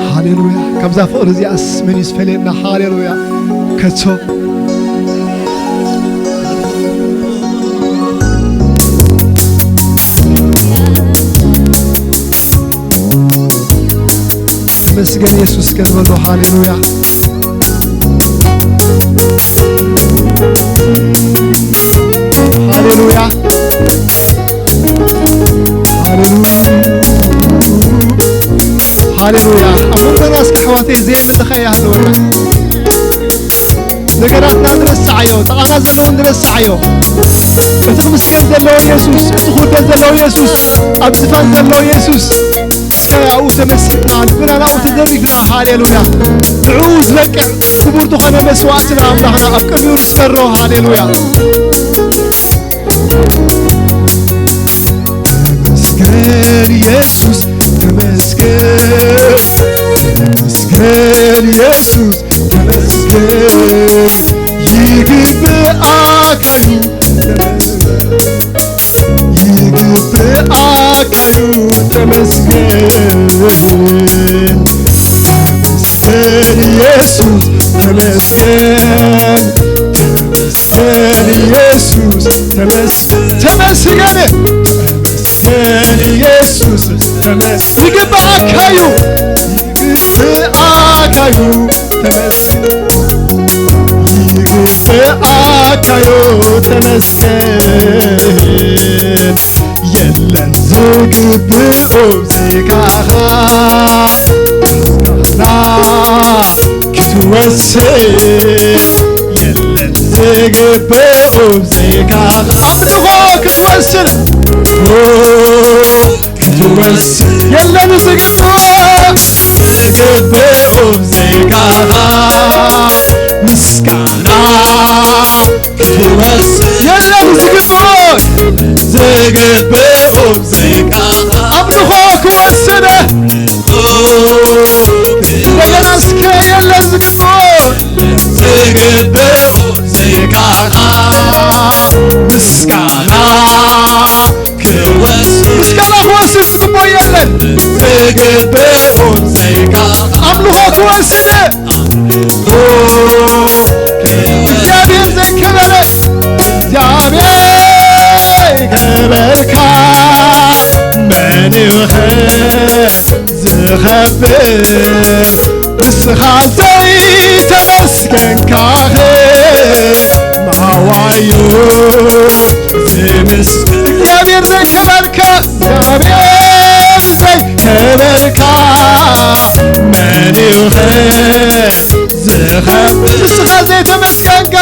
ሃሌሉያ። ካብዛ ፍቕሪ እዚኣስ መን እዩ ዝፈልየና? ሃሌሉያ። ከቶ ተመስገን የሱስ ክንበሎ። ሃሌሉያ። ሃሌሉያ። ሃሌሉያ። ሃሌሉያ። ኣብ መንጎና እስከ ኣሕዋተይ ዘይምልኻይ ይሃለወና። ነገራትና ንረስዓዮ፣ ጥቓና ዘለዉ ንረስዓዮ። እቲ ክምስገን ዘለዎ የሱስ፣ እቲ ክውደድ ዘለዎ የሱስ፣ ኣብ ዝፋን ዘለዎ የሱስ። እስከ ኣብኡ ተመሲጥና፣ ልብና ናብኡ ተደሪግና፣ ሃሌሉያ። ንዕኡ ዝበቅዕ ክቡር ዝኾነ መስዋእቲ ንኣምላኽና ኣብ ቅድሚኡ ንስፈሮ፣ ሃሌሉያ። ተመስገን የሱስ፣ ተመስገን፣ ተመስገን የሱስ፣ ተመስገን። ይግብኣካ እዩ፣ ይግብኣካ እዩ፣ ተመስገን። ተመስገን የሱስ፣ ተመስገን፣ ተመስገን የሱስ፣ ተመስ-፣ ተመስገን። ተመስገን የሱስ፣ ተመስ-፣ ይግብኣካ እዩ፣ ይግብኣካ እዩ፣ ተመስ-፣ ይግብኣካ እዩ፣ ተመስገን። የለን ዝግብኦ ብዘይካኻ፣ ምስጋና ክትወስድ የለን ዝግብኦ ብዘይካኻ። ኣምልኾ ክትወስድ፣ ኦ፣ ክትወስድ የለን ዝግብኦ፣ ዝግብኦ ብዘይካኻ፣ ምስጋና ክትወስድ የለን ዝግብኦ፣ ዝግብኦ ብዘይካኻ። ኣምልኾ ክወስድ። እንደገና እስከ የለን ዝግብኦ፣ ዝግብኦ ብዘይካኻ፣ ምስጋና ክወስድ። ምስጋና ክወስድ ዝግብኦ የለን። ዝግብኦ ብዘይካኻ። ኣምልኾ ክወስድ። ኣምልኾ ክወስድ። እግዚኣብሔር ዘይከበረ፣ እግዚኣብሔር ከበርካ መን እዩ ዝኸብር? ንስኻ ዘይተመስገንካ ማዋዩ ዝምስ-፣ እግዚኣብሔር ዘይከበርካ፣ እግዚኣብሔር ዘይከበርካ መን እዩ ዝኸብር? ንስኻ ዘይተመስገንካ፣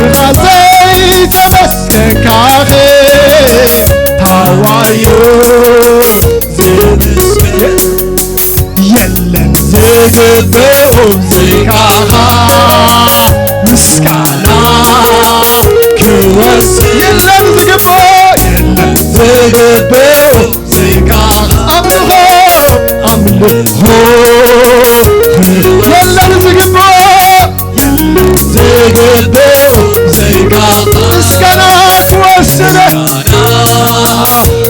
ንስኻ ዘይተመስገንካ ታዋዩ ዝምስገን የለን ዝግብኦ ብዘይካኻ፣ ምስጋና ክወስድ የለን ዝግብኦ፣ የለን ዝግብኦ ብዘይካኻ፣ ኣምልኾ፣ ኣምልኾ የለን ዝግብኦ፣ የለን ዝግብኦ ብዘይካኻ፣ ምስጋና ክወስድ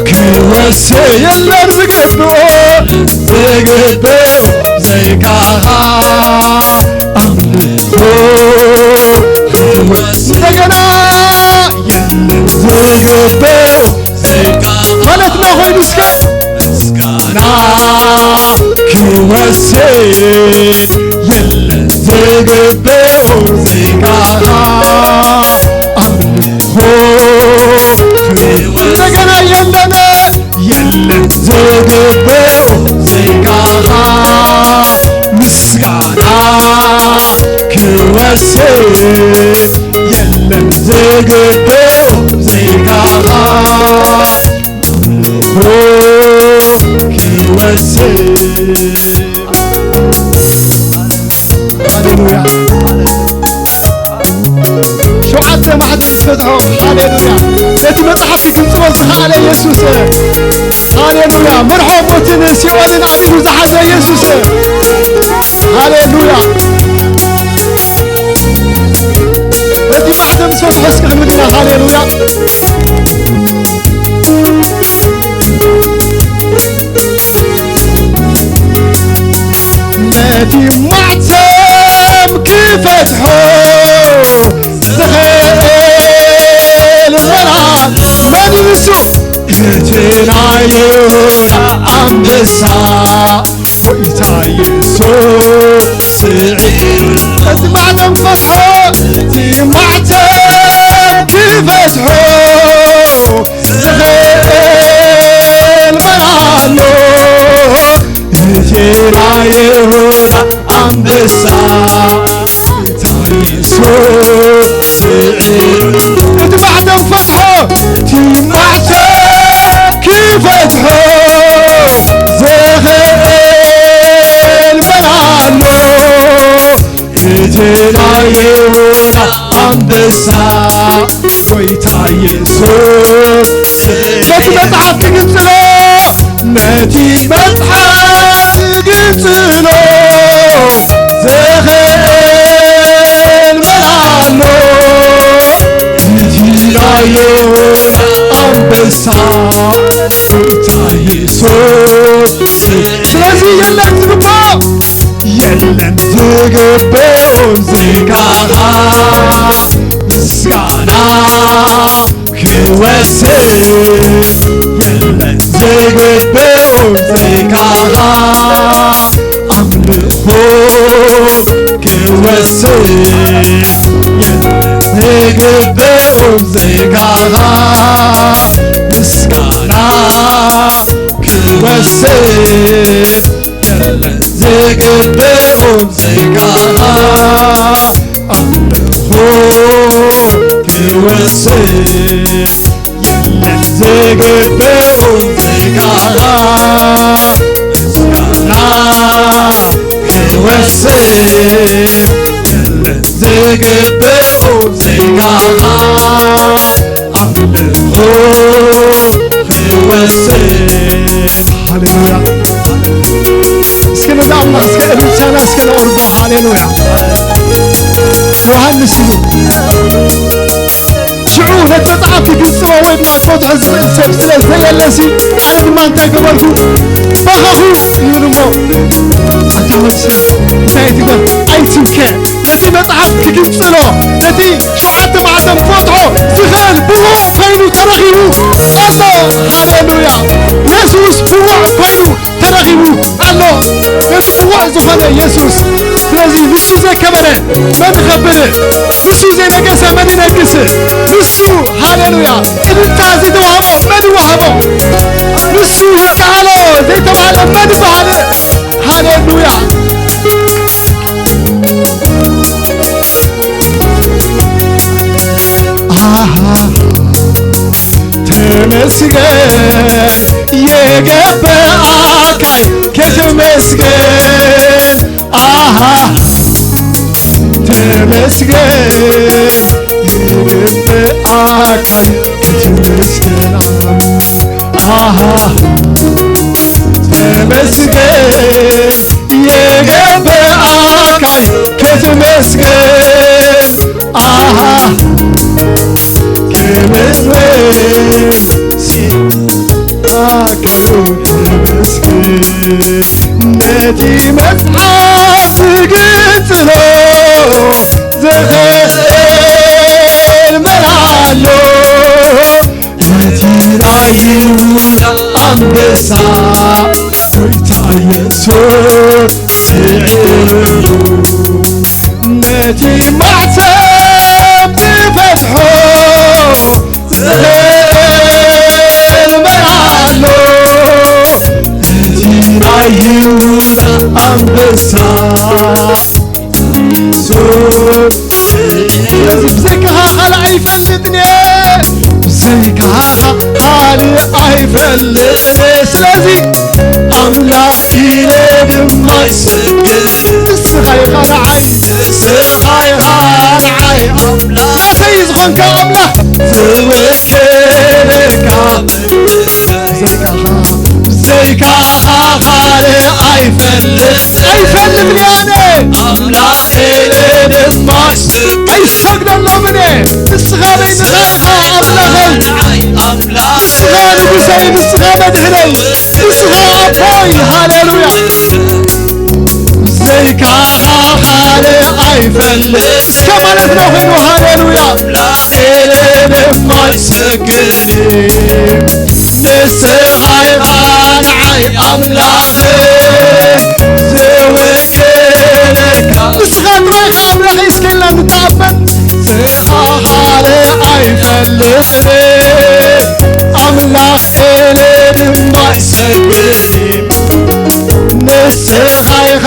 ክወስድ የለን ዝግብኦ፣ ዝግብኦ ዘይካኻ ኣምልኾ ክወስድ እንደገና የለን ዝግብኦ ዘይካኻ ማለት ነው። ኮይኑ እስከ ምስጋና ክወስድ የለን ዝግብኦ ዘይካኻ ኣምልኾ ክወስድ እንደገና የለን የለን ዝግብኦ ዘይካኻ ምስጋና ክወስድ የለን ዝግብኦ ዘይካኻ ኣምልኾ ክወስድ። ሃሌሉያ። ሸውዓተ ማዕድን ዝፈትሖ፣ ሃሌሉያ። ነቲ መጽሓፍ ክጽሎ ዝኸኣለ የሱስ፣ ሃሌሉያ። መርሖ ሞትን ሲኦልን ኣብ ኢዱ ዝሓዘ የሱስ፣ ሃሌሉያ። ነቲ ማዕድን ዝፈትሖ እስኪ ክንብል ኢና፣ ሃሌሉያ። ነቲ ማዕተብ ክፈትሖ ዝኽእል መልኣኽ መን እዩ ንሱ? እቲ ናይ ይሁዳ ኣንበሳ ጎይታ የሱስ ስዒድ። እቲ ማዕተብ ክፈትሖ፣ እቲ ማዕተብ ክፈትሖ ዝኽእል መን ኣሎ? እቲ ናይ ይሁዳ ኣንበሳ ጎይታ የሱስ ስዒድ። እቲ ማዕተብ ክፈትሖ፣ እቲ ማዕተብ ክፈትሖ ዝኽእል መን ኣሎ? እቲ ናይ ይሁዳ ኣንበሳ ጎይታ የሱስ። ነቲ መጽሓፍ ክግንጽሎ፣ ነቲ መጽሓፍ ክግንጽሎ ዝኽእል መን ኣሎ? እቲ ናይ ይሁዳ ኣንበሳ ጎይታ የሱስ። ስለዚ የለን ዝግብኦ፣ የለን ዝግብኦ ዜጋኻ ምስጋና ክወስድ፣ የለን ዝግብኦ ዜጋኻ ኣምልኾ ክወስድ፣ የለን ዝግብኦ ዜጋኻ ምስጋና ክወስድ፣ የለን ዝግብኦ ዜጋኻ ኣምልኾ ክወስድ፣ የለን ዝግብኦ ዜጋኻ ምስጋና ክወስድ፣ የለን ዝግብኦ ዜጋኻ ኣምልኾ ክወስድ። ሃሌሉያ። እስኪ ነዚ ኣምላኽ እስከ እልልታና እስከ ነቕርቦ። ሃሌሉያ። ዮሃንስ ኢሉ ሽዑ ነቲ መጽሓፍ ክግጽሮ ወይ ድማ ክፈትሖ ዝኽእል ሰብ ስለ ዘየለሲ፣ ኣነ ድማ እንታይ ገበርኩ? በኸኹ ይብል እሞ። ኣቲ መልሲ እንታይ ትግበር? ኣይትብከ። ነቲ መጽሓፍ ክግንጽሎ፣ ነቲ ሸውዓተ ማዕተብ ክፈትሖ ዝኽእል ብቑዕ ኮይኑ ተረኺቡ ኣሎ። ሃሌሉያ! የሱስ ብቑዕ ኮይኑ ተረኺቡ ኣሎ። ነቲ ብቑዕ ዝኾነ የሱስ። ስለዚ ንሱ ዘይከበረ መን ይኸብር? ንሱ ዘይነገሰ መን ይነግስ? ንሱ፣ ሃሌሉያ፣ እልልታ ዘይተዋህቦ መን ይዋህቦ? ንሱ ይከኣሎ ዘይተባህለ መን ይበሃል? ሃሌሉያ! ኣሃ፣ ተመስገን የገበኣካይ፣ ከተመስገን፣ ኣሃ፣ ተመስገን የገበኣካይ፣ ከተመስገን፣ ኣሃ፣ ተመስገን የገበኣካይ፣ ከተመስገን፣ ኣሃ፣ ክብር ሲኣካሉ ተመስገን። ነቲ መጽሓፍ ክግንጽሎ ዝኽእል መን ኣሎ? እቲ ናይ ይሁዳ ኣንበሳ ጎይታ የሱስ ስዒሩ፣ ነቲ ማዕተብ ክፈትሖ ዝኽእል መን ኣሎ? እቲ ናይ ይሁዳ ኣንበሳ። ስለዚ ብዘይካኻ ካልእ ኣይፈልጥን እየ፣ ብዘይካኻ ካልእ ኣይፈልጥን እየ። ስለዚ ኣምላኽ ኢለ ድማ ይሰግድ። ንስኻ ኢኻ ንዓይ፣ ንስኻ ኢኻ ንዓይ ኣምላኽ። ናተይ ዝኾንካ ኣምላኽ ትውክል ኢኻ። ብዘይካኻ፣ ብዘይካኻ ካልእ ኣይፈልጥ፣ ኣይፈልጥን እየ ኣነ። ኣምላኽ ኢለ ድማ ኣይሰግደሎምን እየ። ንስኻ በይንኻ ኢኻ ኣምላኸይ። ንስኻ ንጉሰይ፣ ንስኻ መድህነይ፣ ንስኻ ኣቦይ። ሃሌሉያ። ዘይከኣኻ ካልእ ኣይፈልጥ እስከ ማለትና ኮይኑ፣ ሃሌሉያ። ኣምላኸይ ድማ ይሰግድ፣ ንስኻ ኢኻ ንዓይ ኣምላኸይ፣ ዝውክለካ። ንስኻ ጥራይ ኢኻ ኣምላኸይ፣ እስከ ኢልና ንተኣመን። ንስኻ ካልእ ኣይፈልጥን፣ ኣምላኸይ ድማ ይሰግድ፣ ንስኻ ኢኻ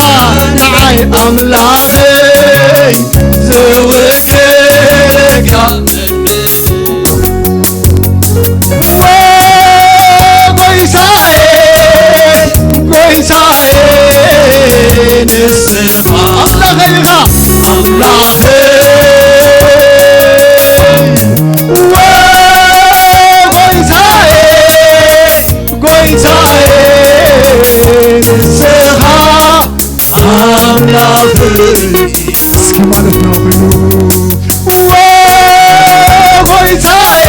ንዓይ ኣምላኸይ፣ ዝውክለካ። ጎይታዬ፣ ጎይታዬ፣ ንስኻ ኣምላኸይ ኢኻ፣ ኣምላኸይ። ጎይታዬ፣ ጎይታዬ፣ ንስኻ ኣምላኽ እስኪ ማለት ነው ኮይኑ፣ ዎ ጎይታዬ፣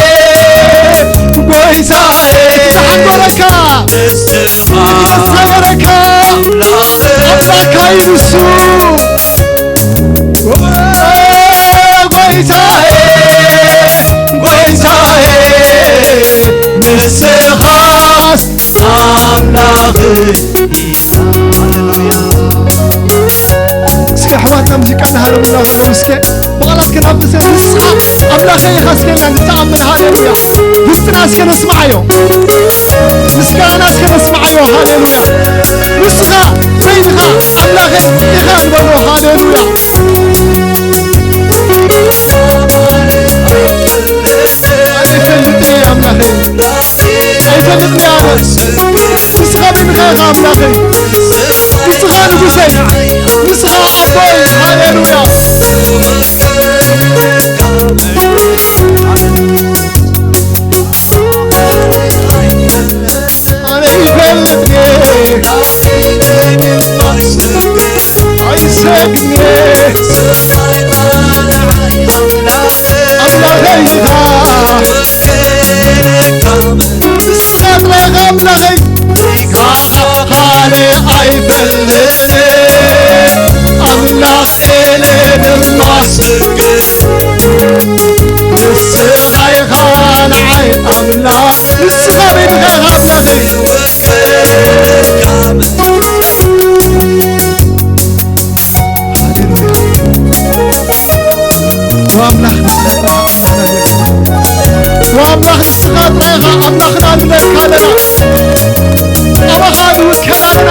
ጎይታዬ፣ ዝሓጎረካ፣ ዝሓጎረካ ኣምላኽካ እዩ ንሱ። ዎ ጎይታዬ፣ ጎይታዬ፣ ንስኻስ ኣምላኽ እስኪ ኣሕዋትና ሙዚቃ እናሃለሙና ውስከ ብቓላት ክናፍስን ንስኻ ኣምላኸይ ኢኻ እስከ ኢልና ንተኣምን። ሃሌሉያ። ውስጥና እስከ ነስምዓዮ፣ ምስጋናና እስከ ነስምዓዮ። ሃሌሉያ። ንስኻ በይንኻ ኣምላኸይ ኢኻ ንበሎ። ሃሌሉያ። ኣይፈልጥን እየ ኣምላኸይ። ኣይፈልጥን እየ ኣነስ። ንስኻ በይንኻ ኢኻ ኣምላኸይ። ንስኻ ንጉሰይ። ንስኻ ኣቦይ። ሃሌሉያ። ኣነ ይፈልጥ እየ። ኣይሰግድን እየ። ኣምላኸይ ኢኻ። ንስኻ ጥራይ ኢኻ ኣምላኸይ። ካልእ ኣይፈልጥን ኣምላኽ ኤለ ድማ ስግድ። ንስኻ ኢኻ ንዓይ ኣምላኽ፣ ንስኻ በይንኻ ኢኻ ኣምላኸይ። ወኣምላኽ ንስኻ ጥራይ ኢኻ ኣምላኽና ንብለካ ኣለና። ኣባኻ ንውከል ኣለና።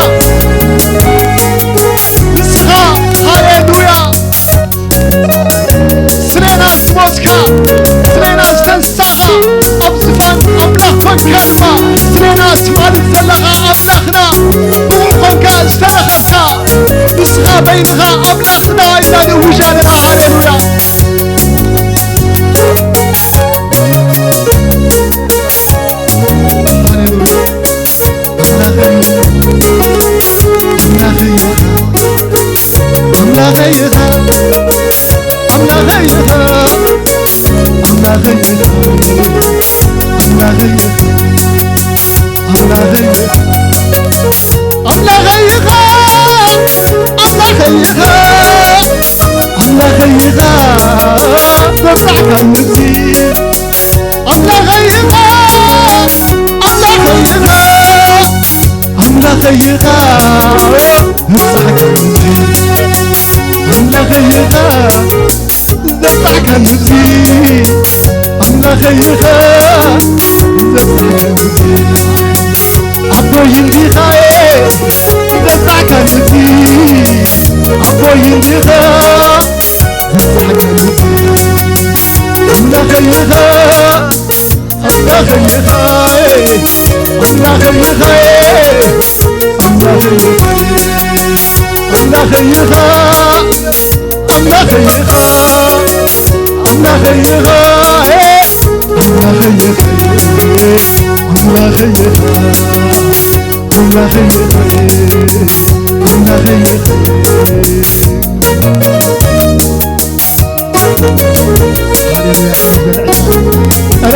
ንስኻ፣ ሃሌሉያ፣ ስሬና ዝሞትካ፣ ስሬና ዝተንሳኻ፣ ኣብ ዝፋን ኣምላኽ ኮንካ ድማ፣ ስሬና ትማልድ ዘለኻ ኣምላኽና፣ ብቑዕ ኮንካ ዝተረኸብካ፣ ንስኻ በይንኻ ኣምላኽና ኢና ንእውጅ ኣለና። ሃሌሉያ። ሃሌሉያ። ኣምላኸይ ኢኻ፣ ኣምላኸይ ኢኻ፣ ኣምላኸይ ኢኻ፣ ኣምላኸይ ኢኻ፣ ኣምላኸይ ኢኻ፣ ኣምላኸይ ኢኻ፣ ኣምላኸይ ኢኻ፣ ኣምላኸይ ኢኻ፣ ኣምላኸይ ኢኻ፣ ዘብጻሕካኒ እዚ ኣምላኸይ ኢኻ፣ ኣምላኸይ ኢኻ፣ ኣምላኸይ ኢኻ፣ ኣምላኸይ ኢኻ፣ ዘብጻሕካኒ እዚ ኣምላኸይ ኢኻ፣ ዘብጻሕካኒ እዚ ኣቦይ እንዲኻ፣ ዘብጻሕካኒ እዚ ኣቦይ እንዲኻ፣ ዘብጻሕካኒ እዚ ኣምላኸይ ኢኻ። ኣምላኸይ ኢኻ፣ ኣምላኸይ ኢኻ፣ ኣምላኸይ ኢኻ፣ ኣምላኸይ ኢኻ፣ ኣምላኸይ ኢኻ፣ ኣምላኸይ ኢኻ፣ ኣምላኸይ ኢኻ፣ ኣምላኸይ ኢኻ፣ ኣምላኸይ ኢኻ፣ ኣምላኸይ ኢኻ።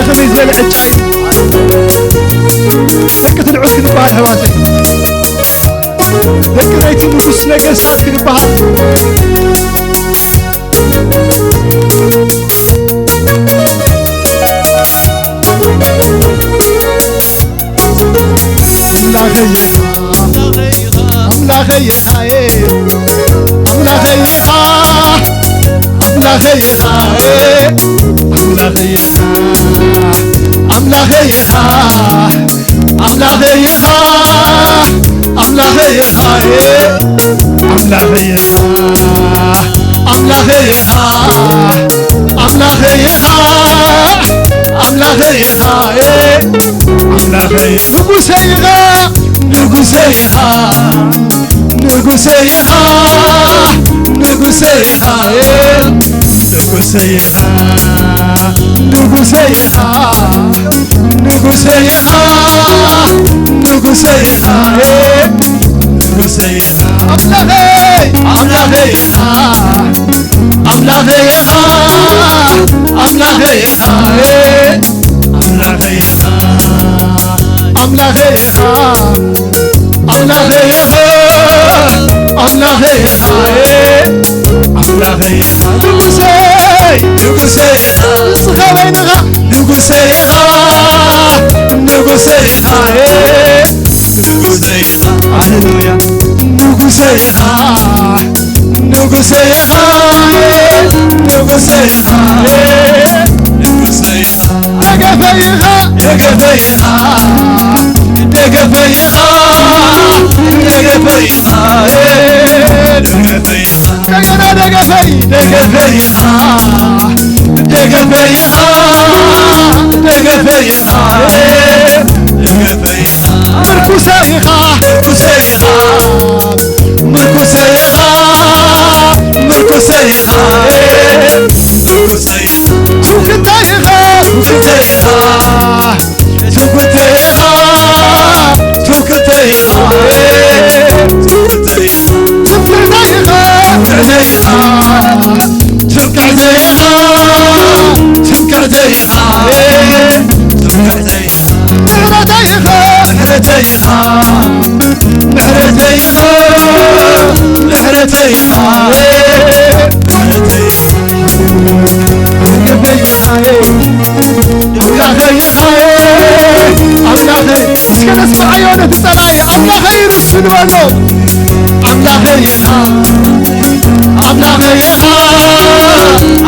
ከመይ ዝበለ ዕጫ እዩ። ደቂ ትንዑት ክንበሃል ኣሕዋተይ፣ ደቂ ናይቲ ንጉስ ነገስታት ክንበሃል። ኣምላኸይ ኢኻ፣ ኣምላኸይ ኢኻ፣ ኣምላኸይ ኢኻ፣ ኣምላኸይ ኢኻ፣ ኣምላኸይ ኢኻ፣ ኣምላኸይ ኢኻ፣ ኣምላኸይ ኢኻ፣ ኣምላኸይ ኢኻ፣ ኣምላኸይ ኢኻ፣ ኣምላኸይ ኢኻ፣ ኣምላኸይ ኢኻ፣ ኣምላኸይ ኢኻ፣ ኣምላኸይ ንጉሰይ ኢኻ፣ ንጉሰይ ኢኻ፣ ንጉሰይ ኢኻ፣ ንጉሰይ ኢኻ፣ ንጉሰይ ኢኻ፣ ንጉሰይ ኢኻ፣ ንጉሰይ ኢኻ፣ ንጉሰይ ኢኻ፣ ንጉሰይ ኢኻ፣ ኣምላኸይ፣ ኣምላኸይ ኢኻ፣ ኣምላኸይ ኢኻ፣ ኣምላኸይ ኢኻ፣ ኣምላኸይ ኢኻ፣ ኣምላኸይ ኢኻ፣ ኣምላኸይ ኢኻ፣ ኣምላኸይ ኢኻ፣ ኣምላኸይ ኢኻ፣ ንጉሰይ፣ ንጉሰይ ኢኻ፣ ንስኻ በይንኻ፣ ንጉሰይ ኢኻ፣ ንጉሰይ ኢኻ፣ ንጉሰይ ኢኻ፣ ሃሌሉያ፣ ንጉሰይ ኢኻ፣ ንጉሰይ ኢኻ፣ ንጉሰይ ኢኻ፣ ንጉሰይ ኢኻ፣ ደገፈይ ኢኻ፣ ደገፈይ ኢኻ፣ ደገፈይ ኢኻ፣ ደገፈይ ኢኻ፣ ደገፈይ ኢኻ፣ እንደገና ደገፈይ፣ ደገፈይ ኢኻ፣ ደገፈይ ኢኻ፣ ደገፈይ ኢኻ፣ ደገፈይ ኢኻ፣ ምርኩሰይ ኢኻ፣ ምርኩሰይ ኢኻ፣ ምርኩሰይ ኢኻ፣ ምርኩሰይ ኢኻ፣ ምርኩሰይ ኢኻ፣ ትምክሕተይ ኢኻ፣ ትምክሕተይ ኢኻ፣ ትምክሕተይ ኢኻ፣ ትምክሕተይ ኢኻ፣ ትምክሕተይ ኢኻ፣ ትምክሕተይ ኢኻ፣ ትምክሕተይ ኢኻ፣ ትምክሕተይ ኢኻ፣ ትምክሕተይ ኢኻ፣ ምሕረተይ ኢኻ፣ ምሕረተይ ኢኻ፣ ምሕረተይ ኢኻ፣ ምሕረተይ ኢኻ፣ ምሕረተይ ኢኻ፣ ኣምላኸይ ኢኻ፣ ኣምላኸይ። እስከ ነስምዓዮ ነቲ ጸላኢ፣ ኣምላኸይ ርእሱ ንበሎ። ኣምላኸይ ኢኻ፣ ኣምላኸይ ኢኻ፣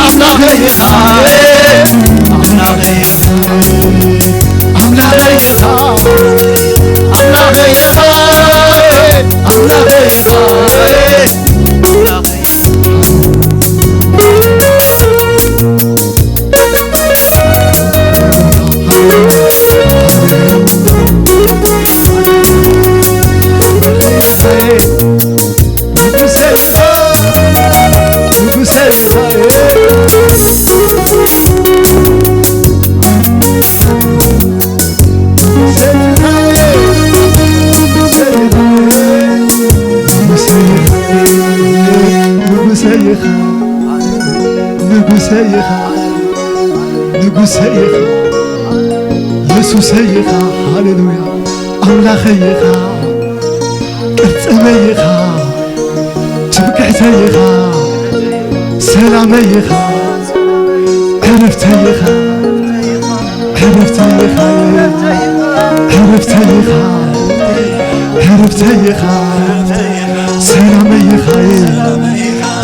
ኣምላኸይ ኢኻ፣ ኣምላኸይ ኢኻ፣ ኣምላኸይ ኢኻ፣ ኣምላኸይ ኢኻ፣ ኣምላኸይ ኢኻ፣ ኣምላኸይ ንጉሰይ ኢኻ፣ ንጉሰይ ኢኻ፣ ንጉሰይ ኢኻ፣ የሱሰይ ኢኻ፣ ሃሌሉያ፣ ኣምላኸይ ኢኻ፣ ቅርጽመይ ኢኻ፣ ትምክሕተይ ኢኻ፣ ሰላመይ ኢኻ፣ ዕረፍተይ ኢኻ፣ ዕረፍተይ ኢኻ፣ ዕረፍተይ ኢኻ፣ ዕረፍተይ ኢኻ፣ ሰላመይ ኢኻ፣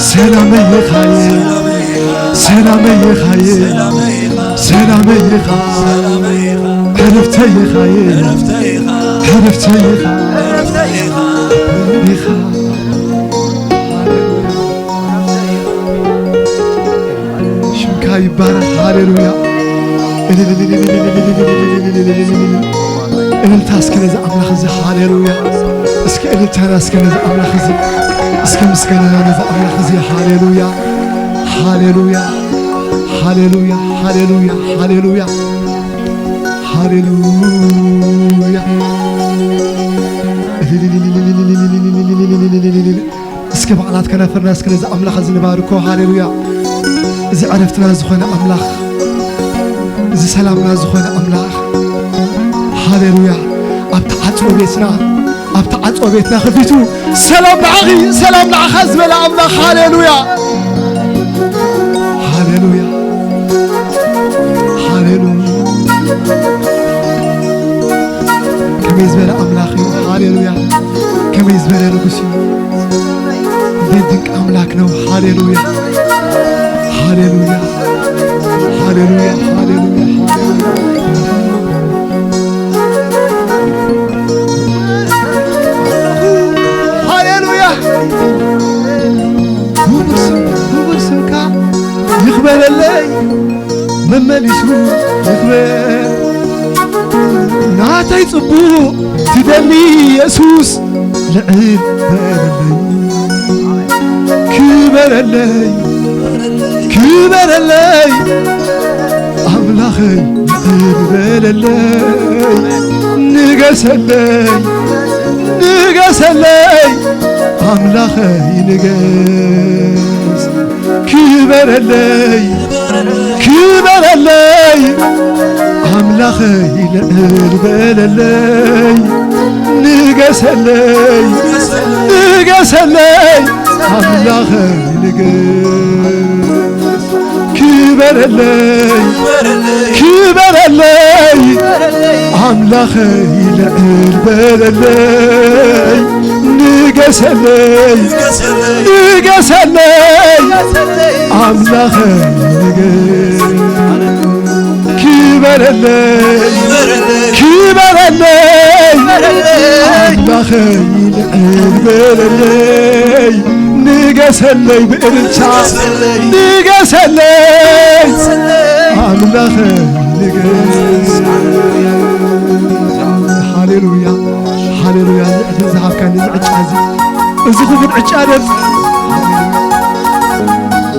ሰላመይ ኢኻ፣ ሰላመይ ኢኻ፣ ሰላመይ ኢኻ፣ ዕረፍተይ ኢኻ፣ ዕረፍተይ ኢኻ፣ ኢኻ። ሽምካ ይባረኽ። ሃሌሉያ። እልልታ እስኪ ነዚ ኣምላኽ እዚ። ሃሌሉያ። እስኪ እልልታና እስኪ ነዚ ኣምላኽ እዚ። እስኪ ምስጋናና ነዚ ኣምላኽ እዚ። ሃሌሉያ። ሃሌሉያ። ሃሌሉያ። ሃሌሉያ። ሃሌሉያ። ሃሌሉያ። እስኪ ባዕላት ከናፍርና እስኪ ነዚ ኣምላኽ እዚ ንባርኮ። ሃሌሉያ። እዚ ዕረፍትና ዝኾነ ኣምላኽ፣ እዚ ሰላምና ዝኾነ ኣምላኽ፣ ሃሌሉያ፣ ኣብ ተዓጽወ ቤትና፣ ኣብ ተዓጽወ ቤትና ከፊቱ፣ "ሰላም ንዓኺ፣ ሰላም ንዓኻ" ዝበለ ኣምላኽ፣ ሃሌሉያ፣ ሃሌሉያ፣ ሃሌሉያ። ከመይ ዝበለ ኣምላኽ እዩ፣ ሃሌሉያ። ከመይ ዝበለ ንጉስ እዩ። እንዴት ድንቅ አምላክ ነው። ሃሌሉያ፣ ሃሌሉያ፣ ሃሌሉያ፣ ሃሌሉያ፣ ሃሌሉያ። ክቡር ስም፣ ክቡር ስምካ ይኽበረለይ፣ መመሊሱ ይኽበር። ናተይ ጽቡቕ ትደሊ የሱስ፣ ልዕል በለለይ፣ ክበረለይ፣ ክበረለይ፣ ኣምላኸይ ልዕል በለለይ፣ ንገሰለይ፣ ንገሰለይ፣ ኣምላኸይ ንገስ። ክበረለይ፣ ክበረለይ፣ ኣምላኸይ ልዕል በለለይ፣ ንገሰለይ፣ ንገሰለይ፣ ኣምላኸይ ንገስ። ክበረለይ፣ ክበረለይ፣ ኣምላኸይ ልዕል በለለይ፣ ንገሰለይ፣ ንገሰለይ፣ ኣምላኸይ ንገስ። ክበረለይ፣ ክበረለይ፣ ኣምላኸይ ልዕል በለለይ፣ ንገሰለይ ብእልልታ፣ ንገሰለይ ኣምላኸይ ንገስ። ሃሌሉያ፣ ሃሌሉያ። ንዕድል ዝሃብካኒ እዚ ዕጫ እዚ፣ እዚ ክቡር ዕጫ ደም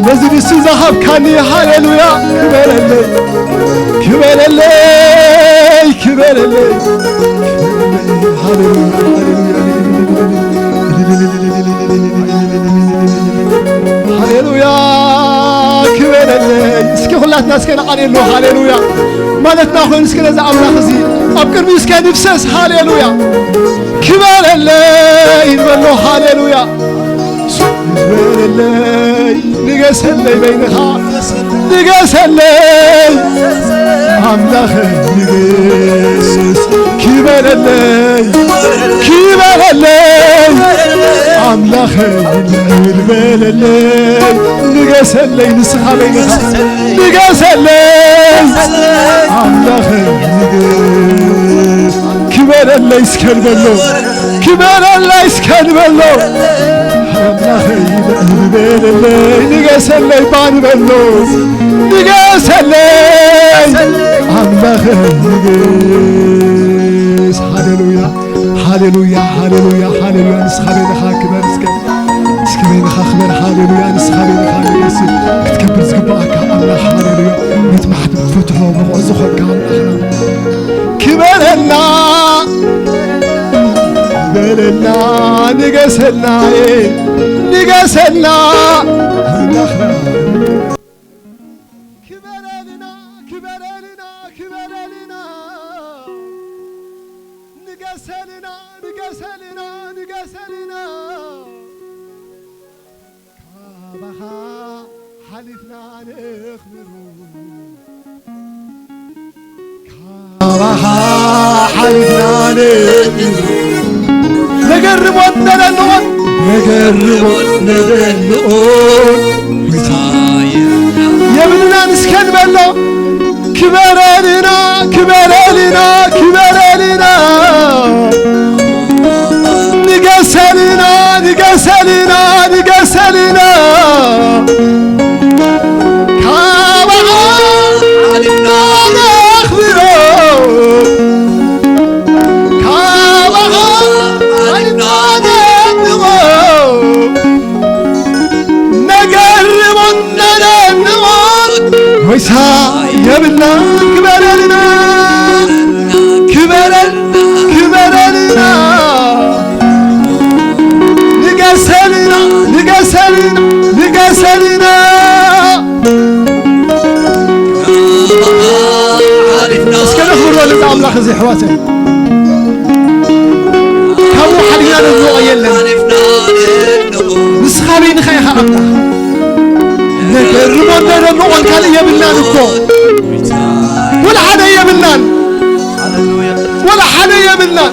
ነዚ ንሱ ዝሃብካኒ፣ ሃሌሉያ፣ ክበረለይ፣ ክበረለይ፣ ክበረለይ፣ ሃሌሉያ፣ ሃሌሉያ፣ ሃሌሉያ፣ ክበረለይ። እስኪ ኩላትና እስከ ንዓልየሉ፣ ሃሌሉያ ማለትና ኮይኑ፣ እስከ ነዚ ኣምላኽ እዚ ኣብ ቅድሚኡ እስከ ንፍሰስ፣ ሃሌሉያ፣ ክበረለይ ንበሎ፣ ሃሌሉያ። ንበረለይ፣ ንገሰለይ በይንኻ፣ ንገሰለይ ኣምላኸይ ንገስ። ክበረለይ፣ ክበረለይ ኣምላኸይ ንበረለይ፣ ንገሰለይ ንስኻ በይንኻ፣ ንገሰለይ ኣምላኸይ ንገስ። ክበረለይ እስከ ንበሎ፣ ክበረለይ እስከ ንበሎ። ኣምላኸይ ልዕል በለለይ፣ ንገሰለይ እባ ንበሎ፣ ንገሰለይ ኣምላኸይ ንገስ። ሃሌሉያ፣ ሃሌሉያ፣ ሃሌሉያ፣ ሃሌሉያ። ንስኻ በይንኻ ክበር እስከ፣ እስከ በይንኻ ክበር። ሃሌሉያ፣ ንስኻ በይንኻ ንገስ። ክትከብር ዝግባኣካ ኣምላኽ። ሃሌሉያ። ነቲ ማሕተም ፍትሖ ብቑዕ ዝኾንካ ኣምላኽና። ክበረልና፣ ክበረልና፣ ንገሰልና፣ ንገሰልና፣ ኣምላኽና። ክበረልና፣ ክበረልና፣ ክበረልና፣ ንገሰልና፣ ንገሰልና፣ ንገሰልና። ካባኻ ሓሊፍና ነኽብሮ፣ ካባኻ ሓሊፍና ነኽብሮ። ነገርሞን ነደንቖን፣ ነገርሞን ነደንቖን፣ ጌታ የብልናን እስከ ንበሎ። ክበረልና፣ ክበረልና፣ ክበረልና። ንገሰልና፣ ንገሰልና፣ ንገሰልና። ካባኻ ሓሊፍና ነኽብሮ፣ ካባኻ ሓሊፍና ነድንቖ። ነገርሞን ነደንቖን፣ ሞይታ የብልና። ክበረልና፣ ክበረልና፣ ክበረልና። ንገሰልና፣ ንገሰልና፣ ንገሰልና። ኣምላኽ እዚ ኣሕዋተይ፣ ካብኡ ሓዲግና ነድንቖ የለን። ንስኻ በይንኻ ኢኻ ኣምላኽ። ነገር ርሞን ነደንቖን ካልእ የብልናን እኮ። ወላ ሓደ የብልናን። ወላ ሓደ የብልናን።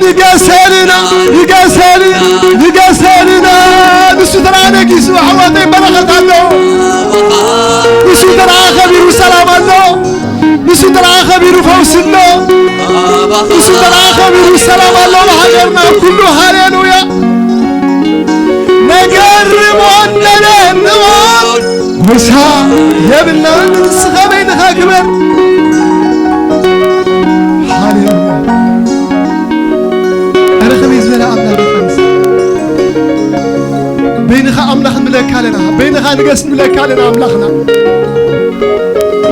ንገሰልና፣ ንገሰልና፣ ንገሰልና። ንሱ ተራ ነጊሱ ኣሕዋተይ በረኸት ኣሎ። ንሱ ተራ ከቢሩ ሰላም ኣሎ። ንሱ ተራ ከቢሩ ፈውሲ ኣሎ። ንሱ ተራ ከቢሩ ሰላም ኣሎ ኣብ ሃገርና ኩሉ። ሃሌሉያ። ነገር ርሞን ነደንቖን ጎይታ የብልናን። ንስኻ በይንኻ ክበር። ሃሌሉያ። ኣረ ከመይ ዝበለ ኣምላኽ ኢኻ ንስኻ። በይንኻ ኣምላኽ ንብለካ ኣለና። በይንኻ ንገስ ንብለካ ኣለና ኣምላኽና።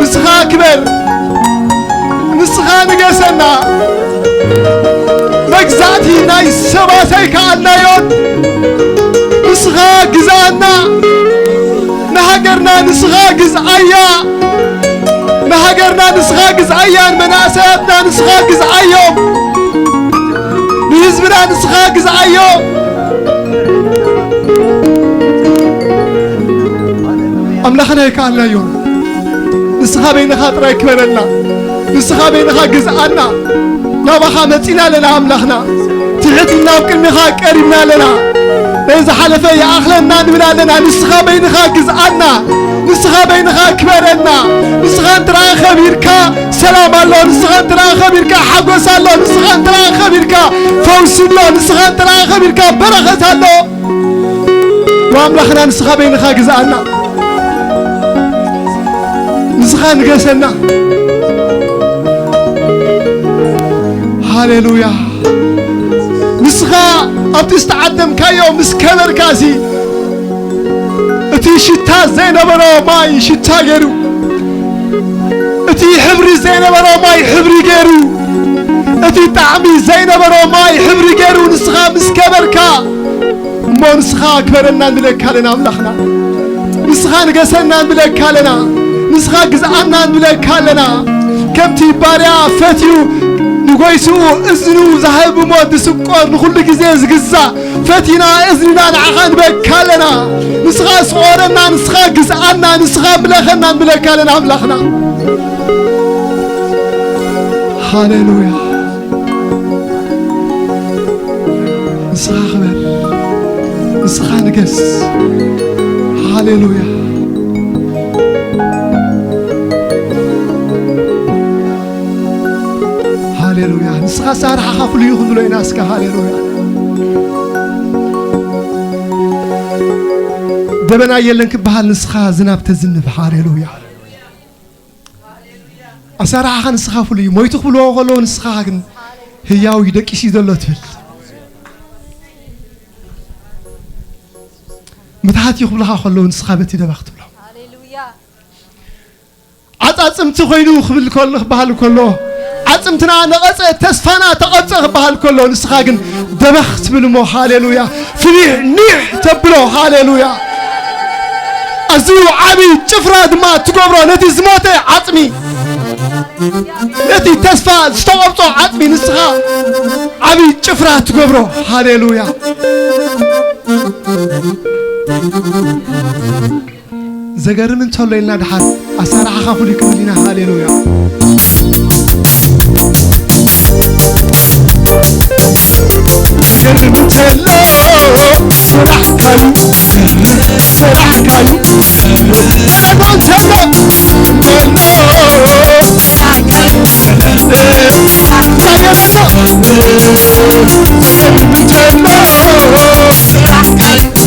ንስኻ ክበር። ንስኻ ንገሰና። መግዛእቲ ናይ ሰባት ኣይከኣልናዮን። ንስኻ ግዝኣና። ንሃገርና ንስኻ ግዝኣያ። ንሃገርና ንስኻ ግዝኣያ። ንመናእሰያትና ንስኻ ግዝኣዮም። ንህዝብና ንስኻ ግዝኣዮ። ኣምላኽና ኣይከኣልናዮን። ንስኻ በይንኻ ጥራይ ክበረልና። ንስኻ በይንኻ ግዝኣና። ናባኻ መጺና ኣለና ኣምላኽና። ትሕት ኢልና ኣብ ቅድሚኻ ቀሪብና ኣለና። ናይ ዝሓለፈ ይኣኽለና ንብል ኣለና። ንስኻ በይንኻ ግዝኣና። ንስኻ በይንኻ ክበረልና። ንስኻ እንትርኣ ከቢርካ ሰላም ኣሎ። ንስኻ እንትርኣ ከቢርካ ሓጎስ ኣሎ። ንስኻ እንትርኣ ከቢርካ ፈውሲ ኣሎ። ንስኻ እንትርኣ ከቢርካ በረኸት ኣሎ። ወኣምላኽና ንስኻ በይንኻ ግዝኣና። ንስኻ ንገሰና። ሃሌሉያ። ንስኻ ኣብቲ ዝተዓደምካዮ ምስ ከበርካሲ፣ እቲ ሽታ ዘይነበሮ ማይ ሽታ ገይሩ፣ እቲ ሕብሪ ዘይነበሮ ማይ ሕብሪ ገይሩ፣ እቲ ጣዕሚ ዘይነበሮ ማይ ሕብሪ ገይሩ ንስኻ ምስ ከበርካ፣ እሞ ንስኻ ክበረና ንብለካ ኣለና ኣምላኽና። ንስኻ ንገሰና ንብለካ ኣለና። ንስኻ ግዝኣና ንብለካ ኣለና። ከምቲ ባርያ ፈትዩ ንጎይስኡ እዝኑ ዝሃብ እሞ ዝስቆር ንኹሉ ግዜ ዝግዛእ ፈቲና እዝንና ንዓኻ ንበካ ኣለና። ንስኻ ስቆረና፣ ንስኻ ግዝኣና፣ ንስኻ ምለኸና ንብለካ ኣለና ኣምላኽና። ሃሌሉያ። ንስኻ ክበር፣ ንስኻ ንገስ። ሃሌሉያ፣ ሃሌሉያ። ንስኻ ኣሰራርሓኻ ፍሉይ እዩ ክንብሎ ኢና እስከ። ሃሌሉያ። ደበና የለን ክበሃል ንስኻ ዝናብ ተዝንብ። ሃሌሉያ። ኣሰራርሓኻ ንስኻ ፍሉይ እዩ። ሞይቱ ክብልዎ ከለዉ ንስኻ ግን ህያው እዩ፣ ደቂሱ እዩ ዘሎ ትብል። ምትሃት እዩ ክብልኻ ከለዉ ንስኻ በቲ ደበኽ ትብሎ። ሃሌሉያ። ዓጻጽምቲ ኮይኑ ክብል ከሎ፣ ክበሃል ከሎ፣ ዓጽምትና ነቐጸ፣ ተስፋና ተቐብጸ ክበሃል ከሎ፣ ንስኻ ግን ደበኽ ትብል እሞ፣ ሃሌሉያ፣ ፍሊሕ ኒሕ ተብሎ፣ ሃሌሉያ። ኣዝዩ ዓቢ ጭፍራ ድማ ትገብሮ፣ ነቲ ዝሞተ ዓጽሚ፣ ነቲ ተስፋ ዝተቐብጾ ዓጽሚ ንስኻ ዓቢ ጭፍራ ትገብሮ፣ ሃሌሉያ። ዘገርም እንተሎ ኢልና ድሓር ኣሰራርሓኻ ፍሉይ ክብል ኢና። ሃሌሉያ። ዘገርም እንተሎ ስራሕካዩ፣ ስራሕካዩ። ዘገርም እንተሎ፣ እንተሎ ስራሕካዩ። ዘገርም እንተሎ ስራሕካዩ።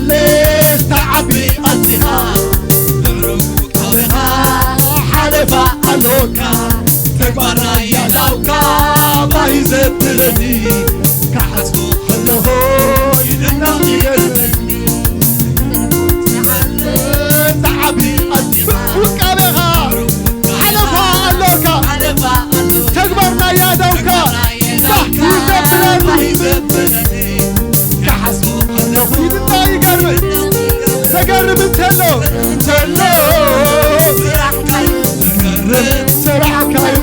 ሌልታ ዓቢ ኣዚኻ ምዕሩግ ውቃቤኻ ሓለፋ ኣሎካ ተግባራ ያዳውካ ባይ ዘብለኒ ክሓስቦ ከለኹ ይድነቕ ይገርመኒ። ሌልታ ዓቢ ኣዚኻ ውቃቤኻ ሓለፋ ኣሎካ ተግባርና ያዳውካ ባህ ይዘብለኒ። ክሓስቦ ከለኹ ይድነቕ ይገርመኒ። ዘገርም እንተሎ እንተሎ ስራሕካዩ ዘገርም ስራሕካዩ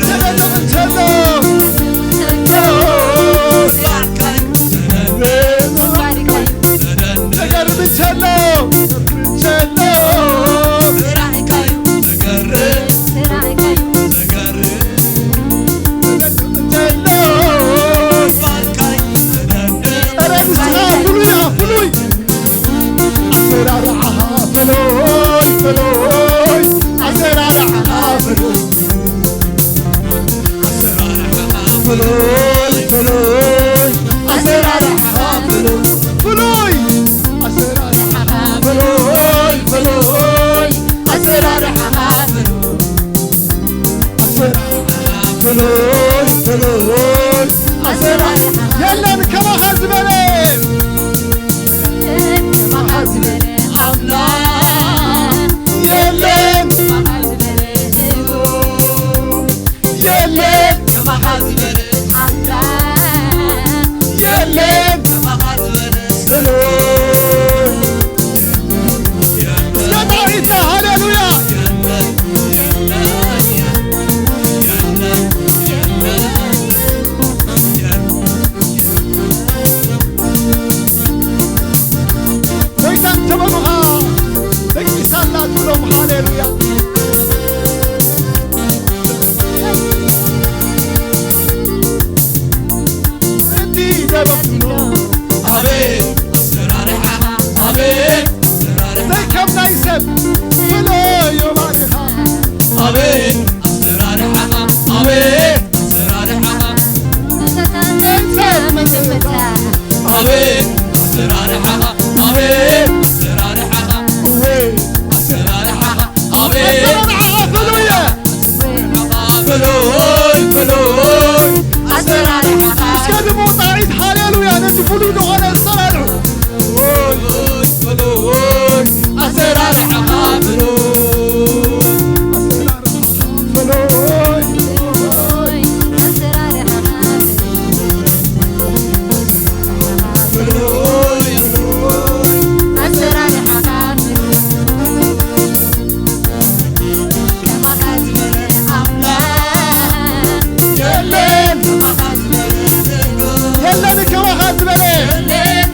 ዘገርም እንተሎ እንተሎ ስራሕካዩ ዘገርም እንተሎ እንተሎ ስራሕካዩ ዘገርም ዘገርም እንተሎ ኧረ ንስኻ ፍሉይ ኢኻ፣ ፍሉይ ኣሰራርሓኻ ፍሉይ፣ ፍሉይ ኣሰራርሓኻ ፍሉይ፣ ኣሰራርሓኻ ፍሉይ፣ ፍሉይ ኣሰራርሓኻ ፍሉይ፣ ፍሉይ ኣሰራርሓኻ ፍሉይ፣ ፍሉይ ኣሰራርሓኻ ፍሉይ። ኣሰራርሓ ፍሉይ ፍሉይ ኣሰራርሓ የለን ከማኻ ዝበለ ከማኻ ዝበለ ኣምላኽ የለን የለን ከማኻ ዝበለ ኣምላኽ የለን ከማኻ ዝበለ ስሉይ እስከ ዳዊት ሃሌሉያ ጎይታ እንተበሉኻ ደቂሳላ ትብሎም ሃሌሉያ እቲ ደበብሎ ኣቤት ኣሰራርሓኻ ኣቤት ኣሰራርሓኻ ዘይከም ናይ ሰብ ፍለዮ ባዕልኻ ኣቤት ኣሰራርሓኻ ኣቤት ኣሰራርሓኻ ናይ ሰብ መገመታ ኣቤት ኣሰራርሓኻ ኣቤት ኣሰራርሓኻ እወ ኣሰራርሓኻ ኣቤት ኣሰራርሓኻ ፍሉየ ፍሉይ ፍሉይ ኣሰራርሓኻ እስከ ድምፃዒት ሃሌሉያ ነቲ ፍሉይ ዝኾነ ኣሰራርሑ ፍሉይ ፍሉይ ኣሰራርሓኻ ፍሉይ ኣሰራርሓኻ ፍሉይ ፍሉይ ኣሰራርሓኻ ፍሉይ ፍሉይ ኣሰራርሓኻ ፍሉይ ከማኻ ዝበለ ኣምላኽ የለን ከማኻ ዝበለ የለን ከማኻ ዝበለ የለን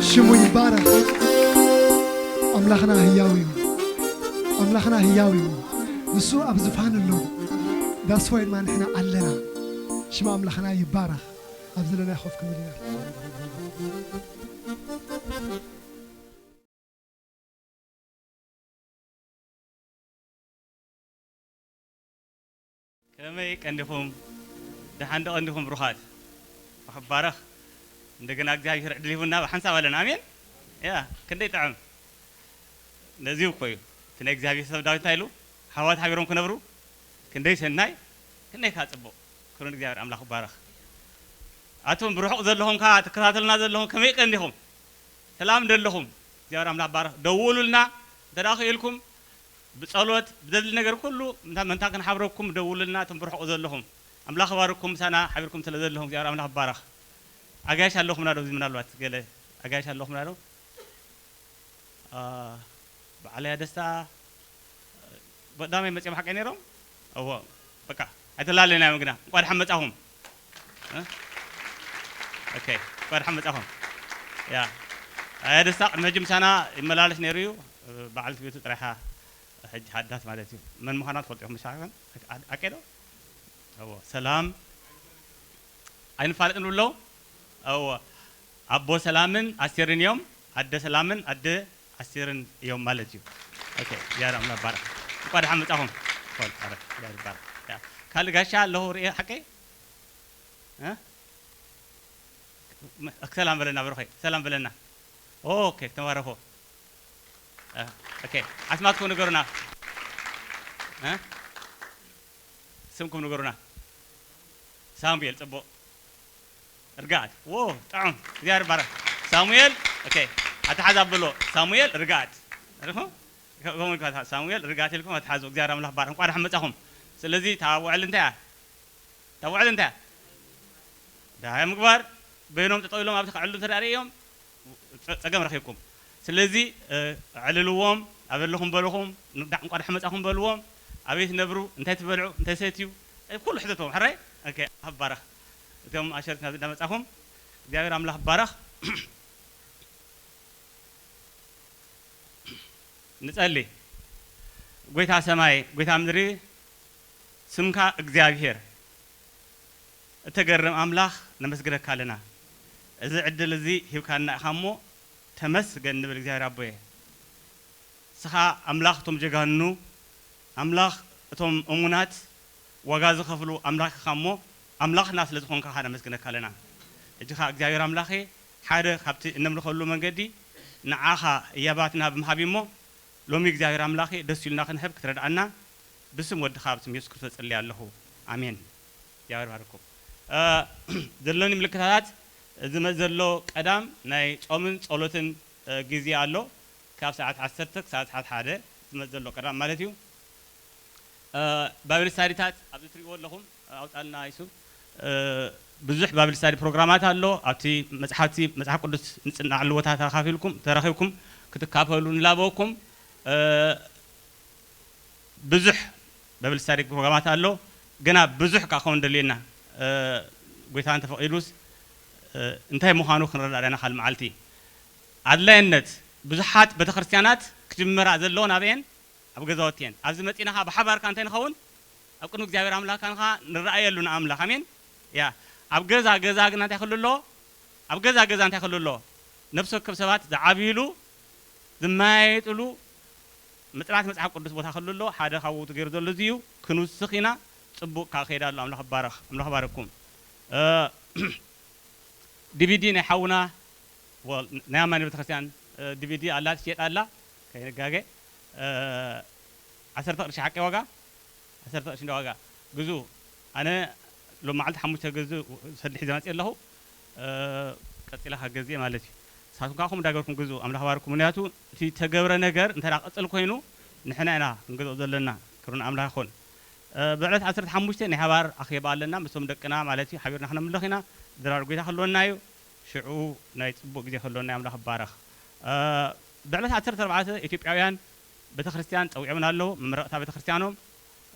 ሽሙ ይባረኽ። ኣምላኽና ህያው እዩ። ኣምላኽና ህያው እዩ። ንሱ ኣብ ዝፋን ኣሎ። ዳስዋይ ድማ ንሕና ኣለና። ሽም ኣምላኽና ይባረኽ። ኣብ ዘለናዮ ኮፍ ክንብል ኢና። ከመይ ቀንዲኹም? ደሓን ዶ ቀንዲኹም ብሩኻት? ክባረኽ። እንደገና እግዚኣብሔር ዕድል ሂቡና ብሓንሳብ ኣለና። ኣሜን። ያ ክንደይ ጥዕም። ነዚ እኮ እዩ እቲ ናይ እግዚኣብሔር ሰብ ዳዊት እንታይ ኢሉ? ሓዋት ሓቢሮም ክነብሩ ክንደይ ሰናይ፣ ክንደይ ከኣ ጽቡቕ። ክብሪ ንእግዚኣብሔር ኣምላኽ ይባረኽ። ኣቱም ብርሑቕ ዘለኹም ከኣ ትከታተሉና ዘለኹም ከመይ ቀንዲኹም? ሰላም ደለኹም እግዚኣብሔር ኣምላኽ ባረኽ። ደውሉልና እንተ ደኣ ክኢልኩም ብጸሎት ብዘድሊ ነገር ኩሉ ምንታ መንታ ክንሓብረኩም ደውሉልና። እቶም ብርሑቕ ዘለኹም ኣምላኽ ባርኩም ምሳና ሓቢርኩም ስለ ዘለኹም እግዚኣብሔር ኣምላኽ ባረኽ። ኣጋይሽ ኣለኹምና ዶ? እዚ ምናልባት ገለ ኣጋይሽ ኣለኹምና ዶ? በዓለያ ደስታ ቀዳማይ መጺኦም ሓቀይ ነይሮም። እዎ በቃ ኣይተላለናዮም ግና እንኳ ደሓን መጻኹም። ኦኬ እንኳ ደሓን መጻኹም። ያ ኣያ ደስታ ቅድሚ ሕጂ ምሳና ይመላለስ ነይሩ እዩ። በዓልቲ ቤቱ ጥራይኻ ሕጂ ሓዳት ማለት እዩ። መን ምዃና ትፈልጡ ኢኹም። ምሻ ሓቀይ ዶ? እዎ ሰላም ኣይንፋለጥን ብሎ። እዎ ኣቦ ሰላምን ኣስቴርን እዮም። ኣደ ሰላምን ኣደ ኣስቴርን እዮም ማለት እዩ። ኦኬ፣ እግዚኣብሔር ኣምላኽ ይባረኽ። እንኳን ደሓን መጻኹም። እንኳን ደሓን፣ እግዚኣብሔር ይባረኽ። ያ፣ ካልእ ጋሻ ኣለኹ ርእየ ሓቀይ? እ? ሰላም በለና ብሩኸይ፣ ሰላም በለና። ኦኬ፣ ተባረኹ። እ፣ ኦኬ፣ ኣስማትኩም ንገሩና። እ? ስምኩም ንገሩና። ሳሙኤል፣ ጽቡቕ። ርግኣት። ዎ፣ ጥዑም። እግዚኣብሔር ይባረክ። ሳሙኤል፣ ኦኬ። ኣተሓዛ ብሎ። ሳሙኤል ርግኣት። ርኹ? ከምኡ ኢልካ ሳሙኤል ርግኣት ኢልኩም ኣተሓዙ። እግዚኣብሔር ኣምላኽ ባረክ። እንቋዕ ደሓን መጻኹም። ስለዚ እታ ውዕል እንታይ እያ? እታ ውዕል እንታይ እያ? ደሃይ ምግባር። በይኖም ጠጠው ኢሎም ኣብቲ ከዕሉ እንተ ደኣ ርእዮም፣ ጸ-፣ ጸገም ረኺብኩም። ስለዚ፣ እ፣ ኣዕልልዎም፣ ኣበለኹም በልኹም፣ ንዳ-፣ እንቋዕ ደሓን መጻኹም በልዎም። ኣበይ ትነብሩ? እንታይ ትበልዑ? እንታይ ትሰትዩ? እ፣ ኩሉ ሕተትዎም። ሕራይ? ኦኬ፣ ኣባረኽ። እቶም ኣሸርት ናብዚ እንዳመጻኹም፣ እግዚኣብሔር ኣምላኽ ይባረኽ። ንጸሊ። ጎይታ ሰማይ፣ ጎይታ ምድሪ፣ ስምካ እግዚኣብሔር እተገርም ኣምላኽ ነመስግነካ ኣለና። እዚ ዕድል እዚ ሂብካና ኢኻ እሞ ተመስገን ንብል እግዚኣብሔር ኣቦየ። ንስኻ ኣምላኽ እቶም ጀጋኑ፣ ኣምላኽ እቶም እሙናት፣ ዋጋ ዝኸፍሉ ኣምላኽ ኢኻ እሞ ኣምላኽና ስለ ዝኾንካ ኸኣ ነመስግነካ ኣለና። ሕጂ ኸኣ እግዚኣብሔር ኣምላኸ ሓደ ካብቲ እነምልኸሉ መንገዲ ንዓኻ ህያባትና ብምሃብ እዩ እሞ ሎሚ እግዚኣብሔር ኣምላኸ ደስ ኢሉና ክንህብ ክትረድኣና ብስም ወድኻ ብስም የሱስ ክርስቶስ እጽሊ ኣለኹ። ኣሜን። እግዚኣብሔር ይባርኩም። እ፣ ዘለኒ ምልክታታት ዝመጽእ ዘሎ ቀዳም ናይ ጾምን ጸሎትን፣ እ፣ ግዜ ኣሎ። ካብ ሰዓት ዓሰርተ ክሳብ ሰዓት ሓደ ዝመጽእ ዘሎ ቀዳም ማለት እዩ። እ፣ ባይብል ስታዲታት ኣብዚ ትሪእዎ ኣለኹም፣ ኣውጻልና ይሱ። እ፣ ብዙሕ ባይብል ስታዲ ፕሮግራማት ኣሎ። ኣብቲ መጽሓፍቲ መጽሓፍ ቅዱስ ንጽናዕሉ ቦታ ተኻፊልኩም፣ ተረኺብኩም ክትካፈሉ ንላበወኩም። እ፣ ብዙሕ ባይብል ስታዲ ፕሮግራማት ኣሎ። ግና ብዙሕ ከኣ ክኸውን ደልየና፣ እ፣ ጎይታ እንተፈቒዱስ፣ እ፣ እንታይ ምዃኑ ክንረዳእ ዳና ካልእ መዓልቲ። ኣድላይነት ብዙሓት ቤተክርስትያናት ክጅምራ ዘለዎን ኣበየን ኣብ ገዛውቲ እየን። ኣብዚ መጺና ኸኣ ብሓባር ከኣ እንታይ ንኸውን? ኣብ ቅድሚ እግዚኣብሔር ኣምላኽ ከኣ ንረኣየሉ ንኣምላኽ። ኣሜን። ያ፣ ኣብ ገዛ ገዛ ግና እንታይ ክህሉ ኣለዎ? ኣብ ገዛ ገዛ እንታይ ክህሉ ኣለዎ? ነፍሲ ወከፍ ሰባት ዝዓብይሉ፣ ዝመያየጥሉ፣ ምጽናት መጽሓፍ ቅዱስ ቦታ ክህሉ ኣለዎ። ሓደ ካብኡ ትገይሩ ዘሎ እዚ እዩ። ክንውስኽ ኢና። ጽቡቕ ከኣ ክኸይድ ኣሎ። ኣምላኽ ይባረኽ። ኣምላኽ ይባርኩም። እ፣ ዲቪዲ ናይ ሓውና፣ ወል-፣ ናይ ኣማኒ ቤተክርስትያን፣ እ፣ ዲቪዲ ኣላ፣ ትሸየጥ ኣላ፣ ከይንጋገ። እ፣ ዓሰርተ ቅርሺ ሓቂ ዋጋ፣ ዓሰርተ ቅርሺ እንዳ ዋጋ። ግዙ። ኣነ ሎም መዓልቲ ሓሙሽተ ግዙ ሰዲ ሒዘ መጽእ ኣለኹ። እ፣ ቀጺላ ከገዝእ ማለት እዩ። ንስኻትኩም ከኣ ከምኡ እንዳገበርኩም ግዙ። ኣምላኽ ባርኩም። ምክንያቱ እቲ ተገብረ ነገር እንተ ደኣ ክቕጽል ኮይኑ፣ ንሕና ኢና ክንገዝኦ ዘለና። ክብሪ ንኣምላኽ ይኹን። እ፣ ብዕለት ዓሰርተ ሓሙሽተ ናይ ሓባር ኣኼባ ኣለና፣ ምስቶም ደቅና ማለት እዩ፣ ሓቢርና ክነምልኽ ኢና። ድራር ጐይታ ክህልወና እዩ። ሽዑ ናይ ጽቡቕ ግዜ ክህልወና እዩ። ኣምላኽ ይባረኽ። እ፣ ብዕለት ዓሰርተ ኣርባዕተ ኢትዮጵያውያን ቤተክርስትያን ጸዊዖምና ኣለዉ፣ መመረቕታ ቤተክርስትያኖም።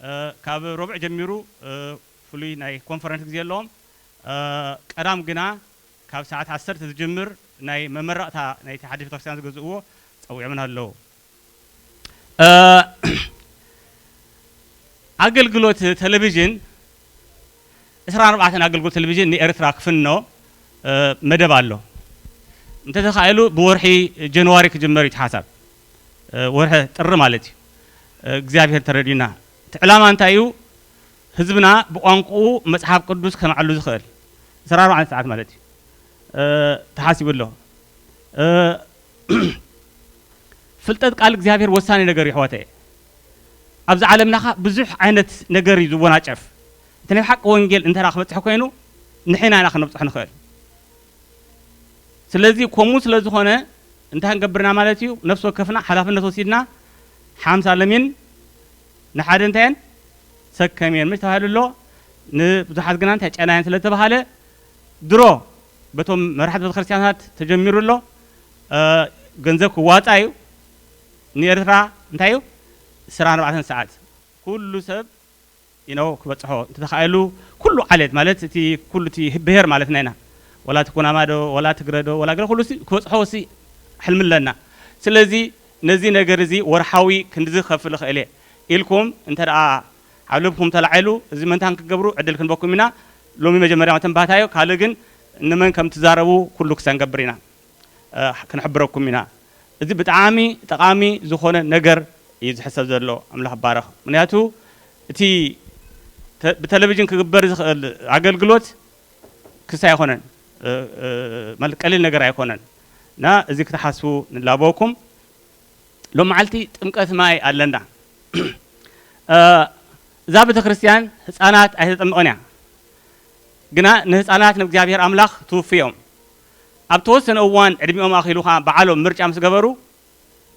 እ፣ ካብ ረቡዕ ጀሚሩ፣ እ፣ ፍሉይ ናይ ኮንፈረንስ ግዜ ኣለዎም። እ፣ ቀዳም ግና ካብ ሰዓት ዓሰርተ ዝጅምር ናይ መመረቕታ ናይቲ ሓድሽ ቤተክርስትያን ዝገዝእዎ ጸዊዖምና ኣለዉ። ኣገልግሎት ቴሌቪዥን፣ ዕስራን ኣርባዕተን ኣገልግሎት ቴሌቪዥን ንኤርትራ ክፍኖ መደብ ኣሎ። እንተተኻኢሉ ብወርሒ ጀንዋሪ ክጅመር እዩ እቲ ሓሳብ፣ ወርሒ ጥሪ ማለት እዩ። እግዚኣብሔር ተረድዩና። እቲ ዕላማ እንታይ እዩ? ህዝብና ብቋንቋኡ መጽሓፍ ቅዱስ ከማዕሉ ዝኽእል ዕስራን ኣርባዕተን ሰዓት ማለት እዩ ተሓሲቡ ኣሎ። ፍልጠት ቃል እግዚኣብሔር ወሳኒ ነገር እዩ ኣሕዋተየ። ኣብዚ ዓለምና ኸ ብዙሕ ዓይነት ነገር እዩ ዝወናጨፍ። እቲ ናይ ሓቂ ወንጌል እንተ ደኣ ክበጽሕ ኮይኑ ንሕና ኢና ክነብጽሖ ንኽእል። ስለዚ ከምኡ ስለ ዝኾነ እንታይ ክንገብርና ማለት እዩ? ነፍሲ ወከፍና ሓላፍነት ወሲድና ሓምሳ ለሚን ንሓደ እንታየን ሰከምየን ምሽ ተባሂሉ ኣሎ። ንብዙሓት ግና እንታይ ጨናየን ስለ ተባሃለ ድሮ በቶም መራሕቲ ቤተክርስትያናት ተጀሚሩ ኣሎ። ገንዘብ ክዋፃ እዩ። ንኤርትራ እንታይ እዩ? ዕስራን ኣርባዕተን ሰዓት ኩሉ ሰብ ኢኖ ክበፅሖ እንተተኻእሉ ኩሉ ዓሌት ማለት እቲ ኩሉ እቲ ብሄር ማለት ናይና ወላ እቲ ኩናማ ዶ ወላ ትግረ ዶ ወላ ገለ ኩሉ ሲ ክበፅሖ ሲ ሕልሚ ኣለና። ስለዚ ነዚ ነገር እዚ ወርሓዊ ክንድዚ ክኸፍል እኽእል እየ ኢልኩም እንተ ደኣ ኣብ ልብኩም ተላዒሉ እዚ መንታን ክትገብሩ ዕድል ክንበኩም ኢና። ሎሚ መጀመርያ መተንባህታ እዩ። ካልእ ግን ንመን ከም ትዛረቡ ኩሉ ክሰንገብር ኢና። ክንሕብረኩም ኢና። እዚ ብጣዕሚ ጠቓሚ ዝኾነ ነገር እዩ ዝሕሰብ ዘሎ። ኣምላኽ ይባረኽ። ምክንያቱ እቲ ብቴሌቪዥን ክግበር ዝኽእል ኣገልግሎት ክስ ኣይኮነን፣ ማለት ቀሊል ነገር ኣይኮነን። እና እዚ ክትሓስቡ ንላበወኩም። ሎም መዓልቲ ጥምቀት ማይ ኣለና። እዛ ቤተ ክርስቲያን ህፃናት ኣይተጠምቕን እያ። ግና ንህፃናት ንእግዚኣብሔር ኣምላኽ ትውፍዮም። ኣብ ተወሰነ እዋን ዕድሚኦም ኣኺሉ ኸዓ በዓሎም ምርጫ ምስ ገበሩ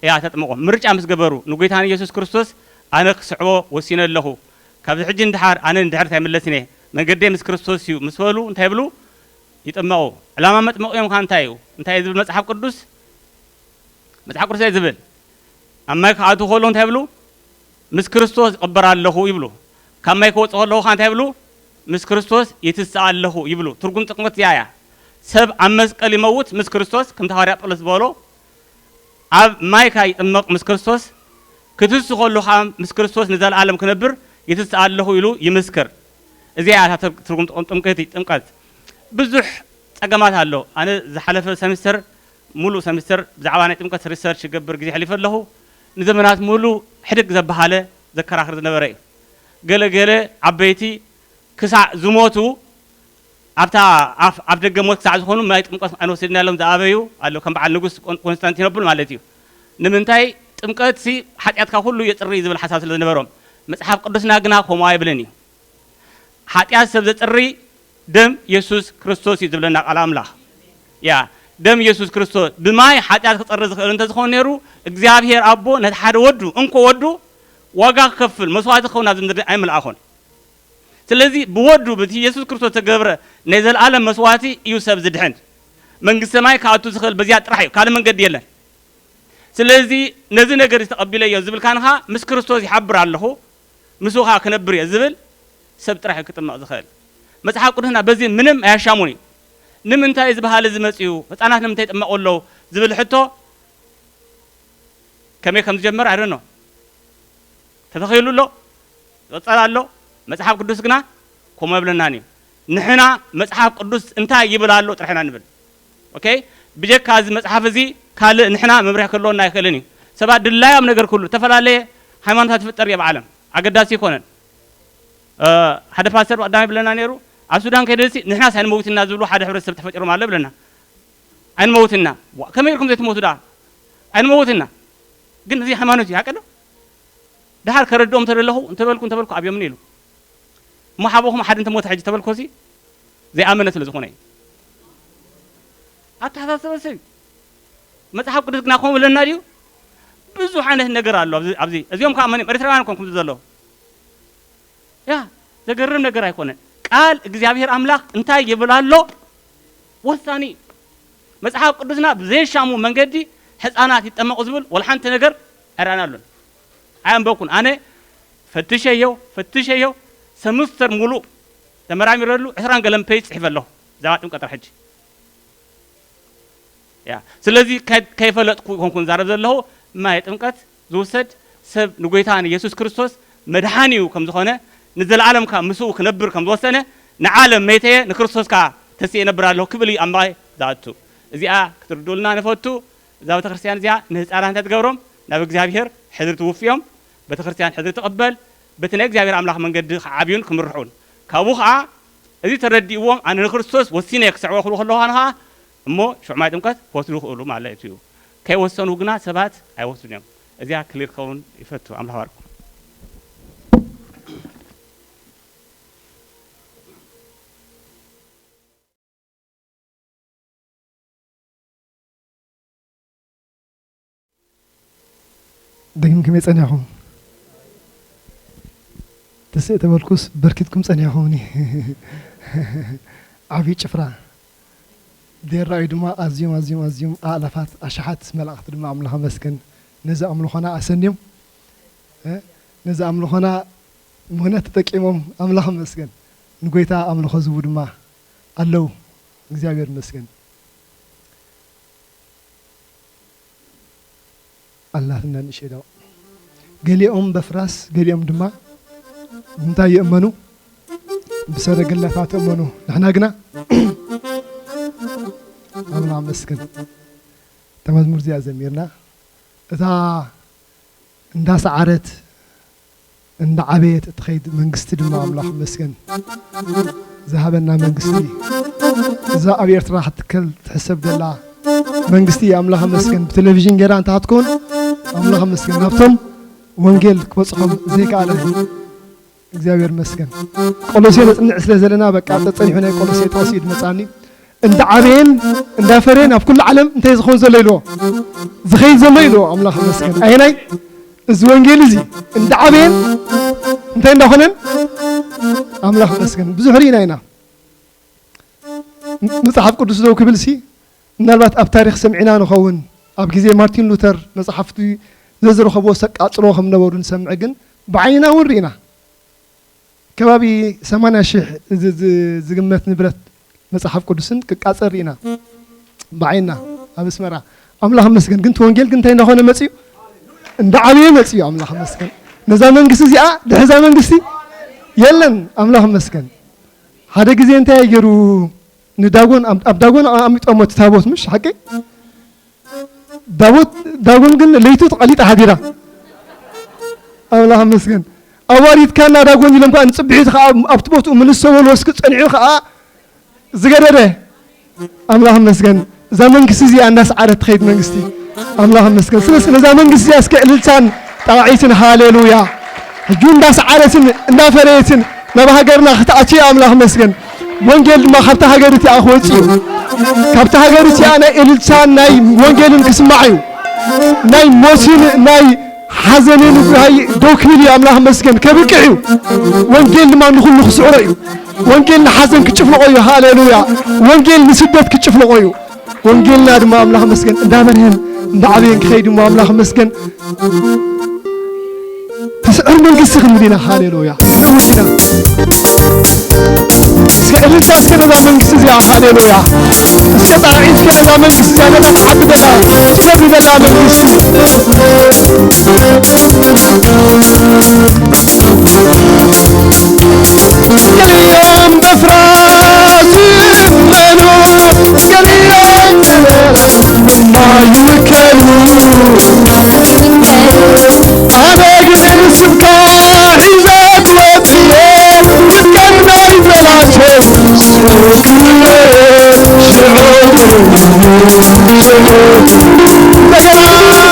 እያ ተጥምቖም። ምርጫ ምስ ገበሩ ንጎይታ ንኢየሱስ ክርስቶስ ኣነ ክስዕቦ ወሲነ ኣለኹ፣ ካብዚ ሕጂ ንድሓር ኣነ ንድሕሪት ኣይምለስን እየ፣ መንገደይ ምስ ክርስቶስ እዩ ምስ በሉ እንታይ ይብሉ? ይጥመቑ። ዕላማ መጥመቒኦም ኸዓ እንታይ እዩ? እንታይ እዩ ዝብል መጽሓፍ ቅዱስ? መጽሓፍ ቅዱስ እንታይ ዝብል? ኣብ ማይ ክኣትዉ ከለዉ እንታይ ይብሉ? ምስ ክርስቶስ ይቕበር ኣለኹ ይብሉ። ካብ ማይ ክወጽእ ከለዉ ኸዓ እንታይ ይብሉ? ምስ ክርስቶስ ይትስእ ኣለኹ ይብሉ። ትርጉም ጥምቀት እዚኣ እያ። ሰብ ኣብ መስቀል ይመውት ምስ ክርስቶስ፣ ከምቲ ሃዋርያ ጳውሎስ ዝበሎ ኣብ ማይካ ይጥመቕ ምስ ክርስቶስ፣ ክትሱ ከሉ ኸዓ ምስ ክርስቶስ ንዘለኣለም ክነብር ይትስእ ኣለኹ ኢሉ ይምስክር። እዚኣ እያ እታ ትርጉም ጥምቀት ጥምቀት። ብዙሕ ጸገማት ኣሎ። ኣነ ዝሓለፈ ሰሚስተር ሙሉእ ሰሚስተር ብዛዕባ ናይ ጥምቀት ሪሰርች ይገብር ግዜ ኣሕሊፈ ኣለኹ። ንዘመናት ሙሉእ ሕድግ ዘበሃለ ዘከራኽር ዝነበረ እዩ። ገለ ገለ ዓበይቲ ክሳዕ ዝሞቱ ኣብታ ኣፍ ኣፍ ደገ ሞት ክሳዕ ዝኾኑ ማይ ጥምቀት ኣይንወስድን ኢሎም ዝኣበዩ ኣለዉ። ከም በዓል ንጉስ ኮንስታንቲኖፕል ማለት እዩ። ንምንታይ? ጥምቀትሲ ሓጢኣትካ ኩሉ የጽሪ ዝብል ሓሳብ ስለ ዝነበሮም። መጽሓፍ ቅዱስና ግና ከምኡ ኣይብልን እዩ። ሓጢኣት ሰብ ዘጽሪ ደም የሱስ ክርስቶስ እዩ ዝብለና ቃል ኣምላኽ። ያ ደም የሱስ ክርስቶስ ብማይ ሓጢኣት ክጸሪ ዝኽእል እንተዝኾን ነይሩ እግዚኣብሔር ኣቦ ነቲ ሓደ ወዱ እንኮ ወዱ ዋጋ ክከፍል መስዋዕቲ ክኸውን ኣብዚ ምድሪ ኣይምልኣኾን። ስለዚ ብወዱ በቲ የሱስ ክርስቶስ ተገብረ ናይ ዘለኣለም መስዋዕቲ እዩ ሰብ ዝድሕን። መንግስቲ ሰማይ ክኣቱ ዝኽእል በዚኣ ጥራሕ እዩ፣ ካልእ መንገዲ የለን። ስለዚ ነዚ ነገር እዚ ተቐቢለዮ ዝብል ካንኻ ምስ ክርስቶስ ይሓብር ኣለኹ፣ ምስኡ ኸዓ ክነብር እየ ዝብል ሰብ ጥራሕ እዩ ክጥመቕ ዝኽእል። መጽሓፍ ቅዱስና በዚ ምንም ኣያሻሙን እዩ። ንምንታይ እዚ ባህሊ እዚ መጺኡ? ህጻናት ንምንታይ ይጥመቑ ኣለዉ? ዝብል ሕቶ ከመይ ከም ዝጀመረ ኣይ ዶንት ኖ። ተተኺሉ ኣሎ፣ ይቕጸል ኣሎ። መጽሓፍ ቅዱስ ግና ከምኡ ኣይብለናን እዩ። ንሕና መጽሓፍ ቅዱስ እንታይ ይብል ኣሎ ጥራሕ ኢና ንብል። ኦኬ? ብጀካ እዚ መጽሓፍ እዚ ካልእ ንሕና መምርሒ ክህልወና ኣይክእልን እዩ። ሰባት ድላዮም ነገር ኩሉ፣ ዝተፈላለየ ሃይማኖታት ይፍጠር እየ ኣብ ዓለም። ኣገዳሲ ኣይኮነን። እ፣ ሓደ ፓስተር ቀዳማይ ይብለና ነይሩ፣ ኣብ ሱዳን ከይደሲ ንሕናስ ኣይንመውትና ዝብሉ ሓደ ሕብረተሰብ ተፈጢሮም ኣሎ ይብለና። ኣይንመውትና። ዋ፣ ከመይ ኢልኩም ዘይትሞቱ ደኣ? ኣይንመውትና። ግን እዚ ሃይማኖት እዩ፣ ሓቂ ዶ? ደሓር ከረድኦም ተደለኹ፣ እንተበልኩ፣ እንተበልኩ ኣብዮምኒ ኢሉ። እሞ ሓቦኹም ሓደ እንተሞተ ሕጂ ተበልኮሲ ዘይኣመነ ስለ ዝኾነ እዩ። ኣተሓሳሰበ ሰብ እዩ። መጽሓፍ ቅዱስ ግና ከምኡ ብለና ድዩ? ብዙሕ ዓይነት ነገር ኣሎ ኣብዚ፣ ኣብዚ። እዚኦም ከዓ መን እዮም? ኤርትራውያን እኮም ከምዚ ዘለዉ። ያ፣ ዘገርም ነገር ኣይኮነን። ቃል እግዚኣብሔር ኣምላኽ እንታይ ይብል ኣሎ? ወሳኒ እዩ። መጽሓፍ ቅዱስና ብዘየሻሙ መንገዲ ሕፃናት ይጠመቑ ዝብል ወላ ሓንቲ ነገር ኣይረኣናሉን። ኣየንበብኩን። ኣነ ፈትሸዮ፣ ፈትሸዮ፣ ሰምስተር ሙሉእ ተመራሚረሉ ዕስራን ገለን ፔጅ ጽሒፈ ኣለኹ ብዛዕባ ጥምቀት ሕጂ። ያ ስለዚ ከ- ከይፈለጥኩ ይኮንኩ ዛረብ ዘለኹ። ማይ ጥምቀት ዝውሰድ ሰብ ንጎይታ ንየሱስ ክርስቶስ መድሓኒኡ ከም ዝኾነ፣ ንዘለኣለም ከዓ ምስኡ ክነብር ከም ዝወሰነ፣ ንዓለም መይተየ ንክርስቶስ ከዓ ተስየ እነብር ኣለኹ ክብል እዩ ኣብ ማይ ዝኣቱ። እዚኣ ክትርድኡልና ንፈቱ። እዛ ቤተክርስትያን እዚኣ ንህፃናት እንታይ ትገብሮም? ናብ እግዚኣብሔር ሕድሪ ትውፍዮም። ቤተክርስትያን ሕድሪ ትቕበል። በቲ ናይ እግዚኣብሔር ኣምላኽ መንገዲ ክዓብዩን ክምርሑን፣ ካብኡ ከዓ እዚ ተረዲእዎም ኣነ ንክርስቶስ ወሲነ ክስዕቦ ክብሉ ከለኹ ከዓ እሞ ሽዑ ማይ ጥምቀት ክወስዱ ይኽእሉ ማለት እዩ። ከይወሰኑ ግና ሰባት ኣይወስዱን እዮም። እዚኣ ክሊር ክኸውን ይፈቱ። ኣምላኽ ባርኩም። ደጊም ከመይ ጸኒሕኹም? ትስእ ተበልኩስ በርኪትኩም ጸኒሕኹምኒ። ዓብዪ ጭፍራ። ዘይረኣዩ ድማ ኣዝዮም ኣዝዮም ኣዝዮም ኣእላፋት ኣሽሓት መላእኽቲ ድማ ኣምላኽ ይመስገን ነዚ ኣምልኾና ኣሰንዮም እ ነዚ ኣምልኾና ምኽንያት ተጠቂሞም ኣምላኽ ይመስገን ንጎይታ ኣምልኾ ዝህቡ ድማ ኣለዉ። እግዚኣብሔር ይመስገን። ኣላትና ንእሸዳው ገሊኦም በፍራስ ገሊኦም ድማ ብምንታይ ይእመኑ? ብሰረገላታት ይእመኑ። ንሕና ግና ኣምላኽ መስገን እታ መዝሙር እዚኣ ዘሚርና እታ እንዳሰዓረት እንዳዓበየት እትኸይድ መንግስቲ ድማ ኣምላኽ መስገን ዝሃበና መንግስቲ እዛ ኣብ ኤርትራ ክትትከል ትሕሰብ ዘላ መንግስቲ ኣምላኽ መስገን ብቴሌቪዥን ጌራ እንተ ክትከውን ኣምላኽ መስገን ናብቶም ወንጌል ክበጽሖም ዘይከኣለ እግዚኣብሔር መስገን ቆሎሴ ነጽንዕ ስለ ዘለና በቃ ጸጸኒሑ ናይ ቆሎሴ ጥቕሲ እዩ ዝመጻኒ እንዳዓበየን እንዳፈረየን ኣብ ኩሉ ዓለም እንታይ ዝኸውን ዘሎ ኢልዎ ዝኸይድ ዘሎ ኢልዎ ኣምላኽ መስገን ኣየናይ እዚ ወንጌል እዚ እንዳዓበየን እንታይ እንዳኾነን ኣምላኽ መስገን ብዙሕ ርኢና ኢና መጽሓፍ ቅዱስ ደው ክብል ሲ ምናልባት ኣብ ታሪኽ ሰምዒና ንኸውን ኣብ ግዜ ማርቲን ሉተር መጽሓፍቲ ዘዝረኸብዎ ሰቃጽሎ ከም ነበሩ ንሰምዕ ግን ብዓይንና እውን ርኢና ከባቢ ሰማንያ ሽሕ ዝግመት ንብረት መጽሓፍ ቅዱስን ክቃጸል ርኢና ብዓይንና ኣብ ኣስመራ ኣምላኽ መስገን ግን ወንጌል ግን እንታይ እንዳኾነ መጽዩ እንዳዓበየ መጽዩ ኣምላኽ መስገን ነዛ መንግስቲ እዚኣ ድሕዛ መንግስቲ የለን ኣምላኽ መስገን ሓደ ግዜ እንታይ ገይሩ ንዳጎን ኣብ ዳጎን ኣሚጦሞ እቲ ታቦት ምሽ ሓቂ ዳቦት ዳጎን ግን ለይቱ ተቐሊጣ ሓዲራ ኣምላኽ መስገን ኣዋሪድካ እና ዳጎን ኢሎም ከዓ ንፅብሒቱ ከዓ ኣብቲ ቦትኡ ምልስ ተበሉ ወስኪ ፀኒዑ ከዓ ዝገደደ ኣምላኽ መስገን እዛ መንግስቲ እዚኣ እንዳስዓረት ትኸይድ መንግስቲ ኣምላኽ መስገን ስለዚ ነዛ መንግስቲ እዚኣ እስከ እልልታን ጣቓዒትን ሃሌሉያ ሕጂ እንዳሰዓረትን እንዳፈረየትን ናብ ሃገርና ክትኣትዩ ኣምላኽ መስገን ወንጌል ድማ ካብታ ሃገር እቲኣ ክወፅእ እዩ ካብታ ሃገር እቲኣ ናይ እልልታን ናይ ወንጌልን ክስማዕ እዩ ናይ ሞትን ናይ ሓዘንን ናይ ደው ክብል እዩ ኣምላኽ መስገን ከብቅዕ እዩ ወንጌል ድማ ንኩሉ ክስዕሮ እዩ ወንጌል ንሓዘን ክጭፍልቆ እዩ ሃሌሉያ ወንጌል ንስደት ክጭፍልቆ እዩ ወንጌልና ድማ ኣምላኽ መስገን እንዳበርሀን እንዳዓበየን ክኸይድ እሞ ኣምላኽ መስገን ትስዕር መንግስቲ ክንብል ኢና ሃሌሉያ ንእውጅና እስከ እልልታ እስከ ነዛ መንግስቲ እዚኣ ሃሌሉያ እስከ ጣዒት እስከ ነዛ መንግስቲ እዚኣ ነዛ ተዓቢ ዘላ ሰብ ዘላ መንግስቲ ገሊኦም በፍራስ ይመኑ ገሊኦም ማይከሉ ኣነ ግን ስምካ ሒዘት ወድየ ምስጋናይ በላቸው ሽዑ ሽዑ እንደገና ገሊኦም በፍራስ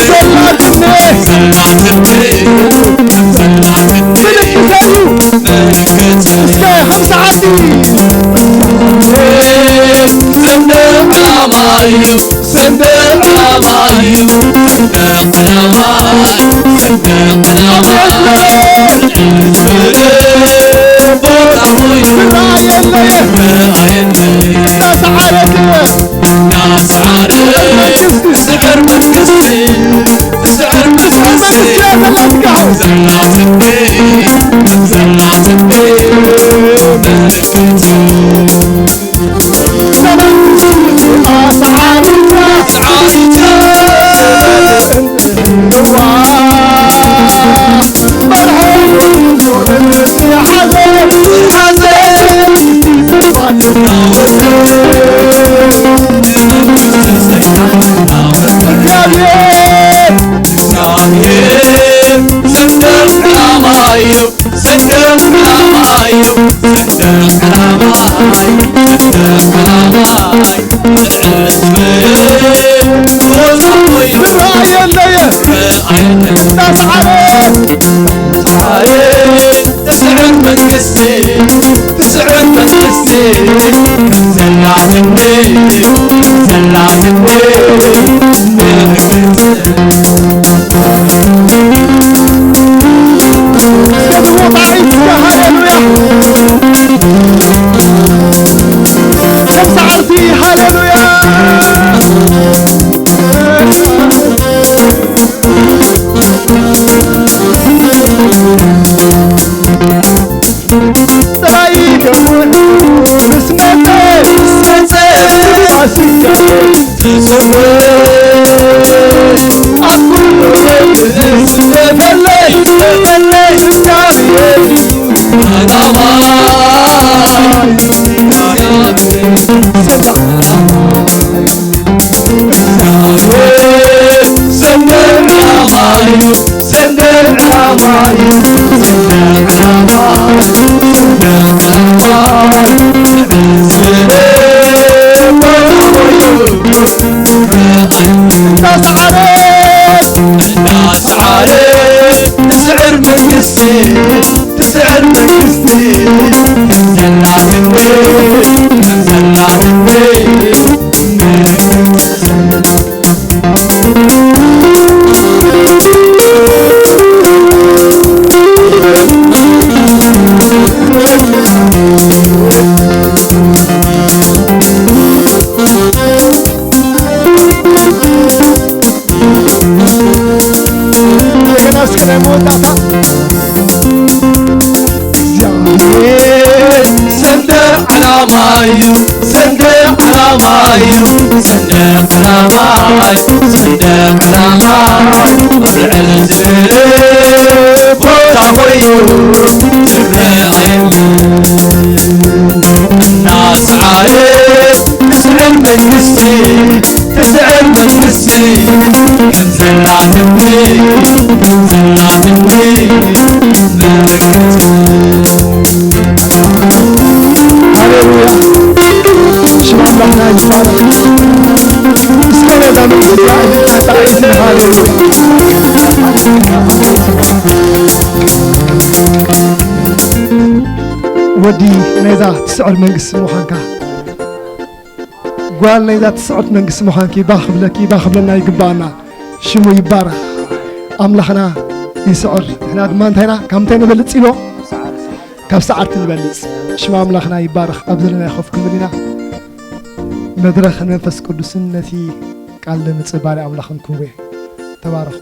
ዘላትኒ ምልክተይ እዩ። እስከ ከም ሰዓቲ ሰንደቕ ዓላማ እዩ፣ ሰንደቕ ዓላማ እዩ፣ ሰንደቕ ዓላማ፣ ሰንደቕ ዓላማ። ዝራየለየ እናሰዓረ ክወ እናሰዓረ ዝስዕር መንግስቲ፣ ዝስዕር መንግስቲ። ዘላትኒ፣ ዘላትኒ ምልክት። ሰንደቕ ዓላማ እዩ፣ ሰንደቕ ዓላማ እዩ፣ ሰንደቕ ዓላማ እዩ፣ ሰንደቕ ዓላማ እዩ። ዝራየለየ እናሰዓረ ትስዕር መንግስቲ፣ ትስዕር መንግስቲ። ዘላትኒ፣ ዘላትኒ ሃሌሉያ። ከም ሰዓርቲ ሃሌሉያ። ጥራይ ይከውን ምስ መጸ፣ ምስ መጸ ኣስያ ዝሰወ ኣብ ኩሉ ዝፈለይ፣ ዝፈለይ ዝናብየሉ ኣዳማ ሰንደቕ ዓላማ እዩ፣ ሰንደቕ ዓላማ እዩ፣ ሰንደቕ ዓላማ እዩ፣ ሰንደቕ ዓላማ እዩ። እናሰዓረ እናሰዓረ ትስዕር መንግስቲ፣ ትስዕር መንግስቲ። ዘላትኒ፣ ዘላትኒ እንደገና እስከ ናይ መወዳእታ። እግዚኣብሔር ሰንደቕ ዓላማ እዩ፣ ሰንደቕ ዓላማ እዩ፣ ሰንደቕ ዓላማ እዩ፣ ሰንደቕ ዓላማ እዩ። ኣብ ልዕል ዝበለ ቦታ ኮይኑ ዝረኣየሉ እናሰዓረ ትስዕር መንግስቲ፣ ትስዕር መንግስቲ። ከም ዘላትኒ፣ ከም ዘላትኒ ምልክት። ሃሌሉያ። ሽም ኣምላኽና ይባረክ። እስከ ነዛ መንግስቲ ሃሌሉያ። ወዲ ናይዛ ትስዕር መንግስቲ ምዃንካ፣ ጓል ናይዛ ትስዕርት መንግስቲ ምዃንኪ ባህ ክብለኪ፣ ባህ ክብለና ይግባኣና። ሽሙ ይባረኽ። ኣምላኽና ይስዕር። ንሕና ድማ እንታይ ኢና? ካብ ምንታይ ንበልጽ ኢሎ? ካብ ሰዓርቲ ንበልጽ። ሽም ኣምላኽና ይባረኽ። ኣብ ዘለናዮ ኮፍ ክንብል ኢና። መድረኽ ንመንፈስ ቅዱስን ነቲ ቃል ዘምጽእ ባርያ ኣምላኽን ክህቦ እየ። ተባረኹ።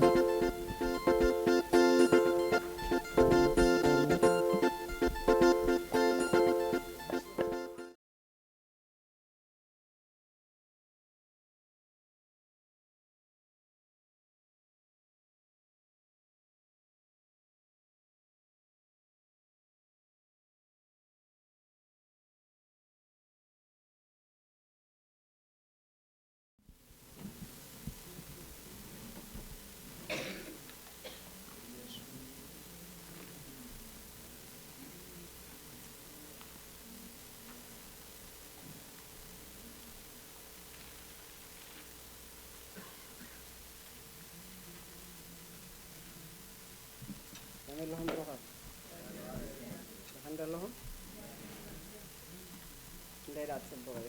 ከመይ ኣለኹም ብሩኻት? ደሓን ዶ ኣለኹም? ክንደይ ደኣ ጽቡቕ እዩ።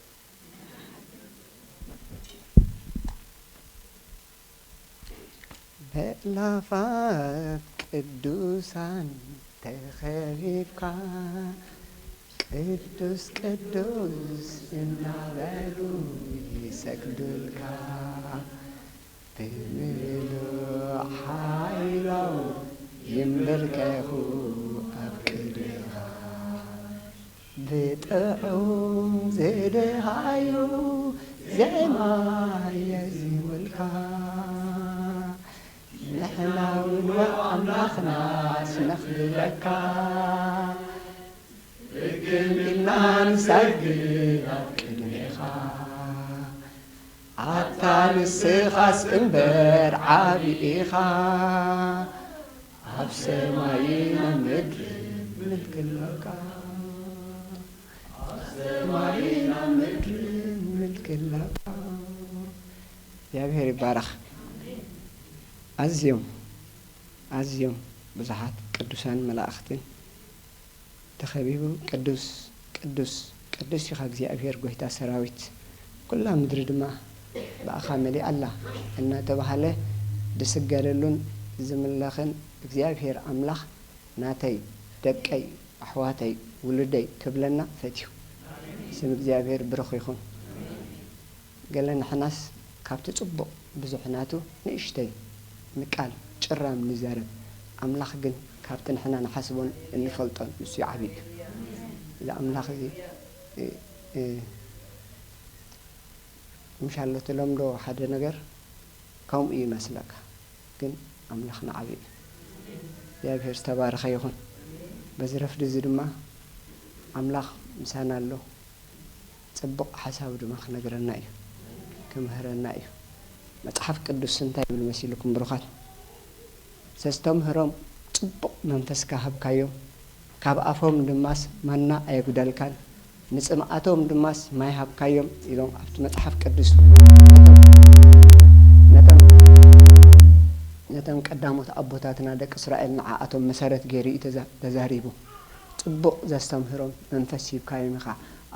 በእላፋት ቅዱሳን ተኸቢብካ፣ ቅዱስ ቅዱስ እናበሉ ይሰግዱልካ። ብምሉእ ሓይሎም ይንበርከኹ ኣብ ቅድሜኻ። ብጥዑም ዝደሃዩ ዜማ የዚሙልካ። ንሕና እውን ኣምላኽና ነኽብረካ። ብግም ኢልና ንሰግድ ኣብ ቅድሜኻ። ኣታ ንስኻስ እምበር ዓቢ ኢኻ። ኣብ ሰማይን ኣብ ምድርን ምልኪ ኣለካ። ኣብ ሰማይን ኣብ ምድርን ምልኪ ኣለካ። እግዚኣብሔር ይባረኽ። ኣዝዮም፣ ኣዝዮም ብዙሓት ቅዱሳን መላእኽትን ተኸቢቡ፣ ቅዱስ፣ ቅዱስ፣ ቅዱስ ኢኻ እግዚኣብሔር ጐይታ ሰራዊት፣ ኵላ ምድሪ ድማ ብኣኻ መሊኣ ኣላ እናተባህለ ዝስገደሉን ዝምለኽን እግዚኣብሔር ኣምላኽ ናተይ፣ ደቀይ፣ ኣሕዋተይ፣ ውሉደይ ክብለና ፈትዩ። ስም እግዚኣብሔር ብሩኽ ይኹን። ገለ ንሕናስ ካብቲ ጽቡቕ ብዙሕ ናቱ ንእሽተይ ንቃል ጭራም ንዛረብ። ኣምላኽ ግን ካብቲ ንሕና ንሓስቦን እንፈልጦን ንሱ ዓቢ እዩ። እዚ ኣምላኽ እዚ፣ እ፣ እ፣ ምሻሎ ትለምዶ ሓደ ነገር ከምኡ ይመስለካ፣ ግን ኣምላኽና ዓቢ እዩ። እግዚኣብሔር ዝተባረኸ ይኹን። በዚ ረፍዲ እዚ ድማ ኣምላኽ ምሳና ኣሎ። ጽቡቕ ሓሳብ ድማ ክነግረና እዩ፣ ክምህረና እዩ። መጽሓፍ ቅዱስ እንታይ ይብል መሲልኩም ብሩኻት? ዘስተምህሮም ጽቡቕ መንፈስካ ሃብካዮም፣ ካብ ኣፎም ድማስ ማና ኣየጉደልካን፣ ንጽምኣቶም ድማስ ማይ ሃብካዮም ኢሎም ኣብቲ መጽሓፍ ቅዱስ ነቶም፣ ነቶም፣ ነቶም ቀዳሞት ኣቦታትና ደቂ እስራኤል ንዓኣቶም መሰረት ገይሩ እዩ ተዛ-፣ ተዛሪቡ። ጽቡቕ ዘስተምህሮም መንፈስ ሂብካዮም ኢኻ።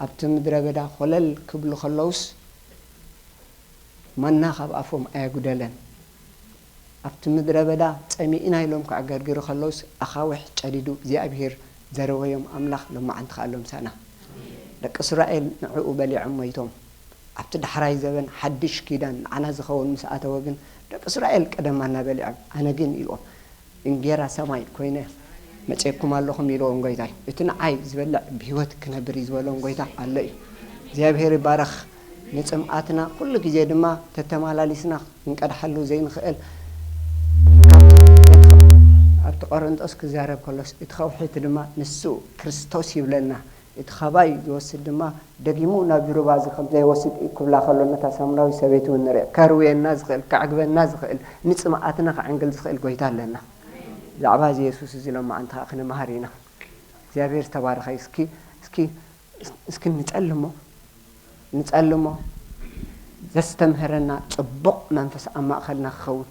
ኣብቲ ምድረ በዳ ኾለል ክብሉ ከለውስ፣ ማና ካብ ኣፎም ኣየጉደለን። ኣብቲ ምድረ በዳ ጸሚእና ኢሎም ከዕገርግሩ ከለውስ፣ ኣኻውሕ ጨዲዱ እግዚኣብሄር ዘረወዮም ኣምላኽ ሎማዓንቲ ከኣ ኣሎ ምሳና። ደቂ እስራኤል ንዕኡ በሊዖም ሞይቶም። ኣብቲ ዳሕራይ ዘበን ሓድሽ ኪዳን ንዓና ዝኸውን ምስ ኣተወ ግን፣ ደቂ እስራኤል ቀደም ማና በሊዖም፣ ኣነ ግን ኢልዎም፣ እንጌራ ሰማይ ኮይነ መጺኤኩም ኣለኹም ኢልዎም ጎይታይ። እቲ ንዓይ ዝበልዕ ብህይወት ክነብር እዩ ዝበሎም ጎይታ ኣሎ እዩ። እግዚኣብሔር ይባረኽ። ንጽምኣትና ኩሉ ግዜ ድማ ተተማላሊስና ክንቀድሓሉ ዘይንኽእል፣ ኣብቲ ቆሮንጦስ ክዛረብ ከሎስ፣ እቲ ከውሒ እቲ ድማ ንሱ ክርስቶስ ይብለና። እቲ ኻባይ ዝወስድ ድማ ደጊሙ ናብ ጅሩባ እዚ ከም ዘይወስድ እዩ ክብላ ከሎ፣ ነታ ሳምራዊት ሰበይቲ እውን ንሪኦ። ከርውየና ዝኽእል፣ ከዕግበና ዝኽእል፣ ንጽምኣትና ከዕንግል ዝኽእል ጎይታ ኣለና። ብዛዕባ እዚ የሱስ እዚ ሎማዓንቲ ኸኣ ክንመሃር ኢና። እግዚኣብሔር ዝተባረኸ እዩ። እስኪ፣ እስኪ፣ እስኪ ንጸልሞ፣ ንጸልሞ። ዘስተምህረና ጽቡቕ መንፈስ ኣብ ማእከልና ክኸውን።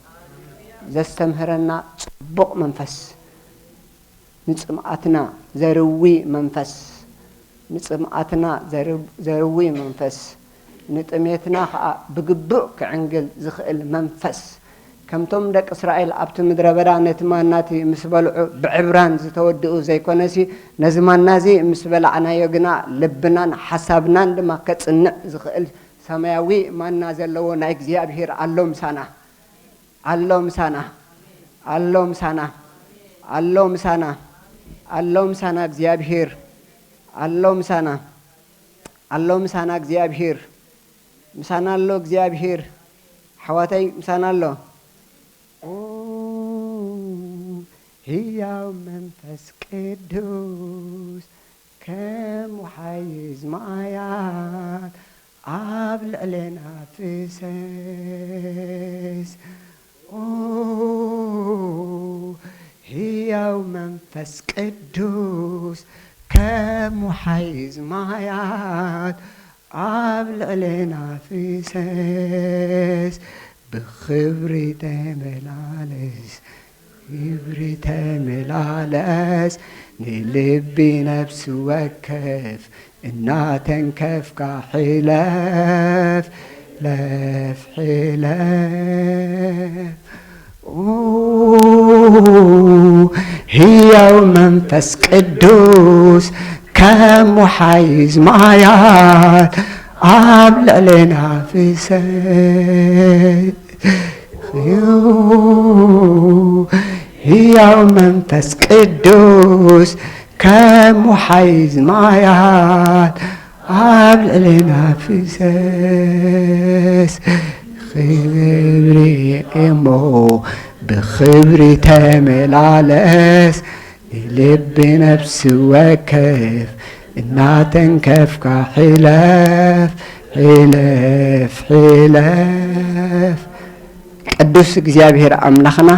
ዘስተምህረና ጽቡቕ መንፈስ። ንጽምኣትና ዘርዊ መንፈስ፣ ንጽምኣትና ዘር-፣ ዘርዊ መንፈስ፣ ንጥሜትና ኸኣ ብግቡእ ክዕንግል ዝኽእል መንፈስ፣ ከምቶም ደቂ እስራኤል ኣብቲ ምድረ በዳ ነቲ ማና እቲ ምስ በልዑ ብዕብራን ዝተወድኡ ዘይኮነሲ፣ ነዚ ማና እዚ ምስ በላዕናዮ ግና ልብናን ሓሳብናን ድማ ከጽንዕ ዝኽእል ሰማያዊ ማና ዘለዎ ናይ እግዚኣብሔር ኣሎ ምሳና። ኣሎ ምሳና፣ ኣሎ ምሳና፣ ኣሎ ምሳና፣ ኣሎ ምሳና እግዚኣብሔር፣ ኣሎ ምሳና፣ ኣሎ ምሳና እግዚኣብሔር፣ ምሳና ኣሎ እግዚኣብሔር፣ ኣሕዋተይ ምሳና ኣሎ። ኦ፣ ህያው መንፈስ ቅዱስ ከም ወሓይዝ ማያት ኣብ ልዕሌና ፍሰስ። ኦ፣ ህያው መንፈስ ቅዱስ ከም ወሓይዝ ማያት ኣብ ልዕሌና ፍሰስ። ብኽብሪ ተመላለስ፣ ክብሪ ተመላለስ ንልቢ ነፍሲ ወከፍ እናተንከፍካ ሕለፍ፣ ለፍ፣ ሕለፍ። ኡ፣ ህያው መንፈስ ቅዱስ ከም ወሓይዝ ማያት ኣብ ልዕሌና ፍሰስ። ህያው መንፈስ ቅዱስ ከም ወሓይዝ ማያት ኣብ ልዕሌና ፍሰስ። ክብሪ እሞ ብኽብሪ ተመላለስ፣ ንልቢ ነፍሲ ወከፍ እናተንከፍካ ሕለፍ፣ ሕለፍ፣ ሕለፍ። ቅዱስ እግዚኣብሔር ኣምላኽና፣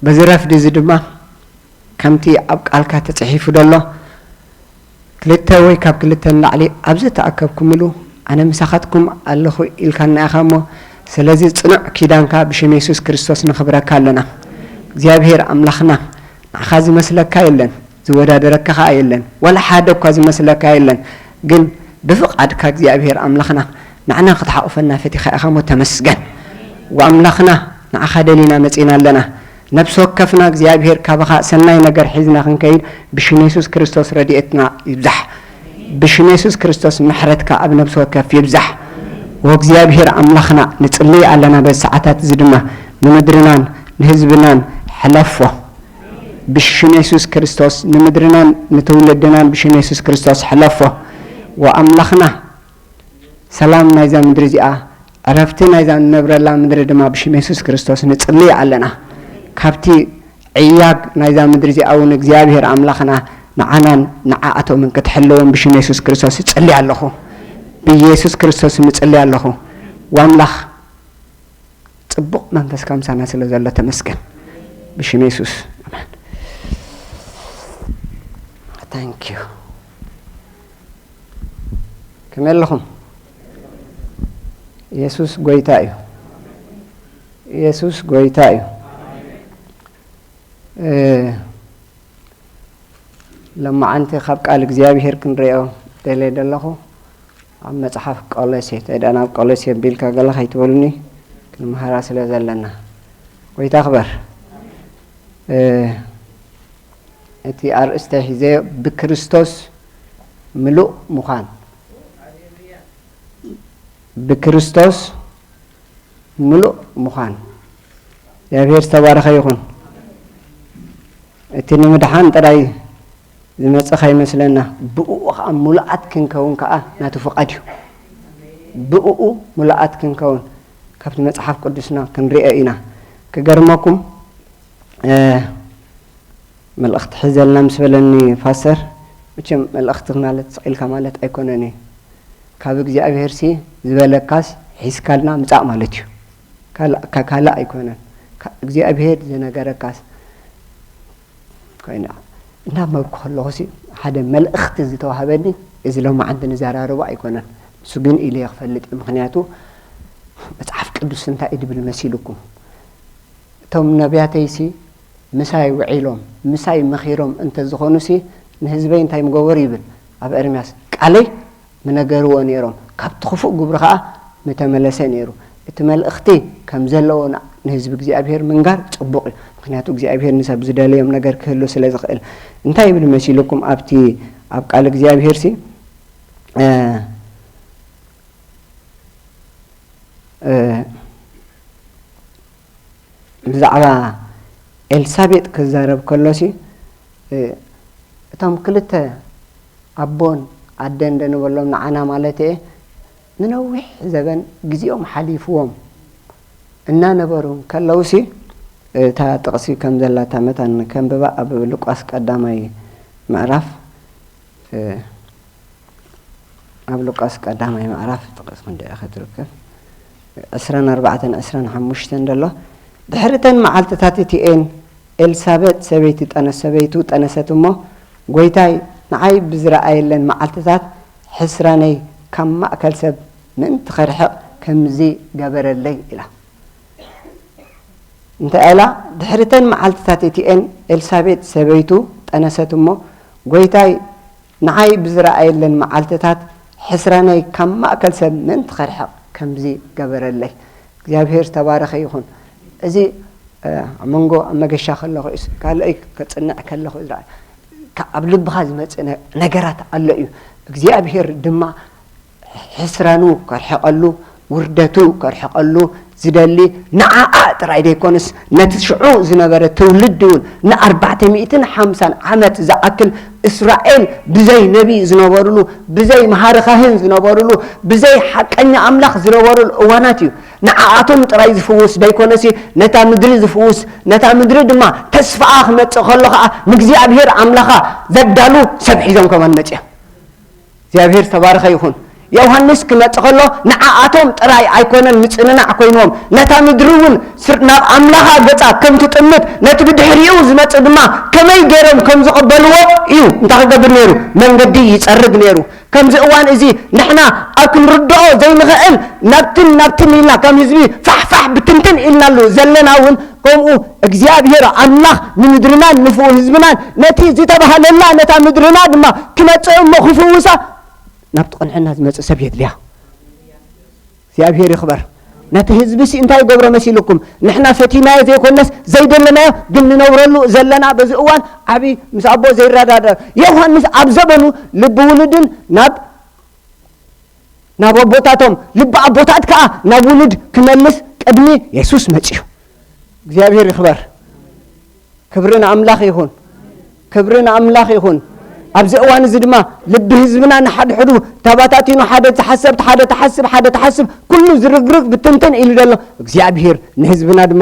በዚ ረፍዲ እዚ ድማ ከምቲ ኣብ ቃልካ ተጽሒፉ ዘሎ፣ ክልተ ወይ ካብ ክልተ ንላዕሊ ኣብ ዝተኣከብኩምሉ ኣነ ምሳኻትኩም ኣለኹ ኢልካና ኢኻ እሞ፣ ስለዚ ጽኑዕ ኪዳንካ ብሽም የሱስ ክርስቶስ ነኽብረካ ኣለና። እግዚኣብሔር ኣምላኽና፣ ንዓኻ ዝመስለካ የለን፣ ዝወዳደረካ ኸኣ የለን፣ ዋላ ሓደ እኳ ዝመስለካ የለን። ግን ብፍቓድካ እግዚኣብሔር ኣምላኽና፣ ንዓና ክትሓቑፈና ፈቲኻ ኢኻ እሞ ተመስገን። ወኣምላኽና፣ ንዓኻ ደሊና መጺና ኣለና። ነፍሲ ወከፍና እግዚኣብሔር ካባኻ ሰናይ ነገር ሒዝና ክንከይድ ብሽም የሱስ ክርስቶስ ረድኤትና ይብዛሕ። ብሽም የሱስ ክርስቶስ ምሕረትካ ኣብ ነፍሲ ወከፍ ይብዛሕ። ወእግዚኣብሔር ኣምላኽና ንጽልይ ኣለና። በዚ ሰዓታት እዚ ድማ ንምድርናን ንህዝብናን ሕለፎ። ብሽም የሱስ ክርስቶስ ንምድርናን ንትውልድናን ብሽም የሱስ ክርስቶስ ሕለፎ። ወኣምላኽና ሰላም ናይዛ ምድሪ እዚኣ፣ ዕረፍቲ ናይዛ እንነብረላ ምድሪ ድማ ብሽም የሱስ ክርስቶስ ንጽልይ ኣለና። ካብቲ ዕያግ ናይዛ ምድሪ እዚኣ እውን እግዚኣብሔር ኣምላኽና ንዓናን ንዓኣቶምን ክትሕልዎም ብሽም የሱስ ክርስቶስ እጽሊ ኣለኹ። ብየሱስ ክርስቶስ እጽሊ ኣለኹ። ወኣምላኽ ጽቡቕ መንፈስካ ምሳና ስለ ዘሎ ተመስገን። ብሽም የሱስ። ኣሜን። Thank you። ከመይ ኣለኹም? የሱስ ጎይታ እዩ። የሱስ ጎይታ እዩ። እ፣ ሎማዓንቲ ካብ ቃል እግዚኣብሔር ክንሪኦ ደልየ ዘለኹ፣ ኣብ መጽሓፍ ቆሎሴ፣ ተድኣ ናብ ቆሎሴ ቢልካ ገለ ከይትበሉኒ፣ ክንምሃራ ስለ ዘለና። ጎይታ ክበር። እ፣ እቲ ኣርእስተ ሒዘዮ ብክርስቶስ ምሉእ ምዃን። ብክርስቶስ ምሉእ ምዃን። እግዚኣብሔር ዝተባረኸ ይኹን። እቲ ንምድሓን ጥራይ ዝመጽእ ከይመስለና፣ ብእኡ ኸኣ ምሉኣት ክንከውን ከኣ ናቱ ፍቓድ እዩ። ብእኡ ምሉኣት ክንከውን ካብቲ መጽሓፍ ቅዱስና ክንሪኦ ኢና። ክገርመኩም፣ እ፣ መልእኽቲ ሒዘልና ምስ በለኒ ፓስተር፣ መቸም መልእኽቲ ማለት ስቕ ኢልካ ማለት ኣይኮነን እዩ። ካብ እግዚኣብሔርሲ ዝበለካስ ሒዝካልና ምጻእ ማለት እዩ። ካልእ፣ ካ-፣ ካልእ ኣይኮነን። ካ-፣ እግዚኣብሔር ዝነገረካስ ኮይና። እናንበብኩ ከለኹሲ ሓደ መልእኽቲ ዝተዋህበኒ፣ እዚ ሎማዓንቲ ንዘራርቦ ኣይኮነን። ንሱ ግን ኢለዮ ክፈልጥ እየ። ምኽንያቱ መጽሓፍ ቅዱስ እንታይ እዩ ድብል መሲልኩም? እቶም ነቢያተይሲ ምሳይ ውዒሎም፣ ምሳይ መኺሮም እንተ ዝኾኑሲ፣ ንህዝበይ እንታይ ምገበሩ ይብል ኣብ ኤርምያስ። ቃለይ ምነገርዎ ነይሮም፣ ካብቲ ክፉእ ግብሩ ኸኣ ምተመለሰ ነይሩ። እቲ መልእኽቲ ከም ዘለዎ ን-፣ ንህዝቢ እግዚኣብሔር ምንጋር ጽቡቕ እዩ። ምኽንያቱ እግዚኣብሔር ንሰብ ዝደለዮም ነገር ክህሉ ስለ ዝኽእል። እንታይ ይብል መሲልኩም ኣብቲ፣ ኣብ ቃል እግዚኣብሔርሲ፣ እ፣ እ፣ ብዛዕባ ኤልሳቤጥ ክዛረብ ከሎሲ፣ እ፣ እቶም ክልተ ኣቦን ኣደን እንደ ንበሎም ንዓና ማለት እየ፣ ንነዊሕ ዘበን ግዜኦም ሓሊፍዎም እናነበሩ ከለውሲ፣ እታ ጥቕሲ ከም ዘላታ መታን ከንብባ ኣብ ሉቃስ ቀዳማይ ምዕራፍ፣ እ፣ ኣብ ሉቃስ ቀዳማይ ምዕራፍ ጥቕስ ክንደይ ኢኻ ትርከብ? ዕስራን ኣርባዕተን ዕስራን ሓሙሽተን ዘሎ። ድሕሪ እተን መዓልትታት እቲኤን ኤልሳቤጥ ሰበይቲ ጠነ-፣ ሰበይቱ ጠነሰት እሞ፣ "ጐይታይ ንዓይ ብዝረኣየለን መዓልትታት ሕስራነይ ካብ ማእከል ሰብ ምእንቲ ኸርሕቕ ከምዚ ገበረለይ" ኢላ። እንታይ ኢላ? ድሕሪተን መዓልትታት እቲኤን ኤልሳቤጥ ሰበይቱ ጠነሰት እሞ፣ ጐይታይ ንዓይ ብዝረኣየለን መዓልትታት ሕስራነይ ካብ ማእከል ሰብ ምእንቲ ኸርሕቕ ከምዚ ገበረለይ። እግዚኣብሔር ዝተባረኸ ይኹን። እዚ፣ እ፣ ኣብ መንጎ ኣብ መገሻ ከለኹ እዩስ፣ ካልኣይ ከጽንዕ ከለኹ ዝረኣ-፣ ካብ ኣብ ልብኻ ዝመጽእ ነ-፣ ነገራት ኣሎ እዩ። እግዚኣብሔር ድማ ሕስረኑ ከርሕቐሉ፣ ውርደቱ ከርሕቐሉ ዝደሊ ንዓኣ ጥራይ ዘይኮነስ፣ ነቲ ሽዑ ዝነበረ ትውልዲ እውን ንኣርባዕተ ሚእትን ሓምሳን ዓመት ዝኣክል እስራኤል ብዘይ ነቢይ ዝነበሩሉ፣ ብዘይ መሃሪ ካህን ዝነበሩሉ፣ ብዘይ ሓቀኛ ኣምላኽ ዝነበሩሉ እዋናት እዩ። ንዓኣቶም ጥራይ ዝፍውስ ዘይኮነሲ፣ ነታ ምድሪ ዝፍውስ፣ ነታ ምድሪ ድማ ተስፋኣ ክመጽእ ከሎ ኸኣ ንእግዚኣብሔር ኣምላኻ ዘዳሉ ሰብ ሒዞም ከማን መጺኦም። እግዚኣብሔር ዝተባረኸ ይኹን። ዮሃንስ ክመጽእ ከሎ ንዓኣቶም ጥራይ ኣይኮነን ምጽንናዕ ኮይንዎም፣ ነታ ምድሪ እውን ስር-፣ ናብ ኣምላኻ ገጻ ከም ትጥምት፣ ነቲ ብድሕሪኡ ዝመጽእ ድማ ከመይ ገይሮም ከም ዝቕበልዎ እዩ እንታይ ክገብር ነይሩ? መንገዲ ይጸርግ ነይሩ። ከምዚ እዋን እዚ ንሕና ኣብ ክንርድኦ ዘይንኽእል ናብትን ናብትን ኢልና ከም ህዝቢ ፋሕፋሕ ብትንትን ኢልናሉ ዘለና እውን ከምኡ እግዚኣብሔር ኣምላኽ ንምድርናን ንፍኡ ህዝብናን ነቲ ዝተባህለላ ነታ ምድርና ድማ ክመጽእ እሞ ክፍውሳ ናብቲ ቅንዕና ዝመጽእ ሰብ የድልያ። እግዚኣብሔር ይኽበር። ነቲ ህዝቢ ሲ እንታይ ይገብሮ መሲልኩም? ንሕና ፈቲናዮ ዘይኮነስ ዘይደለናዮ ግን ንነብረሉ ዘለና በዚ እዋን ዓቢ ምስ ኣቦ ዘይረዳዳ። ዮሃንስ ኣብ ዘበኑ ልቢ ውሉድን ናብ፣ ናብ ኣቦታቶም፣ ልቢ ኣቦታት ከኣ ናብ ውሉድ ክመልስ ቅድሚ የሱስ መጺኡ። እግዚኣብሔር ይኽበር። ክብሪ ንኣምላኽ ይኹን። ክብሪ ንኣምላኽ ይኹን። ኣብዚ እዋን እዚ ድማ ልቢ ህዝብና ንሓድሕዱ ተባታቲኑ፣ ሓደ ዝሓሰብ፣ ሓደ ትሓስብ፣ ሓደ ትሓስብ፣ ኩሉ ዝርግርግ ብትንትን ኢሉ ዘሎ፣ እግዚኣብሔር ንህዝብና ድማ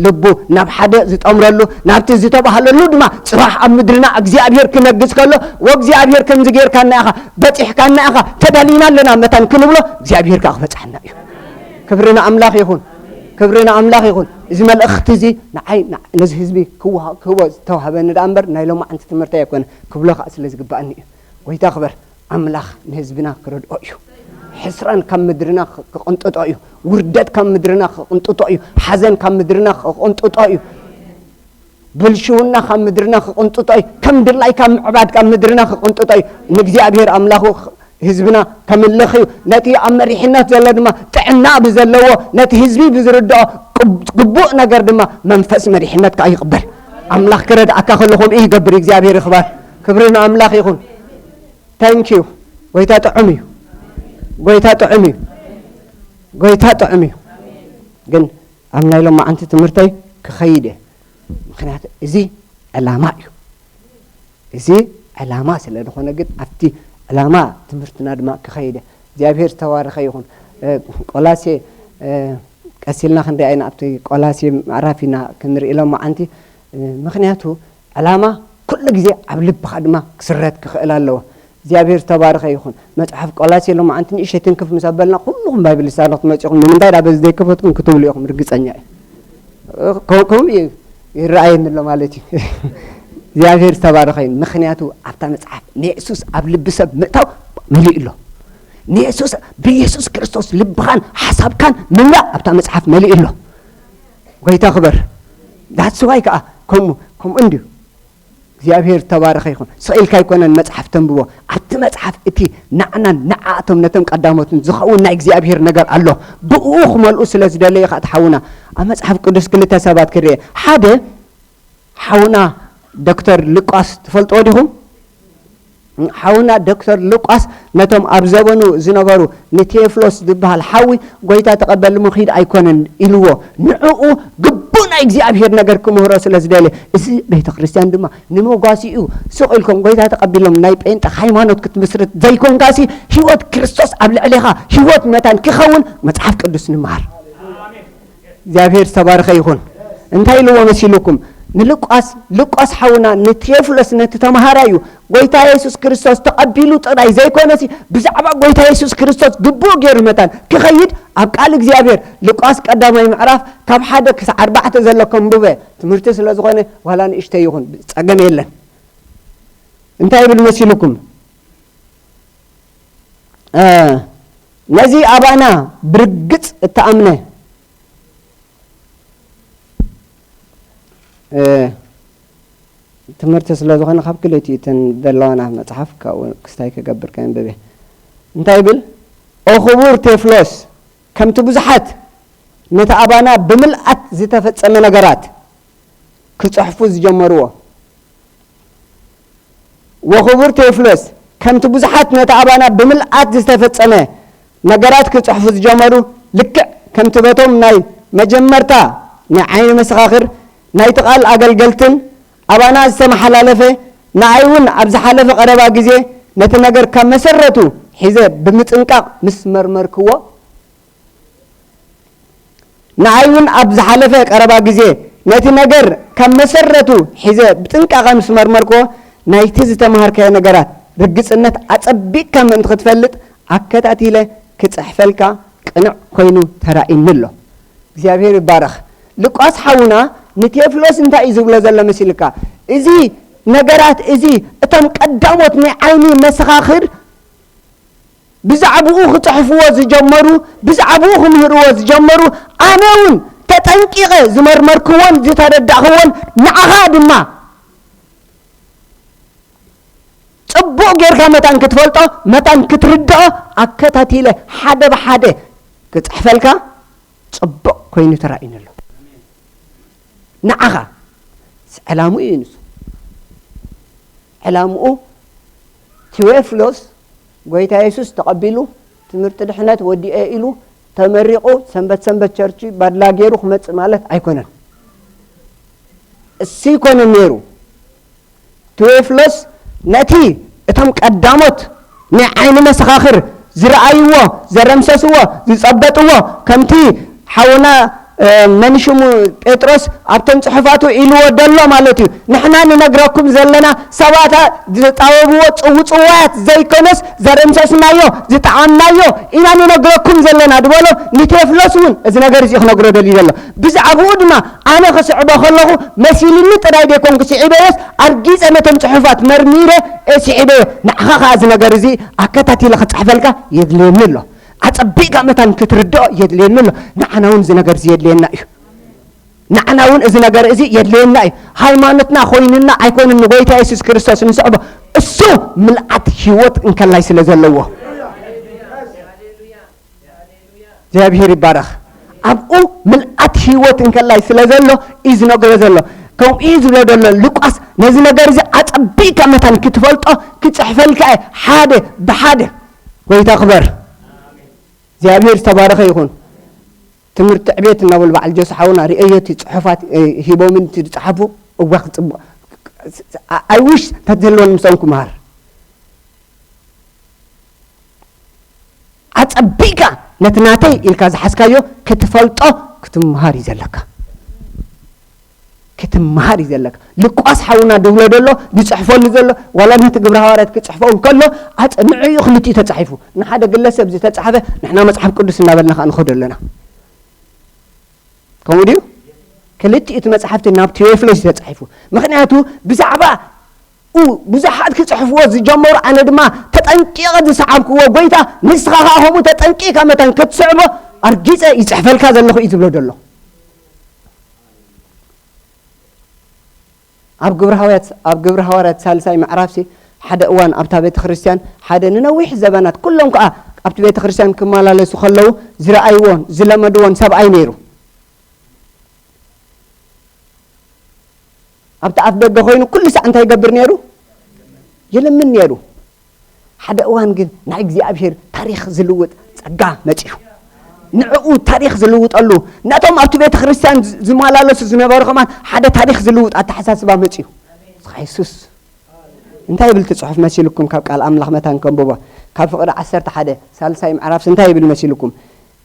ልቡ ናብ ሓደ ዝጠምረሉ፣ ናብቲ ዝተባህለሉ ድማ ጽባሕ ኣብ ምድርና እግዚኣብሔር ክነግስ ከሎ፣ "ወእግዚኣብሔር ከምዚ ጌርካና ኢኻ፣ በጺሕካና ኢኻ፣ ተዳሊና ኣለና መታን" ክንብሎ፣ እግዚኣብሔር ከኣ ክበጽሓና እዩ። ክብሪ ንኣምላኽ ይኹን። ክብሪ ንኣምላኽ ይኹን። እዚ መልእኽቲ እዚ ንዓይ፣ ን-፣ ነዚ ህዝቢ ክወሃ-፣ ክህቦ ዝተዋህበኒ ደኣ እምበር ናይ ሎማዓንቲ ትምህርቲ ኣይኮነ ክብሎ ከኣ ስለ ዝግባኣኒ እዩ። ጎይታ ክበር። ኣምላኽ ንህዝብና ክረድኦ እዩ። ሕስራን ካብ ምድርና ክ-፣ ክቕንጥጦ እዩ። ውርደት ካብ ምድርና ክቕንጥጦ እዩ። ሓዘን ካብ ምድርና ክቕንጥጦ እዩ። ብልሽውና ካብ ምድርና ክቕንጥጦ እዩ። ከም ድላይካ ምዕባድ ካብ ምድርና ክቕንጥጦ እዩ። ንእግዚኣብሔር ኣምላኹ ህዝብና ከምልኽ እዩ። ነቲ ኣብ መሪሕነት ዘሎ ድማ ጥዕና ብዘለዎ፣ ነቲ ህዝቢ ብዝርድኦ ቅብ-፣ ግቡእ ነገር ድማ መንፈስ መሪሕነት ከኣ ይቕበል። ኣምላኽ ክረድኣካ ከሎ ከምኡ ይገብር። እግዚኣብሔር ይኽበር። ክብሪ ንኣምላኽ ይኹን። Thank you። ጎይታ ጥዑም እዩ። ጎይታ ጥዑም እዩ። ጎይታ ጥዑም እዩ። ግን ኣብ ናይ ሎማዓንቲ ትምህርተይ ክኸይድ እየ። ምኽንያቱ እዚ ዕላማ እዩ። እዚ ዕላማ ስለ ዝኾነ ግን ኣብቲ ዕላማ ትምህርትና ድማ ክኸይድ እየ። እግዚኣብሔር ዝተባረኸ ይኹን። እ፣ ቆላሴ፣ እ፣ ቀስ ኢልና ክንሪኣ ኢና። ኣብቲ ቆላሴ ምዕራፍ ኢና ክንርኢ ሎማዓንቲ። እ፣ ምኽንያቱ ዕላማ ኩሉ ግዜ ኣብ ልብኻ ድማ ክስረት ክኽእል ኣለዎ። እግዚኣብሔር ዝተባረኸ ይኹን። መጽሓፍ ቆላሴ ሎማዓንቲ ንእሽተይ ትንክፍ ምስ ኣበልና ኩልኹም ባይብል ልሳኖት መጺኹም ንምንታይ ደኣ በዚ ዘይከፈትኩም ክትብሉ ኢኹም ርግጸኛ እየ። ከ-፣ ከምኡ ይ-፣ ይረኣየኒ ኣሎ ማለት እዩ። እግዚኣብሔር ዝተባረኸ እዩ። ምኽንያቱ ኣብታ መጽሓፍ ንየሱስ ኣብ ልቢ ሰብ ምእታው መሊኡ ኣሎ። ንየሱስ፣ ብየሱስ ክርስቶስ ልብኻን ሓሳብካን ምምላእ ኣብታ መጽሓፍ መሊኡ ኣሎ። ጎይታ ክበር። That's why ከኣ ከምኡ፣ ከምኡ እንድዩ። እግዚኣብሔር ዝተባረኸ ይኹን። ስቕ ኢልካ ኣይኮነን መጽሓፍ ተንብቦ። ኣብቲ መጽሓፍ እቲ ንዓናን ንዓኣቶም ነቶም ቀዳሞትን ዝኸውን ናይ እግዚኣብሔር ነገር ኣሎ። ብእኡ ክመልኡ ስለ ዝደለዩ ኸኣ እቲ ሓውና ኣብ መጽሓፍ ቅዱስ ክልተ ሰባት ክርኤ። ሓደ ሓውና ዶክተር ሉቃስ ትፈልጥዎ ዲኹም? ሓውና ዶክተር ሉቃስ ነቶም ኣብ ዘበኑ ዝነበሩ ንቴዎፍሎስ ዝበሃል ሓዊ ጎይታ ተቐበል እሞ ኺድ ኣይኮነን ኢልዎ። ንዕኡ ግቡእ ናይ እግዚኣብሔር ነገር ክምህሮ ስለ ዝደለ፣ እዚ ቤተ ክርስቲያን ድማ ንመጓሲኡ ስቕ ኢልኩም ጎይታ ተቐቢሎም ናይ ጴንጠ ሃይማኖት ክትምስርት ዘይኮንካሲ፣ ህይወት ክርስቶስ ኣብ ልዕሌኻ ህይወት መታን ክኸውን መጽሓፍ ቅዱስ ንመሃር። እግዚኣብሔር ዝተባረኸ ይኹን። እንታይ ኢልዎ መሲልኩም? ንሉቃስ፣ ሉቃስ ሓውና ንቴዎፍሎስ ነቲ ተምሃራዩ ጎይታ የሱስ ክርስቶስ ተቐቢሉ ጥራይ ዘይኮነሲ፣ ብዛዕባ ጎይታ የሱስ ክርስቶስ ግቡእ ገይሩ መታን ክኸይድ ኣብ ቃል እግዚኣብሔር ሉቃስ ቀዳማይ ምዕራፍ ካብ ሓደ ክሳዕ ኣርባዕተ ዘሎ ከንብበ ትምህርቲ ስለ ዝኾነ ዋላ ንእሽተይ ይኹን ጸገም የለን። እንታይ ይብል መሲልኩም? እ፣ ነዚ ኣባና ብርግጽ እተኣምነ እ፣ ትምህርቲ ስለ ዝኾነ ካብ ክልቲኡ እተን ዘለዋና መጽሓፍ ካብኡ ክስታይ ክገብር ከንብብ እየ። እንታይ ይብል? "ኦ ክቡር ቴፍሎስ፣ ከምቲ ብዙሓት ነቲ ኣባና ብምልኣት ዝተፈጸመ ነገራት ክጽሕፉ ዝጀመርዎ፣ ወክቡር ቴዎፍሎስ፣ ከምቲ ብዙሓት ነቲ ኣባና ብምልኣት ዝተፈጸመ ነገራት ክጽሕፉ ዝጀመሩ፣ ልክዕ ከምቲ በቶም ናይ መጀመርታ ናይ ዓይኒ መሰኻኽር ናይቲ ቃል ኣገልገልትን ኣባና ዝተመሓላለፈ፣ ንኣይ እውን ኣብ ዝሓለፈ ቀረባ ግዜ ነቲ ነገር ካብ መሰረቱ ሒዘ ብምጥንቃቕ ምስ መርመርክዎ፣ ንኣይ እውን ኣብ ዝሓለፈ ቀረባ ግዜ ነቲ ነገር ካብ መሰረቱ ሒዘ ብጥንቃቐ ምስ መርመርክዎ፣ ናይቲ ዝተምሃርካዮ ነገራት ርግጽነት ኣጸቢቕካ ምእንቲ ክትፈልጥ ኣከታቲለ ክጽሕፈልካ ቅኑዕ ኮይኑ ተራእዩኒ ኣሎ። እግዚኣብሔር ይባረኽ። ሉቃስ ሓውና ንቴዎፍሎስ እንታይ እዩ ዝብሎ ዘሎ መሲልካ? እዚ ነገራት እዚ እቶም ቀዳሞት ናይ ዓይኒ መሰኻኽር ብዛዕባኡ ክጽሕፍዎ ዝጀመሩ፣ ብዛዕባኡ ክምህርዎ ዝጀመሩ፣ ኣነ እውን ተጠንቂቐ ዝመርመርክዎን ዝተረዳእክዎን ንዓኻ ድማ ጽቡቕ ጌርካ መታን ክትፈልጦ፣ መታን ክትርድኦ ኣከታቲለ ሓደ ብሓደ ክጽሕፈልካ ጽቡቕ ኮይኑ ተራእዩኒ ኣሎ። ንዓኻ ዕላምኡ እዩ ንሱ። ዕላምኡ ቴዎፍሎስ ጎይታ የሱስ ተቐቢሉ ትምህርቲ ድሕነት ወዲኤ ኢሉ ተመሪቑ ሰንበት ሰንበት ቸርች ባድላ ገይሩ ክመጽእ ማለት ኣይኮነን። እሱ ይኮነን ነይሩ። ቴዎፍሎስ ነቲ እቶም ቀዳሞት ናይ ዓይኒ መሰኻኽር ዝረኣይዎ፣ ዘረምሰስዎ፣ ዝጸበጥዎ፣ ከምቲ ሓውና፣ እ፣ መን ሽሙ ጴጥሮስ ኣብተን ጽሑፋቱ ኢልዎ ደሎ ማለት እዩ። ንሕና ንነግረኩም ዘለና ሰባታ ዝጣበብዎ ጽውጽዋያት ዘይኮነስ ዘረምሰስናዮ፣ ዝጠዓምናዮ ኢና ንነግረኩም ዘለና ድበሎ። ንቴዎፍሎስ እውን እዚ ነገር እዚ ክነግሮ ደልዩ ዘሎ። ብዛዕባኡ ድማ ኣነ ክስዕቦ ከለኹ መሲልኒ ጥራይ ደይኮንኩ ስዒበዮስ፣ ኣርጊጸ ነቶም ጽሑፋት መርሚረ እየ ስዒበዮ። ንዓኻ ኸኣ እዚ ነገር እዚ ኣከታቲለ ክጽሕፈልካ የድልየኒ ኣሎ። ኣጸቢቕካ መታን ክትርድኦ የድልየኒ ኣሎ። ንዓና እውን እዚ ነገር እዚ የድልየና እዩ። ንዓና እውን እዚ ነገር እዚ የድልየና እዩ። ሃይማኖትና ኮይንና ኣይኮንን ንጎይታ የሱስ ክርስቶስ ንስዕቦ። እሱ ምልኣት ህይወት እንከላይ ስለ ዘለዎ። እግዚኣብሔር ይባረኽ። ኣብኡ ምልኣት ህይወት እንከላይ ስለ ዘሎ እዩ ዝነግሮ ዘሎ። ከምኡ እዩ ዝብሎ ዘሎ ሉቃስ። ነዚ ነገር እዚ ኣጸቢቕካ መታን ክትፈልጦ ክጽሕፈልካ እየ፣ ሓደ ብሓደ። ጎይታ ክበር። እግዚኣብሔር ዝተባረኸ ይኹን። ትምህርቲ ዕቤት እናበሉ በዓል ጆስ ሓውና ርእዮ እቲ ጽሑፋት፣ እ፣ ሂቦምን እቲ ዝጸሓፉ እዋ ክጽቡቕ። I wish ተትህልወን ምሰኦም ክመሃር። ኣጸቢቕካ ነቲ ናተይ ኢልካ ዝሓዝካዮ ክትፈልጦ ክትመሃር እዩ ዘለካ። ክትመሃር እዩ ዘለካ። ሉቃስ ሓውና ድብሎ ዘሎ፣ ዝጽሕፈሉ ዘሎ፣ ዋላ ነቲ ግብረ ሃዋርያት ክጽሕፎ እንከሎ፣ ኣጸ-፣ ንዕኡ ክልቲኡ ተጻሒፉ። ንሓደ ግለሰብ ዝተጻሕፈ፣ ንሕና መጽሓፍ ቅዱስ እናበልና ከኣ ንኸዶ ኣለና። ከምኡ ድዩ? ክልቲኡ እቲ መጽሓፍቲ ናብ ቴዎፍሎስ እዩ ተጻሒፉ። ምኽንያቱ ብዛዕባ ኡ ብዙሓት ክጽሕፍዎ ዝጀመሩ፣ ኣነ ድማ ተጠንቂቐ ዝሰዓብክዎ፣ ጎይታ ንስኻ ኸኣ ከምኡ ተጠንቂቕካ መታን ክትስዕቦ ኣርጊጸ ይጽሕፈልካ ዘለኹ እዩ ዝብሎ ዘሎ። ኣብ ግብረ ሃዋርያት፣ ኣብ ግብረ ሃዋርያት ሳልሳይ ምዕራፍሲ ሓደ እዋን ኣብታ ቤተ ክርስቲያን ሓደ ንነዊሕ ዘበናት ኩሎም ከኣ ኣብቲ ቤተ ክርስቲያን ክመላለሱ ከለዉ ዝረኣይዎን ዝለመድዎን ሰብኣይ ነይሩ። ኣብቲ ኣፍ ደገ ኮይኑ ኩሉ ሳዕ እንታይ ይገብር ነይሩ? ይልምን ነይሩ። ሓደ እዋን ግን ናይ እግዚኣብሔር ታሪኽ ዝልውጥ ጸጋ መጺኡ። ንዕኡ ታሪኽ ዝልውጠሉ፣ ነቶም ኣብቲ ቤተ ክርስቲያን ዝ-፣ ዝመላለሱ ዝነበሩ ከማን ሓደ ታሪኽ ዝልውጥ ኣተሓሳስባ መጺኡ። ንስኻ የሱስ እንታይ ይብል እቲ ጽሑፍ መሲልኩም? ካብ ቃል ኣምላኽ መታን ከንብቦ። ካብ ፍቕዲ ዓሰርተ ሓደ፣ ሳልሳይ ምዕራፍስ እንታይ ይብል መሲልኩም?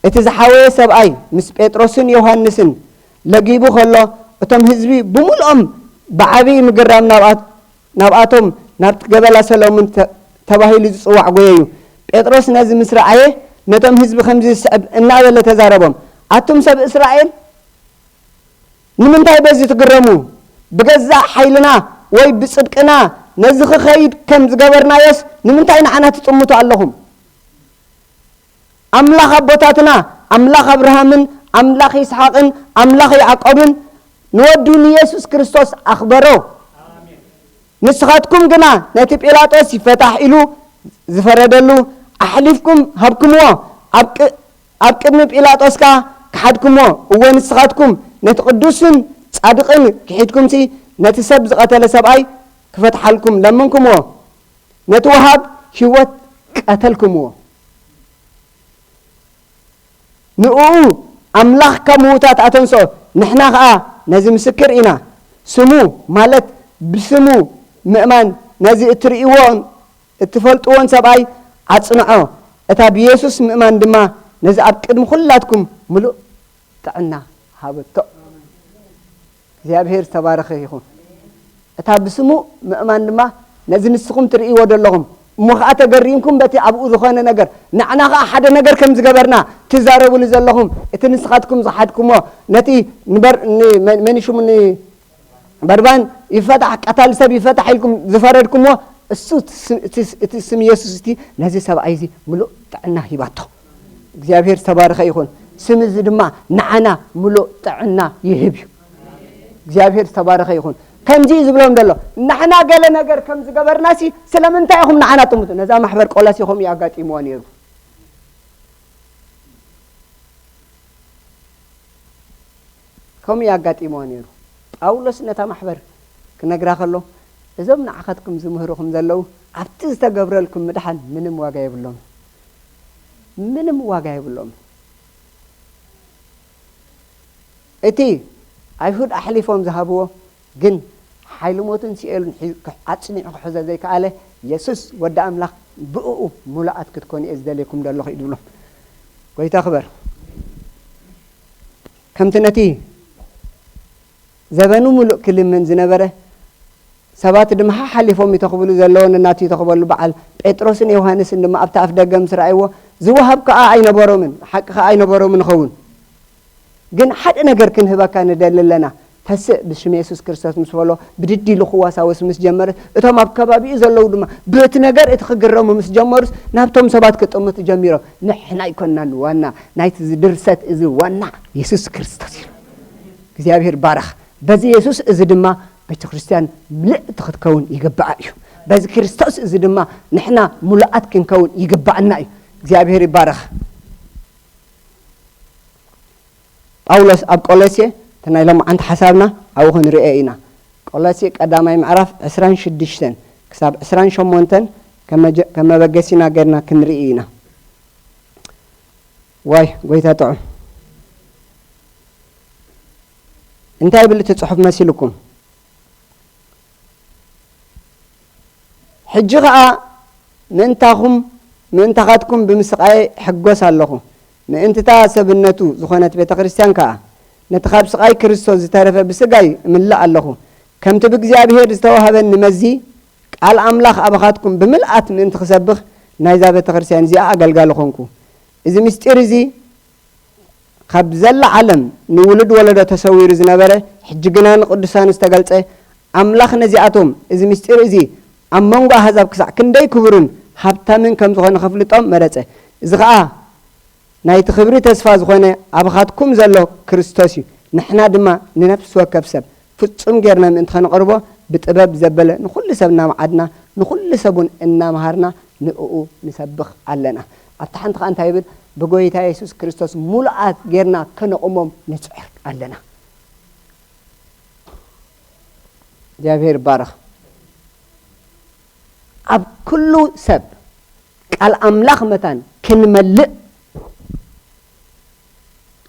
እቲ ዝሓወየ ሰብኣይ ምስ ጴጥሮስን ዮሃንስን ለጊቡ ከሎ፣ እቶም ህዝቢ ብምልኦም ብዓብዪ ምግራም ናብኣ-፣ ናብኣቶም ናብቲ ገበላ ሰሎሞን ተ-፣ ተባሂሉ ዝጽዋዕ ጎየዩ። ጴጥሮስ ነዚ ምስ ረኣየ፣ ነቶም ህዝቢ ከምዚ ዝስዕብ እናበለ ተዛረቦም፣ ኣቱም ሰብ እስራኤል፣ ንምንታይ በዚ ትግረሙ? ብገዛእ ሓይልና ወይ ብጽድቅና ነዚ ክኸይድ ከም ዝገበርናዮስ፣ ንምንታይ ንዓና ትጥምቱ ኣለኹም? ኣምላኽ ኣቦታትና፣ ኣምላኽ ኣብርሃምን ኣምላኽ ይስሓቅን ኣምላኽ ያዕቆብን ንወዱ ንየሱስ ክርስቶስ ኣኽበሮ። ንስኻትኩም ግና ነቲ ጲላጦስ ይፈታሕ ኢሉ ዝፈረደሉ ኣሕሊፍኩም ሃብኩምዎ። ኣብ ቅ-፣ ኣብ ቅድሚ ጲላጦስ ከኣ ከሓድኩምዎ። እወ፣ ንስኻትኩም ነቲ ቅዱስን ጻድቕን ክሒድኩምሲ፣ ነቲ ሰብ ዝቐተለ ሰብኣይ ክፈትሓልኩም ለመንኩምዎ። ነቲ ወሃብ ህይወት ቀተልኩምዎ። ንእኡ ኣምላኽ ካብ ምዉታት ኣተንስኦ፣ ንሕና ኸኣ ነዚ ምስክር ኢና። ስሙ፣ ማለት ብስሙ ምእማን፣ ነዚ እትርእይዎን እትፈልጥዎን ሰብኣይ ኣጽንዖ። እታ ብየሱስ ምእማን ድማ ነዚ ኣብ ቅድሚ ኹላትኩም ምሉእ ጥዕና ሃበቶ። እግዚኣብሔር ዝተባረኸ ይኹን። እታ ብስሙ ምእማን ድማ ነዚ ንስኹም ትርእይዎ ዘለኹም፣ እሞ ኸዓ ተገሪምኩም በቲ ኣብኡ ዝኾነ ነገር፣ ንዓና ኸዓ ሓደ ነገር ከም ዝገበርና ትዛረቡሉ ዘለኹም፣ እቲ ንስኻትኩም ዝሓድኩሞ፣ ነቲ ንበር-፣ ን-፣ መን-፣ መን እዩ ሽሙ? ን-፣ በርባን ይፈታሕ፣ ቀታሊ ሰብ ይፈታሕ ኢልኩም ዝፈረድኩሞ፣ እሱ እቲ ስ-፣ እቲ ስ-፣ እቲ ስም የሱስ እቲ ነዚ ሰብኣይ እዚ ምሉእ ጥዕና ሂባቶ። እግዚኣብሔር ዝተባረኸ ይኹን። ስም እዚ ድማ ንዓና ምሉእ ጥዕና ይህብ እዩ። እግዚኣብሔር ዝተባረኸ ይኹን። ከምዚ እዩ ዝብሎም ዘሎ፣ ንሕና ገለ ነገር ከም ዝገበርናሲ ስለምንታይ ኢኹም ንዓና ጥምቱ? ነዛ ማሕበር ቆላሲ ከምኡ እዩ ኣጋጢምዋ ነይሩ። ከምኡ እዩ ኣጋጢምዋ ነይሩ። ጳውሎስ ነታ ማሕበር ክነግራ ከሎ፣ እዞም ንዓኻትኩም ዝምህሩኹም ዘለዉ ኣብቲ ዝተገብረልኩም ምድሓን ምንም ዋጋ የብሎምን። ምንም ዋጋ የብሎምን። እቲ ኣይሁድ ኣሕሊፎም ዝሃብዎ ግን ሓይሊ ሞትን ሲኦልን ሒ-፣ ክሕ-፣ ኣጽኒዑ ክሕዞ ዘይከኣለ የሱስ ወዲ ኣምላኽ ብእኡ ምሉኣት ክትኮኑ እየ ዝደልየኩም ዘለኹ እዩ ዝብሎም። ጎይታ ክበር። ከምቲ ነቲ ዘበኑ ምሉእ ክልምን ዝነበረ፣ ሰባት ድማ ሓሓሊፎም ይተኽብሉ ዘለዉ ነናቱ ይተኽበሉ። በዓል ጴጥሮስን ዮሃንስን ድማ ኣብቲ ኣፍ ደገ ምስ ረኣይዎ፣ ዝወሃብ ከኣ ኣይነበሮምን፣ ሓቂ ከኣ ኣይነበሮምን ይኸውን። ግን ሓደ ነገር ክንህበካ ንደሊ ኣለና። ተስእ ብሽም የሱስ ክርስቶስ ምስ በሎ፣ ብድድ ኢሉ ክዋሳወስ ምስ ጀመረ፣ እቶም ኣብ ከባቢኡ ዘለዉ ድማ በቲ ነገር እቲ ክግረሙ ምስ ጀመሩስ፣ ናብቶም ሰባት ክጥምቱ ጀሚሮም። ንሕና ኣይኮንናን ዋና፣ ናይቲ እዚ ድርሰት እዚ ዋና የሱስ ክርስቶስ እዩ። እግዚኣብሔር ይባረኽ። በዚ የሱስ እዚ ድማ ቤተ ክርስቲያን ምልእቲ ክትከውን ይግባኣ እዩ። በዚ ክርስቶስ እዚ ድማ ንሕና ምሉኣት ክንከውን ይግባኣና እዩ። እግዚኣብሔር ይባረኽ። ጳውሎስ ኣብ ቆሎሴ፣ እቲ ናይ ሎማዓንቲ ሓሳብና ኣብኡ ክንሪኦ ኢና። ቆሎሴ ቀዳማይ ምዕራፍ ዕስራን ሽዱሽተን ክሳብ ዕስራን ሸሞንተን ከመጀ-፣ ከመበገሲና ገርና ክንርኢ ኢና። ዋይ፣ ጎይታ ጥዑም። እንታይ ይብል እቲ ጽሑፍ መሲልኩም? ሕጂ ኸኣ ምእንታኹም፣ ምእንታኻትኩም ብምስቓየ እሕጎስ ኣለኹ። ምእንትታ ሰብነቱ ዝኾነት ቤተ ክርስቲያን ከኣ፣ ነቲ ካብ ስቓይ ክርስቶስ ዝተረፈ ብስጋይ እምልእ ኣለኹ። ከምቲ ብእግዚኣብሔር ዝተዋህበኒ መዚ፣ ቃል ኣምላኽ ኣባኻትኩም ብምልኣት ምእንቲ ክሰብኽ፣ ናይዛ ቤተ ክርስቲያን እዚኣ ኣገልጋሊ ኾንኩ። እዚ ምስጢር እዚ ካብ ዘላ ዓለም ንውሉድ ወለዶ ተሰዊሩ ዝነበረ፣ ሕጂ ግና ንቅዱሳኑ ዝተገልጸ፣ ኣምላኽ ነዚኣቶም፣ እዚ ምስጢር እዚ ኣብ መንጎ ኣህዛብ ክሳዕ ክንደይ ክቡርን ሃብታምን ከም ዝኾነ ከፍልጦም መረጸ። እዚ ኸኣ ናይቲ ክብሪ ተስፋ ዝኾነ ኣባኻትኩም ዘሎ ክርስቶስ እዩ። ንሕና ድማ ንነፍሲ ወከፍ ሰብ ፍጹም ጌርና ምእንቲ ኸነቕርቦ፣ ብጥበብ ዘበለ ንኹሉ ሰብ እናመዓድና፣ ንኹሉ ሰብ እውን እናምሃርና ንእኡ ንሰብኽ ኣለና። ኣብታ ሓንቲ ኸኣ እንታይ ይብል? ብጎይታ የሱስ ክርስቶስ ሙሉኣት ጌርና ከነቑሞም ንጽዕር ኣለና። እግዚኣብሔር ይባረኽ። ኣብ ኩሉ ሰብ ቃል ኣምላኽ መታን ክንመልእ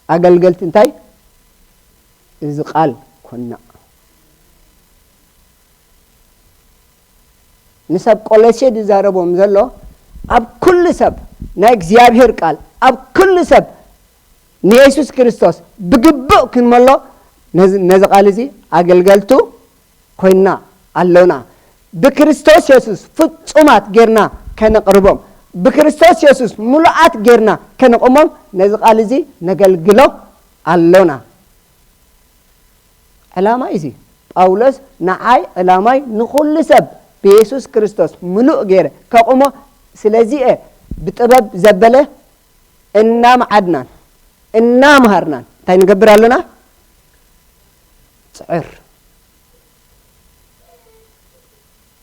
ኣገልገልቲ እንታይ? እዚ ቃል ኮና። ንሰብ ቆሎሴ ዝዛረቦም ዘሎ ኣብ ኩሉ ሰብ ናይ እግዚኣብሔር ቃል ኣብ ኩሉ ሰብ ንየሱስ ክርስቶስ ብግቡእ ክንመሎ ነዚ፣ ነዚ ቃል እዚ ኣገልገልቱ ኮይንና ኣሎና። ብክርስቶስ የሱስ ፍጹማት ጌርና ከነቕርቦም፣ ብክርስቶስ የሱስ ምሉኣት ጌርና ከነቕሞም ነዚ ቃል እዚ ነገልግሎ ኣሎና። ዕላማ እዩ እዚ። ጳውሎስ ንዓይ ዕላማይ ንኹሉ ሰብ ብየሱስ ክርስቶስ ምሉእ ገይረ ከቑሞ፣ ስለዚ እየ ብጥበብ ዘበለ እናመዓድናን እናምሃርናን እንታይ ንገብር ኣሎና? ንጽዕር።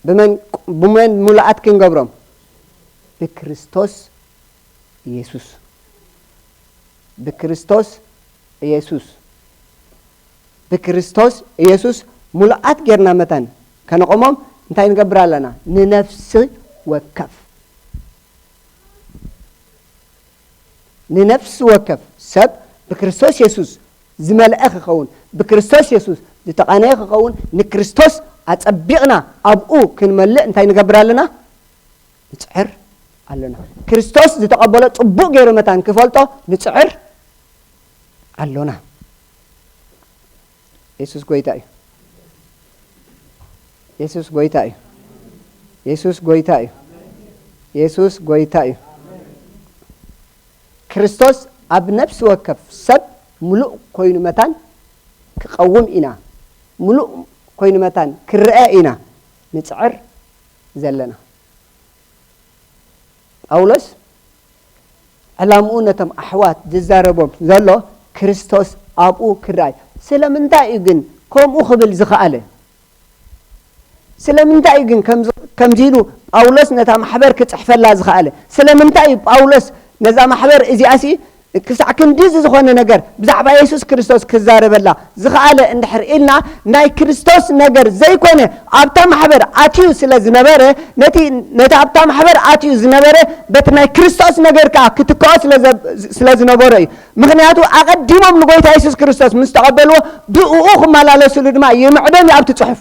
ብመን፣ ብመን ሙሉኣት ክንገብሮም? ብክርስቶስ ኢየሱስ። ብክርስቶስ ኢየሱስ። ብክርስቶስ ኢየሱስ ሙሉኣት ጌርና መታን ከነቆሞም እንታይ ንገብር ኣለና? ንነፍሲ ወከፍ፣ ንነፍሲ ወከፍ ሰብ ብክርስቶስ የሱስ ዝመልአ ክኸውን፣ ብክርስቶስ የሱስ ዝተቓነየ ክኸውን፣ ንክርስቶስ ኣጸቢቕና ኣብኡ ክንመልእ እንታይ ንገብር ኣለና? ንጽዕር ኣለና። ክርስቶስ ዝተቐበሎ ጽቡቕ ገይሩ መታን ክፈልጦ ንጽዕር ኣሎና። የሱስ ጎይታ እዩ። የሱስ ጎይታ እዩ። የሱስ ጎይታ እዩ። የሱስ ጎይታ እዩ። ክርስቶስ ኣብ ነፍሲ ወከፍ ሰብ ምሉእ ኮይኑ መታን ክቐውም ኢና፣ ምሉእ ኮይኑ መታን ክረአ ኢና ንጽዕር ዘለና። ጳውሎስ ዕላምኡ ነቶም ኣሕዋት ዝዛረቦም ዘሎ ክርስቶስ ኣብኡ ክረኣይ። ስለምንታይ እዩ ግን ከምኡ ክብል ዝኸኣለ? ስለምንታይ እዩ ግን ከምዚ፣ ከምዚ ኢሉ ጳውሎስ ነታ ማሕበር ክጽሕፈላ ዝኸኣለ? ስለምንታይ እዩ ጳውሎስ ነዛ ማሕበር እዚኣሲ ክሳዕ ክንድዚ ዝኾነ ነገር ብዛዕባ የሱስ ክርስቶስ ክዛረበላ ዝኸኣለ እንድሕር ኢልና፣ ናይ ክርስቶስ ነገር ዘይኮነ ኣብታ ማሕበር ኣትዩ ስለ ዝነበረ፣ ነቲ፣ ነቲ ኣብታ ማሕበር ኣትዩ ዝነበረ በቲ ናይ ክርስቶስ ነገር ከኣ ክትክኦ ስለ ዘ-፣ ስለ ዝነበሮ እዩ። ምኽንያቱ ኣቐዲሞም ንጎይታ የሱስ ክርስቶስ ምስ ተቐበልዎ ብእኡ ክመላለሱሉ ድማ ይምዕዶም እዩ ኣብቲ ጽሑፍ።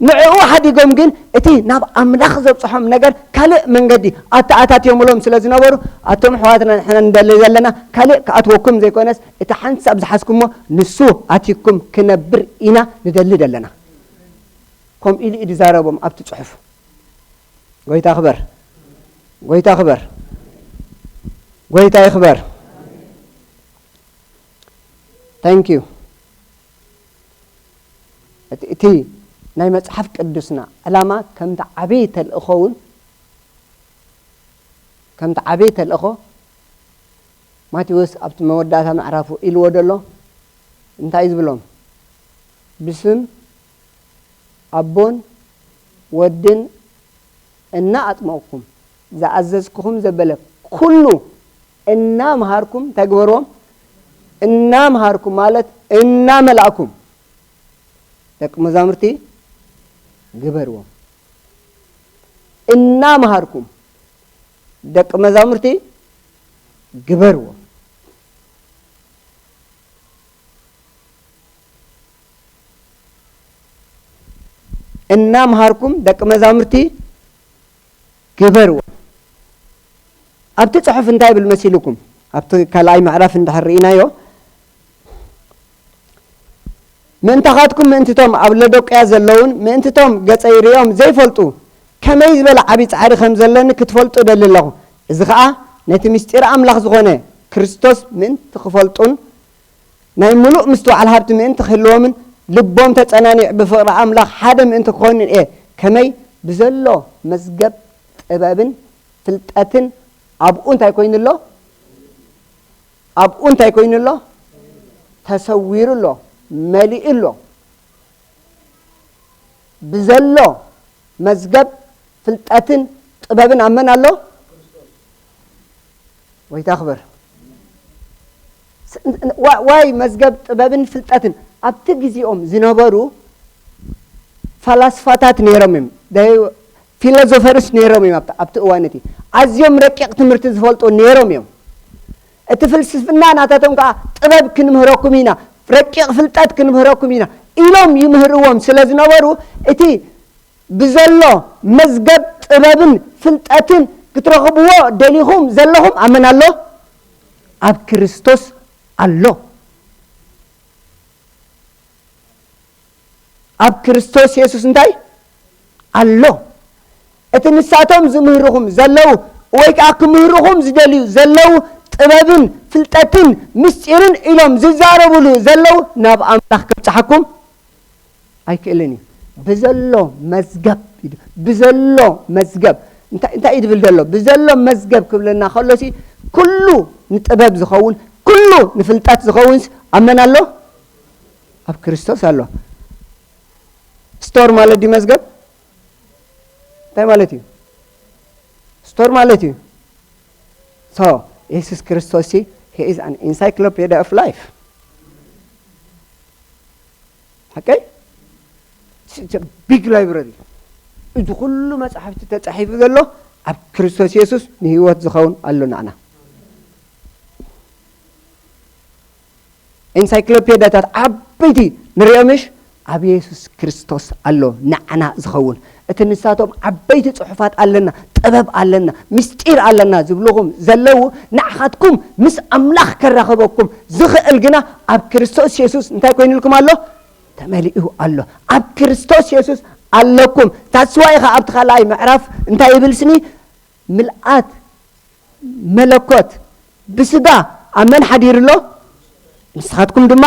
ንዕኡ ሓዲጎም ግን እቲ ናብ ኣምላኽ ዘብጽሖም ነገር ካልእ መንገዲ ኣተኣታትዮምሎም ስለ ዝነበሩ፣ ኣቶም ኣሕዋትና ንሕና ንደሊ ዘለና ካልእ ክኣትወኩም ዘይኮነስ፣ እቲ ሓንሳብ ዝሓዝኩሞ ንሱ ኣትዩኩም ክነብር ኢና ንደሊ ዘለና። ከምኡ ኢሉ እዩ ዝዛረቦም ኣብቲ ጽሑፍ። ጎይታ ክበር፣ ጎይታ ክበር፣ ጎይታ ይኽበር። Thank you። እቲ፣ እቲ ናይ መጽሓፍ ቅዱስና ዕላማ ከምቲ ዓብዪ ተልእኾ እውን፣ ከምቲ ዓብዪ ተልእኾ ማቴዎስ ኣብቲ መወዳእታ ምዕራፉ ኢልዎ ደሎ እንታይ እዩ ዝብሎም? ብስም ኣቦን ወድን እናኣጥመቕኩም ዝኣዘዝኩኹም ዘበለ ኩሉ እናምሃርኩም እንታይ ግበርዎም? እናምሃርኩም ማለት እናመላእኩም ደቂ መዛሙርቲ ግበርዎም። እናምሃርኩም ደቂ መዛሙርቲ ግበርዎም። እናምሃርኩም ደቂ መዛሙርቲ ግበርዎ። ኣብቲ ጽሑፍ እንታይ ይብል መሲልኩም? ኣብቲ ካልኣይ ምዕራፍ እንድሕር ርኢናዮ፣ ምእንታኻትኩም ምእንትቶም ኣብ ሎዶቅያ ዘለውን ምእንትቶም ገጸይ ርእዮም ዘይፈልጡ ከመይ ዝበለ ዓቢ ጻዕሪ ከም ዘለኒ ክትፈልጡ እደሊ ኣለኹ። እዚ ኸኣ ነቲ ምስጢር ኣምላኽ ዝኾነ ክርስቶስ ምእንቲ ክፈልጡን ናይ ምሉእ ምስትውዓል ሃብቲ ምእንቲ ክህልዎምን ልቦም ተጸናኒዑ ብፍቕሪ ኣምላኽ ሓደ ምእንቲ ክኾኑን እየ። ከመይ ብዘሎ መዝገብ ጥበብን ፍልጠትን ኣብኡ እንታይ ኮይኑ ኣሎ? ኣብኡ እንታይ ኮይኑ ኣሎ? ተሰዊሩ ኣሎ፣ መሊኡ ኣሎ። ብዘሎ መዝገብ ፍልጠትን ጥበብን ኣብ መን ኣሎ? ጎይታ ክበር። ስ-፣ ዋ-፣ ዋይ መዝገብ ጥበብን ፍልጠትን። ኣብቲ ግዜኦም ዝነበሩ ፈላስፋታት ነይሮም እዮም። ደ-፣ ፊሎዞፈርስ ነይሮም እዮም። ኣብቲ፣ ኣብቲ እዋን እቲ ኣዝዮም ረቂቕ ትምህርቲ ዝፈልጡ ነይሮም እዮም። እቲ ፍልስፍና ናታቶም ከዓ ጥበብ ክንምህረኩም ኢና፣ ረቂቕ ፍልጠት ክንምህረኩም ኢና ኢሎም ይምህርዎም ስለ ዝነበሩ፣ እቲ ብዘሎ መዝገብ ጥበብን ፍልጠትን ክትረኽብዎ ደሊኹም ዘለኹም ኣብ መን ኣሎ? ኣብ ክርስቶስ ኣሎ። ኣብ ክርስቶስ የሱስ እንታይ ኣሎ? እቲ ንሳቶም ዝምህርኹም ዘለዉ ወይ ከዓ ክምህርኹም ዝደልዩ ዘለዉ ጥበብን ፍልጠትን ምስጢርን ኢሎም ዝዛረብሉ ዘለዉ ናብ ኣምላኽ ከብጽሓኩም ኣይክእልን እዩ። ብዘሎ መዝገብ፣ ብዘሎ መዝገብ። እንታይ፣ እንታይ እዩ ዝብል ዘሎ? ብዘሎ መዝገብ ክብለና ከሎሲ ኩሉ ንጥበብ ዝኸውን፣ ኩሉ ንፍልጠት ዝኸውንስ ኣብ መን ኣሎ? ኣብ ክርስቶስ ኣሎ። ስቶር ማለት ድዩ መዝገብ? እንታይ ማለት እዩ? ስቶር ማለት እዩ። So የሱስ ክርስቶስ ሲ he is an encyclopedia of life። ሓቀይ? It's a big library። እዚ ኩሉ መጻሕፍቲ ተጻሒፉ ዘሎ ኣብ ክርስቶስ የሱስ ንህይወት ዝኸውን ኣሎ ንዓና። ኤንሳይክሎፔድያታት ዓበይቲ ንሪኦ ምሽ ኣብ የሱስ ክርስቶስ ኣሎ ንዓና ዝኸውን። እቲ ንሳቶም ዓበይቲ ጽሑፋት ኣለና፣ ጥበብ ኣለና፣ ምስጢር ኣለና ዝብልኹም ዘለዉ ንዓኻትኩም ምስ ኣምላኽ ከራኸበኩም ዝኽእል ግና ኣብ ክርስቶስ የሱስ እንታይ ኮይኑልኩም ኣሎ? ተመሊኡ ኣሎ። ኣብ ክርስቶስ የሱስ ኣለኩም። ታስዋይ ኢኻ ኣብቲ ካልኣይ ምዕራፍ እንታይ ይብል ስኒ? ምልኣት መለኮት ብስጋ ኣብ መን ሓዲሩ ኣሎ? ንስኻትኩም ድማ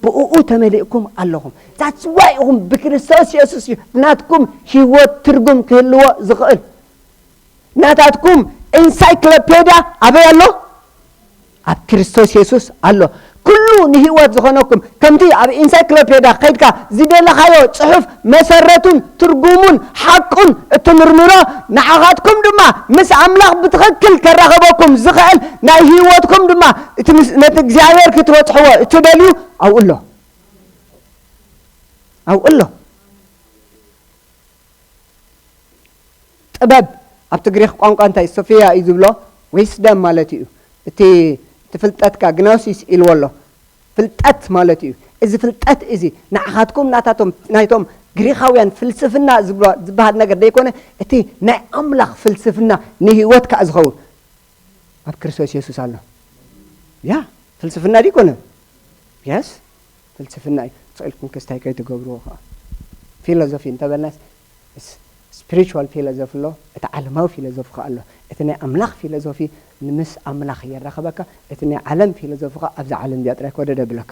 ብእኡ ተመሊእኩም ኣለኹም። ታስዋይ ኢኹም ብክርስቶስ የሱስ እዩ ናትኩም ህይወት ትርጉም ክህልዎ ዝኽእል። ናታትኩም ኤንሳይክሎፔድያ ኣበይ ኣሎ? ኣብ ክርስቶስ የሱስ ኣሎ። ኩሉ ንህይወት ዝኾነኩም ከምቲ ኣብ ኤንሳይክሎፔድያ ከይድካ ዝደለኻዮ ጽሑፍ መሰረቱን ትርጉሙን ሓቁን እትምርምሮ ንዓኻትኩም ድማ ምስ ኣምላኽ ብትኽክል ከራኸበኩም ዝኽእል ናይ ህይወትኩም ድማ እቲ ምስ ነቲ እግዚኣብሔር ክትበጽሕዎ እትደልዩ ኣብኡ ኣሎ። ኣብኡ ኣሎ። ጥበብ ኣብቲ ግሪኽ ቋንቋ እንታይ ሶፊያ እዩ ዝብሎ? ዊስደም ማለት እዩ። እቲ እቲ ፍልጠትካ ግናውሲስ ኢልዎ ኣሎ። ፍልጠት ማለት እዩ። እዚ ፍልጠት እዚ ንዓኻትኩም ናታቶም ናይቶም ግሪኻውያን ፍልስፍና ዝብሎ ዝበሃል ነገር ዘይኮነ እቲ ናይ ኣምላኽ ፍልስፍና ንህይወት ከኣ ዝኸውን ኣብ ክርስቶስ የሱስ ኣሎ። ያ ፍልስፍና ድዩ ኮነ? የስ ፍልስፍና እዩ። ስቕ ኢልኩም ክስታይ ከይትገብርዎ ከዓ ፊሎዞፊ እንተበልናስ ስፒሪቹዋል ፊሎዞፊ ኣሎ፣ እቲ ዓለማዊ ፊሎዞፊ ከዓ ኣሎ። እቲ ናይ ኣምላኽ ፊሎዞፊ ንምስ ኣምላኽ የራኸበካ፣ እቲ ናይ ዓለም ፊሎዞፊ ከዓ ኣብዛ ዓለም እዚኣ ጥራይ ኮደደ ብለካ።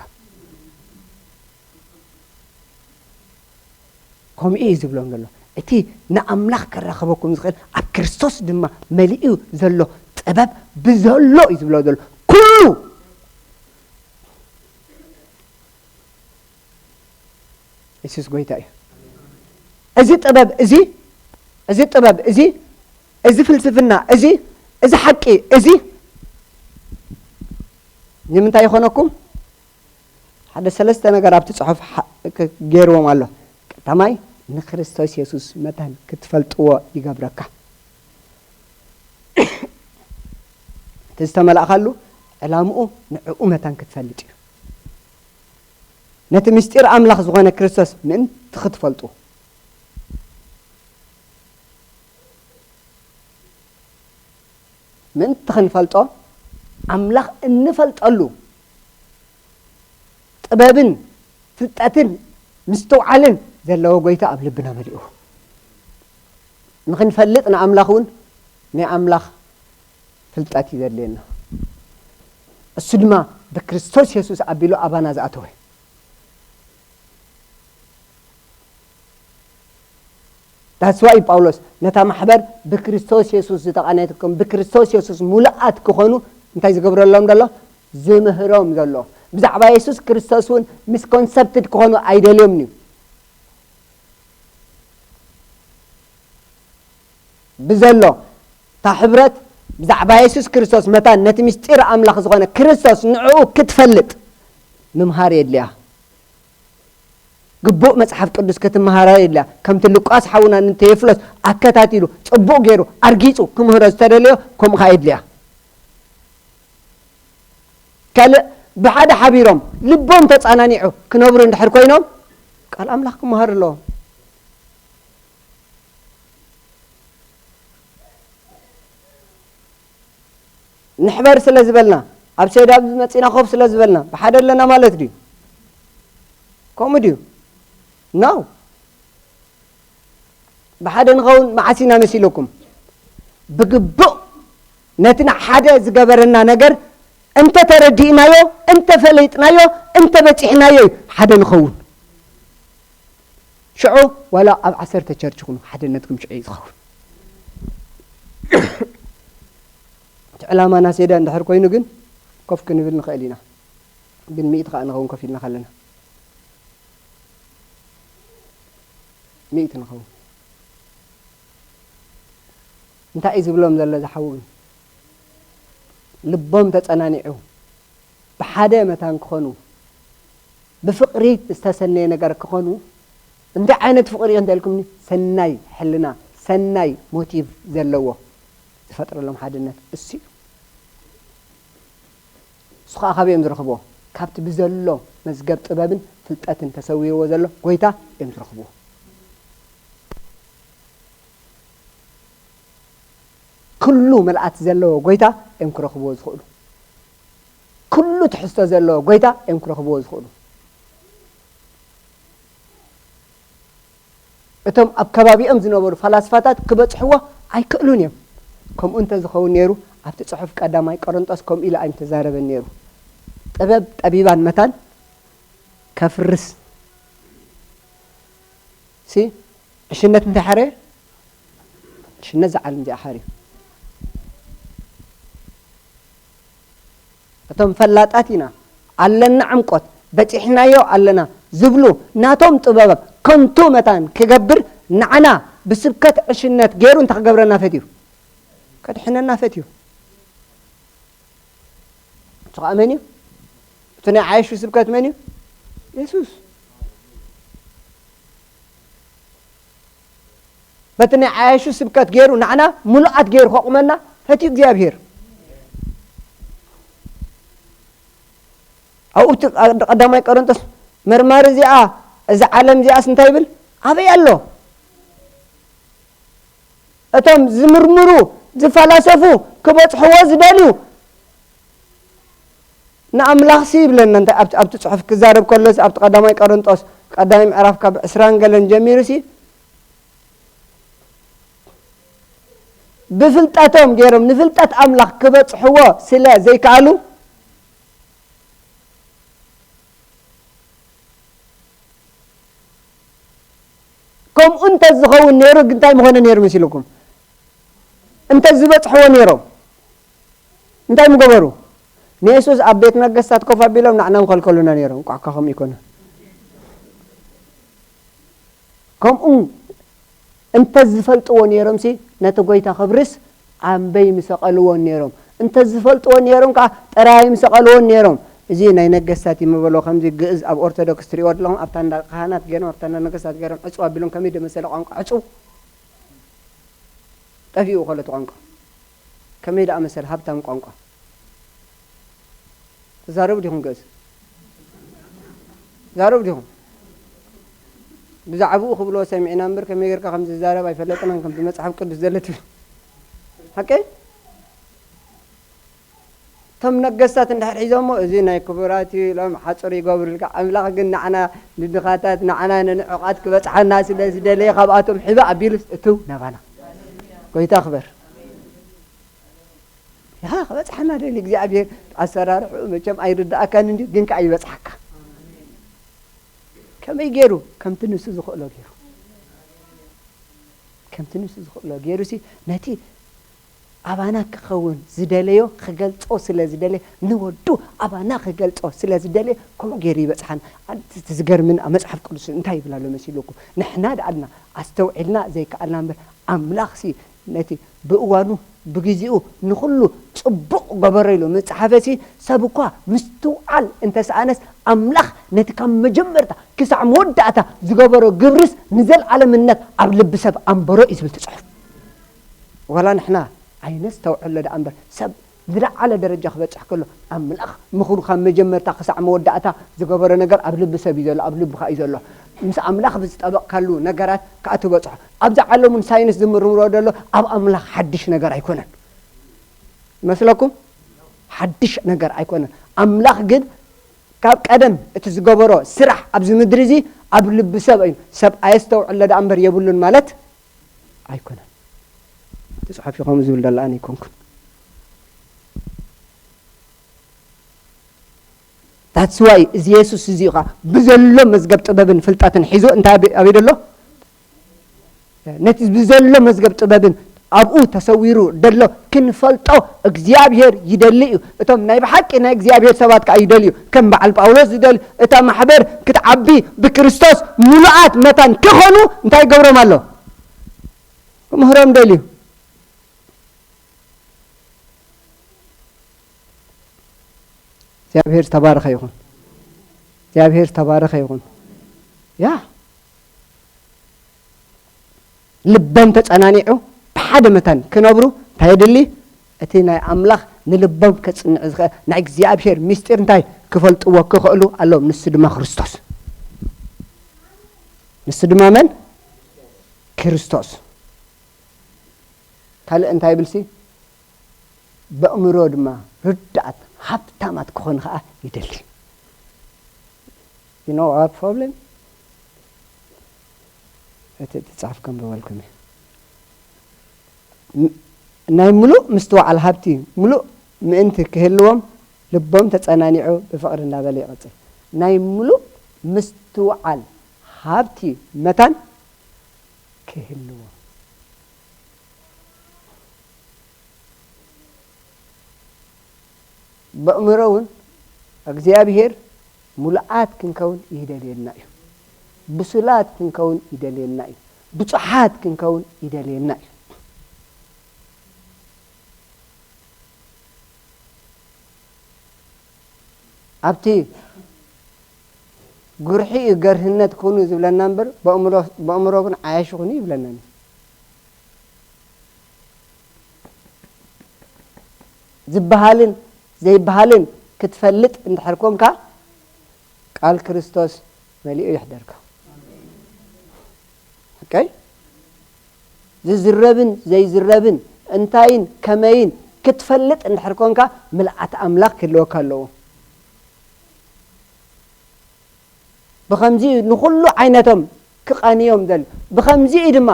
ከምኡ እዩ ዝብሎም ዘሎ። እቲ ንኣምላኽ ከራኽበኩም ዝኽእል ኣብ ክርስቶስ ድማ መሊኡ ዘሎ ጥበብ ብዘሎ እዩ ዝብሎ ዘሎ። ኩሉ የሱስ ጎይታ እዩ። እዚ ጥበብ እዚ እዚ ጥበብ እዚ እዚ ፍልስፍና እዚ እዚ ሓቂ እዚ ንምንታይ ይኾነኩም? ሓደ ሰለስተ ነገር ኣብቲ ጽሑፍ ገይርዎም ኣሎ። ቀዳማይ ንክርስቶስ የሱስ መታን ክትፈልጥዎ ይገብረካ። እቲ ዝተመላእካሉ ዕላምኡ ንዕኡ መታን ክትፈልጥ እዩ። ነቲ ምስጢር ኣምላኽ ዝኾነ ክርስቶስ ምእንቲ ክትፈልጡ ምእንቲ ክንፈልጦ ኣምላኽ እንፈልጠሉ ጥበብን ፍልጠትን ምስትውዓልን ዘለዎ ጎይታ ኣብ ልብና መሊኡ ንኽንፈልጥ ንኣምላኽ እውን ናይ ኣምላኽ ፍልጠት እዩ ዘድልየና። እሱ ድማ ብክርስቶስ የሱስ ኣቢሉ ኣባና ዝኣተወ። ዳስዋይ ጳውሎስ ነታ ማሕበር ብክርስቶስ የሱስ ዝተቓነትኩም ብክርስቶስ የሱስ ሙሉኣት ክኾኑ እንታይ ዝገብረሎም ዘሎ? ዝምህሮም ዘሎ። ብዛዕባ የሱስ ክርስቶስ እውን ምስ ኮንሰፕትድ ክኾኑ ኣይደልዮም እዩ። ብዘሎ እታ ሕብረት ብዛዕባ የሱስ ክርስቶስ መታን ነቲ ምስጢር ኣምላኽ ዝኾነ ክርስቶስ ንዕኡ ክትፈልጥ ምምሃር የድልያ። ግቡእ መጽሓፍ ቅዱስ ክትመሃራ የድልያ። ከምቲ ሉቃስ ሓውና ንቴዎፍሎስ ኣከታቲሉ ጽቡቕ ገይሩ ኣርጊጹ ክምህሮ ዝተደለዮ ከምኡ ኸኣ የድልያ። ካልእ ብሓደ ሓቢሮም ልቦም ተጻናኒዑ ክነብሩ እንድሕር ኮይኖም ቃል ኣምላኽ ክመሃሩ ኣለዎም። ንሕበር ስለ ዝበልና ኣብ ሰይድ ኣብዚ መጺና ኮፍ ስለ ዝበልና ብሓደ ኣለና ማለት ድዩ? ከምኡ ድዩ? No። ብሓደ ንኸውን መዓስ ኢና መሲለኩም? ብግቡእ ነቲ ንሓደ ዝገበረና ነገር እንተ ተረዲእናዮ፣ እንተ ፈለጥናዮ፣ እንተ በጺሕናዮ እዩ ሓደ ንኸውን። ሽዑ ዋላ ኣብ ዓሰርተ ቸርች ይኹኑ ሓድነትኩም ሽዑ እዩ ዝኸውን። እቲ ዕላማና ሴዳ እንድሕር ኮይኑ ግን ኮፍ ክንብል ንኽእል ኢና። ግን ሚእቲ ከኣ ንኸውን ኮፍ ኢልና ከለና። ሚእቲ ንኸውን። እንታይ እዩ ዝብሎም ዘሎ ዝሓው ግን? ልቦም ተጸናኒዑ ብሓደ መታን ክኾኑ፣ ብፍቕሪ ዝተሰነየ ነገር ክኾኑ፣ እንታይ ዓይነት ፍቕሪ እዩ እንተልኩምኒ፣ ሰናይ ሕልና፣ ሰናይ ሞቲቭ ዘለዎ ዝፈጥረሎም ሓድነት እሱ እዩ። እሱ ኸዓ ካበይ እዮም ዝረኽብዎ? ካብቲ ብዘሎ መዝገብ ጥበብን ፍልጠትን ተሰዊርዎ ዘሎ ጎይታ እዮም ዝረኽብዎ። ኩሉ ምልኣት ዘለዎ ጎይታ እዮም ክረኽብዎ ዝኽእሉ። ኩሉ ትሕዝቶ ዘለዎ ጎይታ እዮም ክረኽብዎ ዝኽእሉ። እቶም ኣብ ከባቢኦም ዝነበሩ ፈላስፋታት ክበጽሕዎ ኣይክእሉን እዮም። ከምኡ እንተ ዝኸውን ነይሩ፣ ኣብቲ ጽሑፍ ቀዳማይ ቆሮንጦስ ከምኡ ኢሉ ኣይምተዛረበን ነይሩ። ጥበብ ጠቢባን መታን ከፍርስ ሲ ዕሽነት እንታይ ሓረየ? ዕሽነት ዝዓለም እዚኣ ሓርዩ። እቶም ፈላጣት ኢና፣ ኣለና ዕምቆት፣ በጺሕናዮ ኣለና ዝብሉ ናቶም ጥበብ ከንቱ መታን ክገብር፣ ንዓና ብስብከት ዕሽነት ገይሩ እንታይ ክገብረና ፈትዩ? ከድሕነና ፈትዩ። ንሱ ኸዓ መን እዩ? እቲ ናይ ዓየሹ ስብከት መን እዩ? የሱስ። በቲ ናይ ዓያሹ ስብከት ገይሩ ንዓና ምሉኣት ገይሩ ከቑመና ፈትዩ እግዚኣብሔር። ኣብኡ እቲ ቀዳማይ ቆሮንቶስ መርማሪ እዚኣ፣ እዚ ዓለም እዚኣስ እንታይ ይብል? ኣበይ ኣሎ? እቶም ዝምርምሩ፣ ዝፈላሰፉ፣ ክበጽሕዎ ዝደልዩ፣ ንኣምላኽሲ ይብለና። እንታይ ኣብቲ፣ ኣብቲ ጽሑፍ ክዛረብ ከሎሲ፣ ኣብቲ ቀዳማይ ቆሮንጦስ ቀዳማይ ምዕራፍ ካብ ዕስራን ገለን ጀሚሩሲ፣ ብፍልጠቶም ገይሮም ንፍልጠት ኣምላኽ ክበጽሕዎ ስለ ዘይከኣሉ፣ ከምኡ እንተ ዝኸውን ነይሩ፣ ግን እንታይ ምኾነ ነይሩ መሲልኩም? እንተ ዝበጽሕዎ ነይሮም፣ እንታይ ምገበሩ? ንየሱስ ኣብ ቤት ነገስታት ኮፍ ኣቢሎም ንዓና ምኸልከሉና ነይሮም። ቋዕካ ከምኡ ይኮነ። ከምኡ እንተ ዝፈልጥዎ ነይሮምሲ፣ ነቲ ጎይታ ክብርስ ኣንበይ ምሰቐልዎን ነይሮም። እንተ ዝፈልጥዎ ነይሮም ከኣ፣ ጥራይ ምሰቐልዎን ነይሮም። እዚ ናይ ነገስታት እዩ ምበሎ፣ ከምዚ ግእዝ ኣብ ኦርቶዶክስ ትሪእዎ ኣለኹም፣ ኣብታ እንዳ ካህናት ገይሮም፣ ኣብታ እንዳ ነገስታት ገይሮም፣ ዕጽው ኣቢሎም፣ ከመይ ደመሰለ ቋንቋ ዕጽው? ጠፊኡ ከሎ እቲ ቋንቋ። ከመይ ደኣ መሰለ ሃብታም ቋንቋ። ትዛረቡ ዲኹም ግእዝ? ትዛረቡ ዲኹም? ብዛዕባኡ ክብልዎ ሰሚዕና እምበር፣ ከመይ ጌርካ ከም ዝዛረብ ኣይፈለጥናን፣ ከምቲ መጽሓፍ ቅዱስ ዘሎ ትብል። ሓቀይ? እቶም ነገስታት እንድሕር ሒዞሞ፣ እዚ ናይ ክቡራት እዩ ኢሎም ሓጹር ይገብሩልካ። ኣምላኽ ግን ንዓና ንድኻታት፣ ንዓና ንንዑቓት ክበጽሓና ስለ ዝደለየ፣ ካብኣቶም ሕበ ኣቢሉስ እትው ናባና። ጎይታ ክበር። ያ ክበጽሓና ደሊ እግዚኣብሔር። ኣሰራርሕኡ መቸም ኣይርድኣካን እንድዩ፣ ግን ከኣ ይበጽሓካ። ከመይ ገይሩ? ከምቲ ንሱ ዝኽእሎ ገይሩ። ከምቲ ንሱ ዝኽእሎ ገይሩሲ፣ ነቲ ኣባና ክኸውን ዝደለዮ ክገልጾ ስለ ዝደለየ፣ ንወዱ ኣባና ክገልጾ ስለ ዝደለየ፣ ከምኡ ገይሩ ይበጽሓና። ኣንቲ እቲ ዝገርምን ኣብ መጽሓፍ ቅዱስ እንታይ ይብል ኣሎ መሲልኩም? ንሕና ደኣልና ኣስተውዒልና ዘይከኣልና እምበር፣ ኣምላኽሲ ነቲ ብእዋኑ ብግዜኡ ንኹሉ ጽቡቕ ገበሮ ኢሉ ምጽሓፈሲ፣ ሰብ እኳ ምስትውዓል እንተሰኣነስ፣ ኣምላኽ ነቲ ካብ መጀመርታ ክሳዕ መወዳእታ ዝገበሮ ግብርስ ንዘለኣለምነት ኣብ ልቢ ሰብ ኣንበሮ እዩ ዝብል እቲ ጽሑፍ። ዋላ ንሕና ኣይነስተውዕሎ ደኣ እምበር፣ ሰብ ዝለዓለ ደረጃ ክበጽሕ ከሎ፣ ኣምላኽ ምኽሩ ካብ መጀመርታ ክሳዕ መወዳእታ ዝገበሮ ነገር ኣብ ልቢ ሰብ እዩ ዘሎ፣ ኣብ ልብኻ እዩ ዘሎ። ምስ ኣምላኽ ብዝጠበቕካሉ ነገራት ከኣ ትበጽሖ። ኣብዚ ዓለም እውን ሳይንስ ዝምርምሮ ዘሎ ኣብ ኣምላኽ ሓድሽ ነገር ኣይኮነን። ይመስለኩም? ሓድሽ ነገር ኣይኮነን። ኣምላኽ ግን ካብ ቀደም እቲ ዝገበሮ ስራሕ ኣብዚ ምድሪ እዚ ኣብ ልቢ ሰብ እዩ። ሰብ ኣየስተውዕሎ ደኣ እምበር የብሉን ማለት ኣይኮነን። እቲ ጽሑፍ እዩ ከምኡ ዝብል ደላ ኣነ ኣይኮንኩን። That's why እዚ የሱስ እዚ ኸዓ ብዘሎ መዝገብ ጥበብን ፍልጠትን ሒዙ እንታይ ኣበ-፣ ኣበይ ደሎ? ነቲ ብዘሎ መዝገብ ጥበብን ኣብኡ ተሰዊሩ ደሎ ክንፈልጦ እግዚኣብሔር ይደሊ እዩ። እቶም ናይ ብሓቂ ናይ እግዚኣብሔር ሰባት ከኣ ይደልዩ። ከም በዓል ጳውሎስ ዝደልዩ፣ እታ ማሕበር ክትዓቢ ብክርስቶስ ምሉኣት መታን ክኾኑ እንታይ ይገብሮም ኣሎ? ክምህሮም ደልዩ። እግዚኣብሔር ዝተባረኸ ይኹን። እግዚኣብሔር ዝተባረኸ ይኹን። ያ ልቦም ተጸናኒዑ ብሓደ መታን ክነብሩ እንታይ የድሊ? እቲ ናይ ኣምላኽ ንልቦም ከጽንዕ ዝኽእል ናይ እግዚኣብሔር ምስጢር እንታይ ክፈልጥዎ ክኽእሉ ኣለዎም። ንሱ ድማ ክርስቶስ። ንሱ ድማ መን? ክርስቶስ። ካልእ እንታይ ይብልሲ? በእምሮ ድማ ርዳኣት ሃብታማት ክኾኑ ኸኣ ይደሊ። You know our problem? እቲ እቲ ጽሑፍ ከንብበልኩም እየ። ም-፣ ናይ ምሉእ ምስትውዓል ሃብቲ ምሉእ ምእንቲ ክህልዎም ልቦም ተጸናኒዑ ብፍቕሪ እንዳበለ ይቐጽል። ናይ ምሉእ ምስትውዓል ሃብቲ መታን ክህልዎም። በእምሮ እውን እግዚኣብሔር ሙሉኣት ክንከውን ይደልየና እዩ። ብሱላት ክንከውን ይደልየና እዩ። ብጹሓት ክንከውን ይደልየና እዩ። ኣብቲ ጉርሒ እዩ ገርህነት ኩኑ ዝብለና እምበር፣ በእምሮ፣ በእምሮ ግን ዓያሹ ኩኑ ይብለና። ዝበሃልን ዘይበሃልን ክትፈልጥ እንድሕር ኮንካ፣ ቃል ክርስቶስ መሊኡ ይሕደርካ። ኦኬ? ዝዝረብን ዘይዝረብን፣ እንታይን ከመይን ክትፈልጥ እንድሕር ኮንካ፣ ምልኣት ኣምላኽ ክህልወካ ኣለዎ። ብኸምዚ እዩ ንኹሉ ዓይነቶም ክቐንዮም ዘሎ። ብኸምዚ እዩ ድማ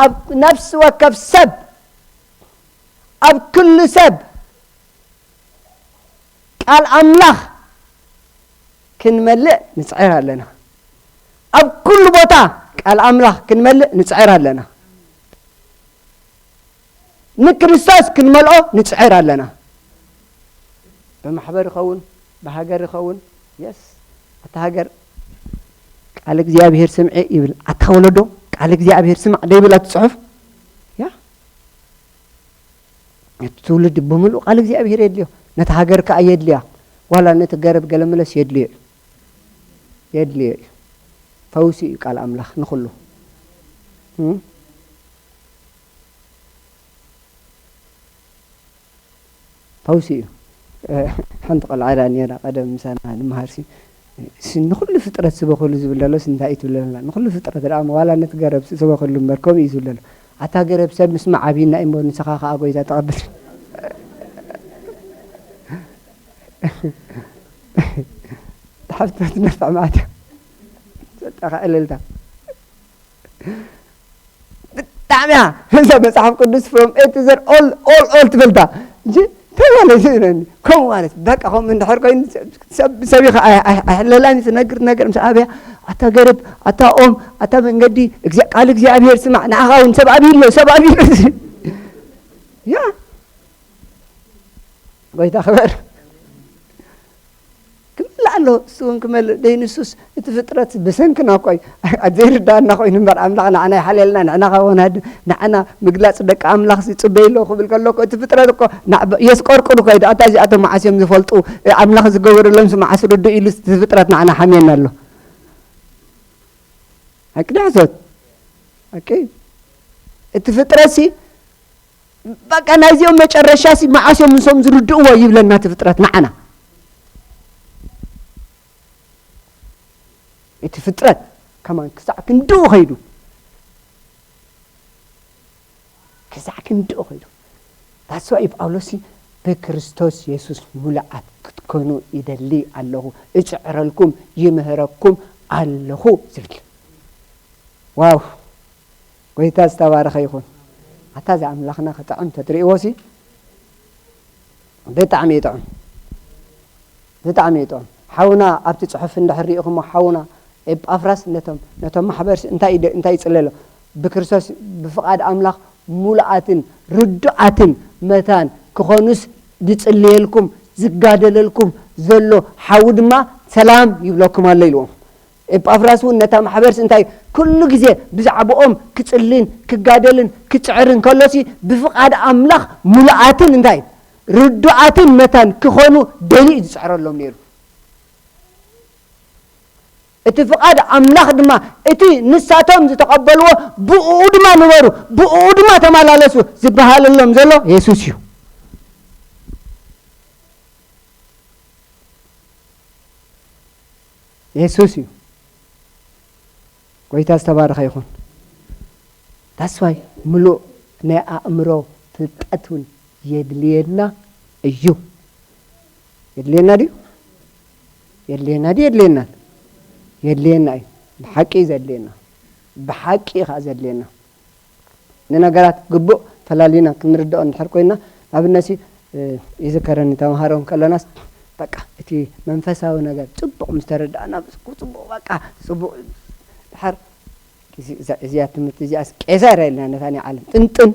ኣብ ነፍሲ ወከፍ ሰብ፣ ኣብ ኩሉ ሰብ ቃል ኣምላኽ ክንመልእ ንጽዕር ኣለና። ኣብ ኩሉ ቦታ ቃል ኣምላኽ ክንመልእ ንጽዕር ኣለና። ንክርስቶስ ክንመልኦ ንጽዕር ኣለና። ብማሕበር ይኸውን፣ ብሃገር ይኸውን። የስ፣ ኣታ ሃገር ቃል እግዚኣብሔር ስምዒ ይብል። ኣታ ወለዶ ቃል እግዚኣብሔር ስማዕ ዶ ይብል ኣቲ ጽሑፍ? ያ፣ እቲ ትውልዲ ብምሉእ ቃል እግዚኣብሔር የድልዮ። ነቲ ሃገር ከኣ የድልያ። ዋላ ነቲ ገረብ ገለ መለስ የድልዮ እዩ። የድልዮ እዩ። ፈውሲ እዩ ቃል ኣምላኽ ንኹሉ። እም? ፈውሲ እዩ። እ፣ ሓንቲ ቆልዓ ኢላ ነይራ ቀደም ምሳና ንምሃርሲ፣ ሲ ንኹሉ ፍጥረት ስበኹሉ ዝብል ዘሎስ እንታይ እዩ ትብለና? ንኹሉ ፍጥረት ደኣ ዋላ ነቲ ገረብ ስበኹሉ እምበር ከምኡ እዩ ዝብል ዘሎ። ኣታ ገረብ ሰብ ምስማዕ ኣብዩና እዩ እምበር ንስኻ ከኣ ጎይታ ተቐብል። ሓፍቶ ትነፍዕ ማለት እዩ። ሰጠኻ እልልታ። ብጣዕሚ እያ እዛ መጽሓፍ ቅዱስ from A to Z all all all ትፈልጣ እንጂ እንታይ ማለት እዩ ነኒ? ከምኡ ማለት በቃ ከምኡ እንድሕር ኮይኑ ሰብ ሰብ ኢኻ ኣይ- ኣይ- ኣይሕለላን እዩ ትነግር ነገር ምስ ኣብያ ኣታ ገረብ ኣታ ኦም ኣታ መንገዲ እግዚኣብ- ቃል እግዚኣብሔር ስማዕ ንዓኻ እውን ሰብ ኣብዩ ኣሎ ሰብ ኣብዩ ኣሎ ያ ጎይታ ክበር ክመልእ ኣሎ እሱ እውን ክመልእ ደይንሱስ እቲ ፍጥረት ብሰንክና እኮ እዩ ኣብ ዘይርዳእና ኮይኑ እምበር ኣምላኽ ንዓና ይሓልየልና ንዕና ካብ ወናድ ንዓና ምግላፅ ደቂ ኣምላኽ ዝፅበይ ኣሎ ክብል ከሎ እኮ እቲ ፍጥረት እኮ የስቆርቁር እኮ እዩ ኣታ እዚኣቶም መዓስ እዮም ዝፈልጡ ኣምላኽ ዝገበረሎም መዓስ ርዱ ኢሉ እቲ ፍጥረት ንዓና ሓምየና ኣሎ ሓቂ ዶ ሓሶት ሓቂ እቲ ፍጥረት ሲ በቃ ናይዚኦም መጨረሻ ሲ መዓስ እዮም ንሶም ዝርድእዎ ይብለና እቲ ፍጥረት ንዓና እቲ ፍጥረት ከማን ክሳዕ ክንድኡ ከይዱ ክሳዕ ክንድኡ ከይዱ ታስዋ እዩ ጳውሎስ ብክርስቶስ የሱስ ሙሉዓት ክትኮኑ ይደሊ ኣለኹ እፅዕረልኩም ይምህረኩም ኣለኹ ዝብል ዋው ጎይታ ዝተባረኸ ይኹን ኣታ እዚ ኣምላኽና ክጥዕም ተትርእይዎ ሲ ብጣዕሚ ይጥዑም ብጣዕሚ ይጥዑም ሓውና ኣብቲ ፅሑፍ እንድሕር ሪኢኹሞ ሓውና ኤጳፍራስ ነቶም ነቶም ማሕበር እንታይ እንታይ ይፅለሎ ብክርስቶስ ብፍቓድ ኣምላኽ ምሉኣትን ርዱዓትን መታን ክኾኑስ ዝጽልየልኩም ዝጋደለልኩም ዘሎ ሓዉ ድማ ሰላም ይብለኩም ኣሎ ኢልዎም። ኤጳፍራስ እውን ነታ ማሕበርሲ እንታይ ኩሉ ግዜ ብዛዕባኦም ክጽልን ክጋደልን ክጽዕርን ከሎሲ ብፍቓድ ኣምላኽ ምሉኣትን እንታይ ርዱዓትን መታን ክኾኑ ደልዩ ዝጽዕረሎም ነይሩ። እቲ ፍቓድ ኣምላኽ ድማ እቲ ንሳቶም ዝተቐበልዎ ብኡ ድማ ንበሩ፣ ብኡ ድማ ተመላለሱ ዝበሃለሎም ዘሎ የሱስ እዩ። የሱስ እዩ። ጎይታ ዝተባረኸ ይኹን። ታስዋይ ምሉእ ናይ ኣእምሮ ፍልጠት እውን የድልየና እዩ። የድልየና ድዩ? የድልየና ድዩ የድልየና? የድልየና እዩ። ብሓቂ እዩ ዘድልየና። ብሓቂ እዩ ከዓ ዘድልየና። ንነገራት ግቡእ ፈላሊና ክንርድኦ እንድሕር ኮይና፣ ኣብነሲ ይዝከረኒ ተምሃሮ ከለናስ በቃ እቲ መንፈሳዊ ነገር ጽቡቕ ምስ ተረዳእና ጽቡቕ በቃ ጽቡቕ ድሓር እዚኣ ትምህርቲ እዚኣስ ቄሳር ኢልና ነታ ናይ ዓለም ጥንጥን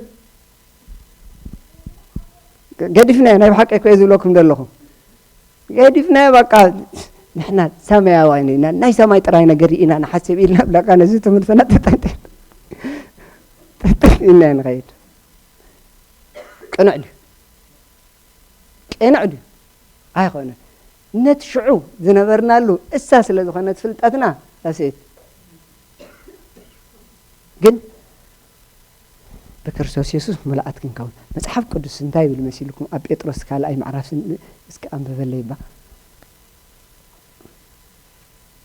ገዲፍናዮ። ናይ ብሓቂ እኮ እየ ዝብለኩም ዘለኹ። ገዲፍናዮ በቃ ንሕና ሰማያውያን ኢና፣ ናይ ሰማይ ጥራይ ነገር ኢና ንሓስብ ኢልና ብለካ ነዚ ትምህርትና ተጠንጢን ኢልና ንኸይድ። ቅኑዕ ድዩ? ቅኑዕ ድዩ? ኣይኮነን። ነቲ ሽዑ ዝነበርናሉ እሳ ስለ ዝኾነት ፍልጠትና ኣስኤት ግን ብክርስቶስ የሱስ ምሉኣት ክንከውን። መጽሓፍ ቅዱስ እንታይ ይብል መሲልኩም? ኣብ ጴጥሮስ ካልኣይ ምዕራፍ ስን-፣ እስኪ ኣንብበለይ እባ።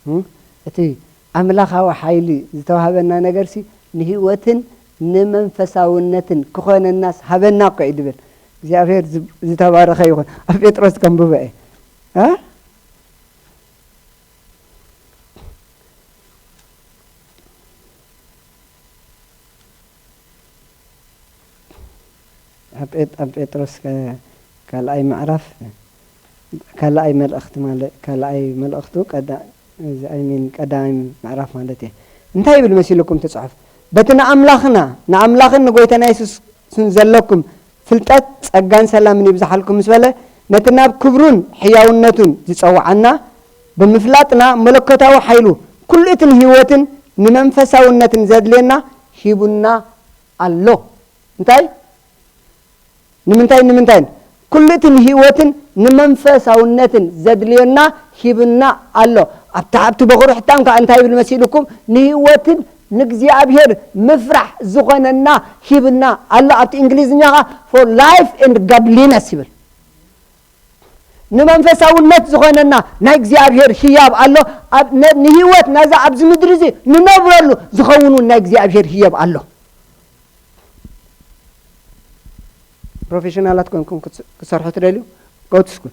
እም? እቲ ኣምላኻዊ ሓይሊ ዝተዋህበና ነገርሲ ንህይወትን ንመንፈሳውነትን ክኾነናስ ሃበና እኮ እዩ ድብል። እግዚኣብሔር ዝ-፣ ዝተባረኸ ይኹን። ኣብ ጴጥሮስ ከንብቦ እየ። እ? ኣብ ጴጥ-፣ ኣብ ጴጥሮስ ከ-፣ ካልኣይ ምዕራፍ፣ ካልኣይ መልእኽቲ ማለት፣ ካልኣይ መልእኽቱ ቀዳ-፣ እዚ፣ I mean፣ ቀዳማይ ምዕራፍ ማለት እየ። እንታይ ይብል መሲልኩም እቲ ጽሑፍ? በቲ ንኣምላኽና፣ ንኣምላኽን ንጎይታና የሱስን ዘለኩም ፍልጠት ጸጋን ሰላምን ይብዝሓልኩም ምስ በለ፣ ነቲ ናብ ክብሩን ሕያውነቱን ዝጸውዓና ብምፍላጥና መለኮታዊ ሓይሉ ኩሉ እቲ ንህይወትን ንመንፈሳውነትን ዘድልየና ሂቡና ኣሎ። እንታይ? ንምንታይ፣ ንምንታይን? ኩሉ እቲ ንህይወትን ንመንፈሳውነትን ዘድልየና ሂብና ኣሎ። ኣብቲ፣ ኣብቲ በኹሪ ሕታም ከኣ እንታይ ይብል መሲልኩም? ንህይወትን ንእግዚኣብሔር ምፍራሕ ዝኾነና ሂብና ኣሎ። ኣብቲ እንግሊዝኛ ከኣ for life and godliness ይብል። ንመንፈሳውነት ዝኾነና ናይ እግዚኣብሔር ህያብ ኣሎ። ኣብ፣ ነ-፣ ንህይወት ናዛ ኣብዚ ምድሪ እዚ ንነብረሉ ዝኸውን እውን ናይ እግዚኣብሔር ህያብ ኣሎ። ፕሮፌሽናላት ኮንኩም ክትስ-፣ ክትሰርሑ ትደልዩ? Go to school።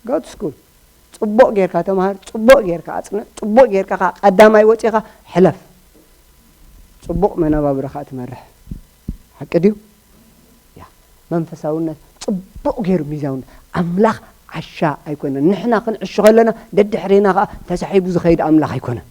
Go to school። ጽቡቕ ጌርካ ተምሃር፣ ጽቡቕ ጌርካ ኣጽንዕ፣ ጽቡቕ ጌርካ ከኣ ቀዳማይ ወጺኻ ሕለፍ። ጽቡቕ መነባብሮ ከኣ ትመርሕ። ሓቂ ድዩ? ያ። መንፈሳውነት ጽቡቕ ገይሩ ሚዛውነት። ኣምላኽ ዓሻ ኣይኮነን። ንሕና ክንዕሹ ከለና ደድሕሬና ከኣ ተሳሒቡ ዝኸይድ ኣምላኽ ኣይኮነን።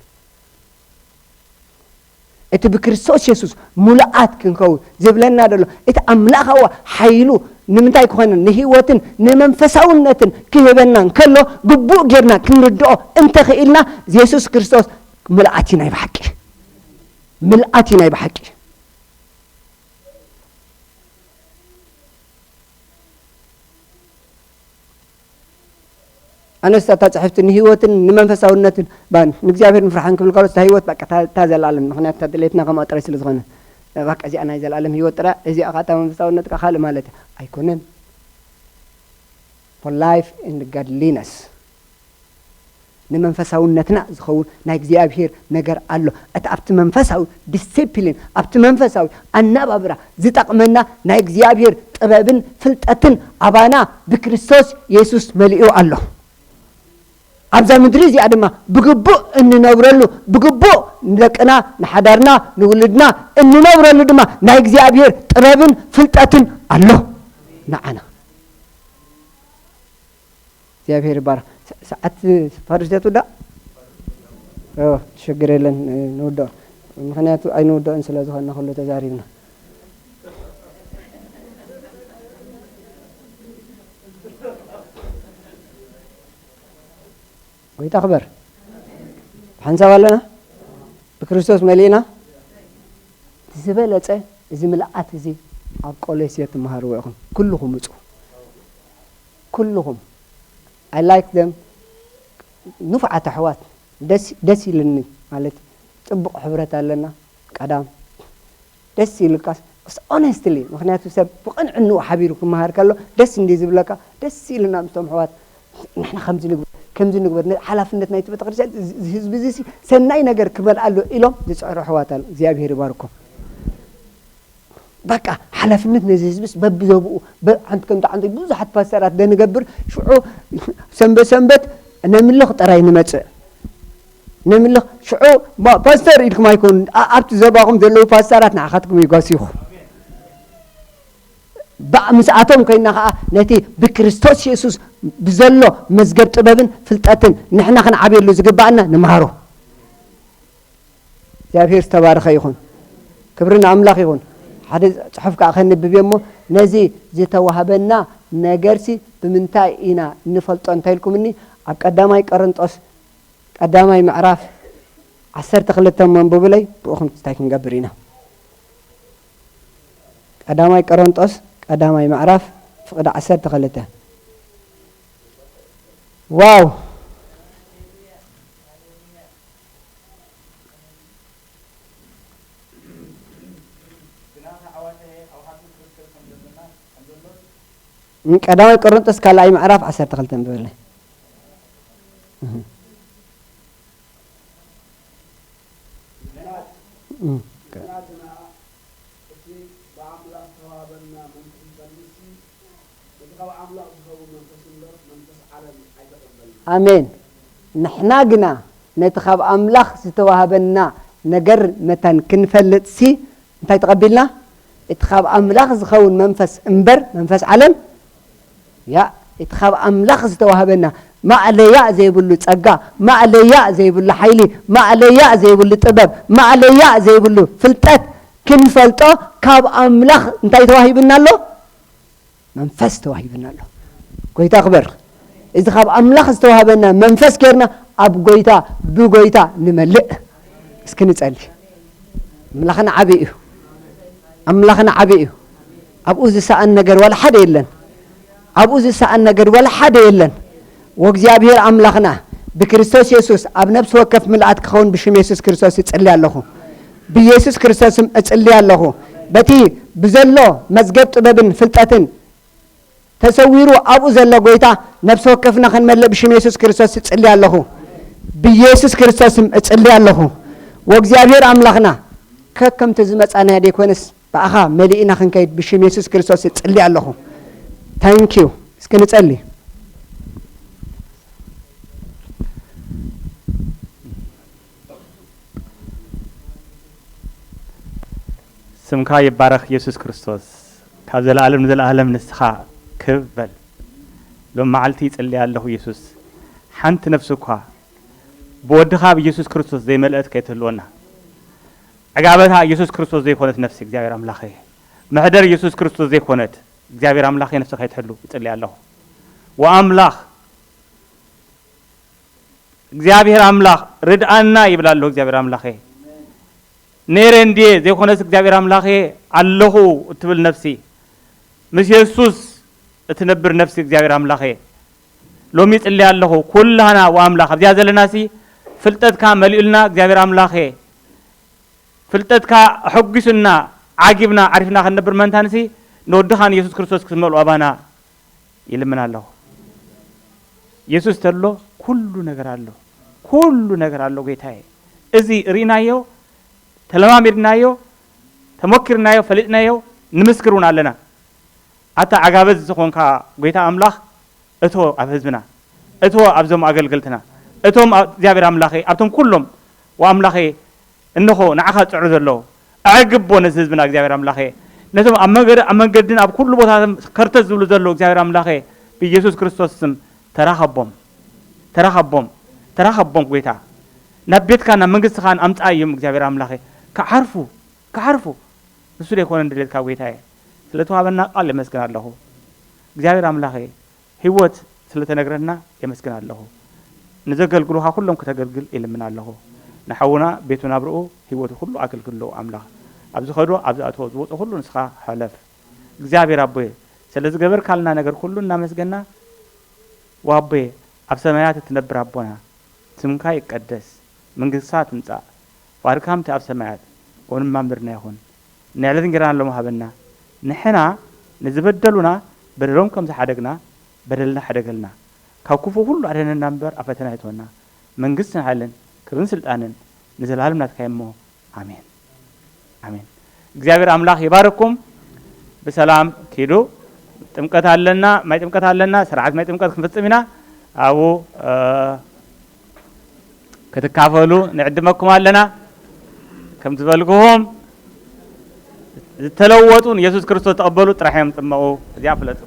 እቲ ብክርስቶስ የሱስ ምሉኣት ክንከውን ዝብለና ዘሎ፣ እቲ ኣምላኻዊ ሓይሉ ንምንታይ ክኾነን ንህይወትን ንመንፈሳውነትን ክህበና እንከሎ፣ ግቡእ ጌርና ክንርድኦ እንተኽኢልና፣ የሱስ ክርስቶስ ምልኣት እዩ ናይ ብሓቂ። ምልኣት እዩ ናይ ብሓቂ። ኣነስ እታ ጽሕፍቲ ንህይወትን ንመንፈሳውነትን ባን ንእግዚኣብሔር ንፍርሓን ክብል ከሎ፣ እታ ህይወት በቃ እታ፣ እታ ዘለኣለም፣ ምኽንያቱ እታ ድሌትና ከምኣ ጥራይ ስለ ዝኾነ፣ በቃ እዚኣ ናይ ዘለኣለም ህይወት ጥራይ፣ እዚኣ ኸኣ እታ መንፈሳውነት ከኣ ካልእ ማለት እያ። ኣይኮነን። For life and godliness። ንመንፈሳውነትና ዝኸውን ናይ እግዚኣብሔር ነገር ኣሎ። እቲ ኣብቲ መንፈሳዊ ዲሲፕሊን፣ ኣብቲ መንፈሳዊ ኣነባብራ ዝጠቕመና ናይ እግዚኣብሔር ጥበብን ፍልጠትን ኣባና ብክርስቶስ የሱስ መሊኡ ኣሎ። ኣብዛ ምድሪ እዚኣ ድማ ብግቡእ እንነብረሉ፣ ብግቡእ ንደቅና፣ ንሓዳርና፣ ንውልድና እንነብረሉ ድማ ናይ እግዚኣብሔር ጥበብን ፍልጠትን ኣሎ ንዓና። እግዚኣብሔር ይባረክ። ሰ-፣ ሰዓት ፈሪሱ ትውዳእ? ኦ፣ ሽግር የለን፣ ንውዳእ። ምኽንያቱ ኣይንውድኦን ስለ ዝኾንና ኩሉ ተዛሪብና። ጎይታ ክበር። ብሓንሳብ ኣለና፣ ብክርስቶስ መሊእና። ዝበለጸ እዚ ምልኣት እዚ ኣብ ቆሎስዮ ትመሃርዎ ኢኹም። ኩልኹም ምጹ። ኩልኹም። I like them። ንፉዓት ኣሕዋት። ደስ፣ ደስ ኢልኒ ማለት ጽቡቕ ሕብረት ኣለና። ቀዳም ደስ ይልካስ፣ ስ-፣ honestly፣ ምኽንያቱ ሰብ ብቕንዕንኡ ሓቢሩ ክመሃር ከሎ ደስ እንዲ ዝብለካ፣ ደስ ኢልና ምስቶም ኣሕዋት ንሕና ከምዚ ንግበር፣ ከምዚ ንግበር፣ ነ-፣ ሓላፍነት ናይቲ ቤተክርስትያን እዚ፣ እዚ ህዝቢ እዚ ሲ ሰናይ ነገር ክመልኣሉ ኢሎም ዝጽዕሩ ኣሕዋት ኣሎ። እግዚኣብሔር ይባርኮም። በቃ ሓላፍነት ነዚ ህዝብስ በብዞብኡ፣ በ-፣ ሓንቲ ከምቲ ሓንቲ ብዙሓት ፓስተራት ደንገብር፣ ሽዑ ሰንበት ሰንበት ነምልኽ ጥራይ ንመጽእ። ነምልኽ ሽዑ ባ-፣ ፓስተር ኢልኩም ኣይኮኑን፣ ኣ-፣ ኣብቲ ዞባኹም ዘለዉ ፓስተራት ንዓኻትኩም ይጓስዩኹም። ባእ ምስኣቶም ኮይና ኸዓ ነቲ ብክርስቶስ የሱስ ብዘሎ መዝገብ ጥበብን ፍልጠትን ንሕና ክንዓብየሉ ዝግባኣና ንምሃሮ። እግዚኣብሔር ዝተባረኸ ይኹን። ክብሪ ንኣምላኽ ይኹን። ሓደ ጽሑፍ ከኣ ከንብብ እየ እሞ፣ ነዚ ዝተዋህበና ነገርሲ ብምንታይ ኢና እንፈልጦ እንተ ኢልኩምኒ፣ ኣብ ቀዳማይ ቆሮንጦስ ቀዳማይ ምዕራፍ ዓሰርተ ክልተ እሞ ኣንብቡለይ፣ ብእኹም እንታይ ክንገብር ኢና? ቀዳማይ ቆሮንጦስ ቀዳማይ ምዕራፍ ፍቕዲ ዓሰርተ ክልተ። ዋው! ቀዳማይ ቆሮንጦስ ካልኣይ ምዕራፍ ዓሰርተ ክልተ ንበለይ። እህ። እህ። እቲ ብኣምላኽ ዝተዋህበና መንፈስ ይፈልሲ፣ እቲ ካብ ኣምላኽ ዝኸውን መንፈስ እምበር፣ መንፈስ ዓለም ኣይተቐበልናን። ኣሜን። ንሕና ግና ነቲ ካብ ኣምላኽ ዝተዋህበና ነገር መታን ክንፈልጥሲ፣ እንታይ ተቐቢልና? እቲ ካብ ኣምላኽ ዝኸውን መንፈስ እምበር፣ መንፈስ ዓለም፣ ያ፣ እቲ ካብ ኣምላኽ ዝተዋህበና ማእለያ ዘይብሉ ጸጋ፣ ማእለያ ዘይብሉ ሓይሊ፣ ማእለያ ዘይብሉ ጥበብ፣ ማእለያ ዘይብሉ ፍልጠት ክንፈልጦ ካብ ኣምላኽ እንታይ ተዋሂብና ኣሎ? መንፈስ ተዋሂብና ኣሎ። ጎይታ ክበር። እዚ ካብ ኣምላኽ ዝተዋህበና መንፈስ ጌርና ኣብ ጎይታ፣ ብጎይታ ንመልእ። እስኪ ንጸሊ። ኣምላኽና ዓቢ እዩ። ኣምላኽና ዓቢ እዩ። ኣብኡ ዝሰኣን ነገር ዋላ ሓደ የለን። ኣብኡ ዝሰኣን ነገር ዋላ ሓደ የለን። ወእግዚኣብሔር ኣምላኽና ብክርስቶስ የሱስ ኣብ ነፍሲ ወከፍ ምልኣት ክኸውን ብሽም የሱስ ክርስቶስ እጽሊ ኣለኹ። ብየሱስ ክርስቶስም እጽሊ ኣለኹ። በቲ ብዘሎ መዝገብ ጥበብን ፍልጠትን ተሰዊሩ ኣብኡ ዘሎ ጎይታ ነፍሲ ወከፍና ክንመልእ ብሽም የሱስ ክርስቶስ እጽሊ ኣለኹ። ብየሱስ ክርስቶስም እጽሊ ኣለኹ። ወእግዚኣብሔር ኣምላኽና ከከምቲ ዝመጻናዮ ደይኮነስ ብኣኻ መሊእና ክንከይድ ብሽም የሱስ ክርስቶስ እጽሊ ኣለኹ። ታንክ ዩ። እስኪ ንጸሊ። ስምካ ይባረኽ የሱስ ክርስቶስ። ካብ ዘለኣለም ንዘለኣለም ንስኻ ክብ በል። ሎም መዓልቲ ይጽሊ ኣለኹ የሱስ። ሓንቲ ነፍሲ እኳ ብወድኻ ብየሱስ ክርስቶስ ዘይመልአት ከይትህልወና። ዕጋበታ የሱስ ክርስቶስ ዘይኮነት ነፍሲ እግዚኣብሔር ኣምላኸ። መሕደር የሱስ ክርስቶስ ዘይኮነት እግዚኣብሔር ኣምላኸ ነፍሲ ከይትሕሉ ይጽሊ ኣለኹ። ወኣምላኽ እግዚኣብሔር ኣምላኽ ርድኣና ይብል ኣለኹ። እግዚኣብሔር ኣምላኸ ነይረ እንድየ ዘይኮነስ እግዚኣብሔር ኣምላኸ ኣለኹ እትብል ነፍሲ ምስ የሱስ እትነብር ነፍሲ እግዚኣብሔር ኣምላኸ ሎሚ ይጽሊ ኣለኹ። ኩላህና ወኣምላኽ ኣብዚኣ ዘለናሲ ፍልጠትካ መሊኡልና እግዚኣብሔር ኣምላኸ ፍልጠትካ ኣሐጒሱና ዓጊብና ዓሪፍና ክንነብር መንታንሲ ንወድኻ ንየሱስ ክርስቶስ ክትመልኦ ኣባና ይልምን ኣለኹ። የሱስ ተሎ ኩሉ ነገር ኣሎ። ኩሉ ነገር ኣሎ ጌታዬ። እዚ ርኢናዮ፣ ተለማሚድናዮ፣ ተመኪርናዮ፣ ፈሊጥናዮ፣ ንምስክር እውን ኣለና። ኣታ ዓጋበዝ ዝኾንካ ጎይታ ኣምላኽ እቶ ኣብ ህዝብና፣ እቶ ኣብዞም ኣገልገልትና፣ እቶም ኣብ እግዚኣብሔር ኣምላኸይ ኣብቶም ኩሎም ወኣምላኸይ እንሆ ንዓኻ ዝጽዕሩ ዘለዉ ኣዕግቦ ነዚ ህዝብና እግዚኣብሔር ኣምላኸይ ነቶም ኣብ መንገዲ ኣብ መንገድን ኣብ ኩሉ ቦታ ከርተት ዝብሉ ዘለዉ እግዚኣብሔር ኣምላኸይ ብኢየሱስ ክርስቶስ ስም ተራኸቦም ተራኸቦም ተራኸቦም ጎይታ ናብ ቤትካ ናብ መንግስትኻን ኣምጽኣዮም እግዚኣብሔር ኣምላኸይ ክዓርፉ ክዓርፉ ንሱ ዘይኮነ ድሌትካ ጐይታየ። ስለ ተዋህበና ቃል የመስግን ኣለኹ። እግዚኣብሔር ኣምላኸ ህይወት ስለ ተነግረና የመስግን ኣለኹ። ንዘገልግሉኻ ኩሎም ክተገልግል ይልምን ኣለኹ። ንሓውና ቤቱ ናብርኡ ህይወቱ ኩሉ ኣገልግሎ ኣምላኽ። ኣብ ዝኸዶ ኣብ ዝኣትዎ ዝወጾ ኩሉ ንስኻ ሕለፍ። እግዚኣብሔር ኣቦየ ስለ ዝገበርካልና ነገር ኩሉ እናመስገና ዋቦየ ኣብ ሰማያት እትነብር ኣቦና ስምካ ይቀደስ፣ መንግስትካ ትምጻእ፣ ፍቓድካ ከምቲ ኣብ ሰማያት ከምኡ ድማ ምድርና ይኹን። ናይ ዕለት እንጀራና ሎሚ ሃበና። ንሕና ንዝበደሉና በደሎም ከም ዝሓደግና በደልና ሓደገልና። ካብ ክፉእ ኩሉ ኣድሕነና እምበር ኣብ ፈተና ኣይእትወና። መንግስትን ሓይልን ክብርን ስልጣንን ንዘለኣለም ናትካ እሞ ኣሜን። ኣሜን። እግዚኣብሔር ኣምላኽ ይባርኩም። ብሰላም ኪዱ። ጥምቀት ኣለና፣ ማይ ጥምቀት ኣለና። ስርዓት ማይ ጥምቀት ክንፍጽም ኢና። ኣብኡ ክትካፈሉ ንዕድመኩም ኣለና። ከም ዝበልኩኹም ዝተለወጡ ንየሱስ ክርስቶስ ተቐበሉ ጥራሕ እዮም ጥመቑ። እዚኣ ፍለጡ።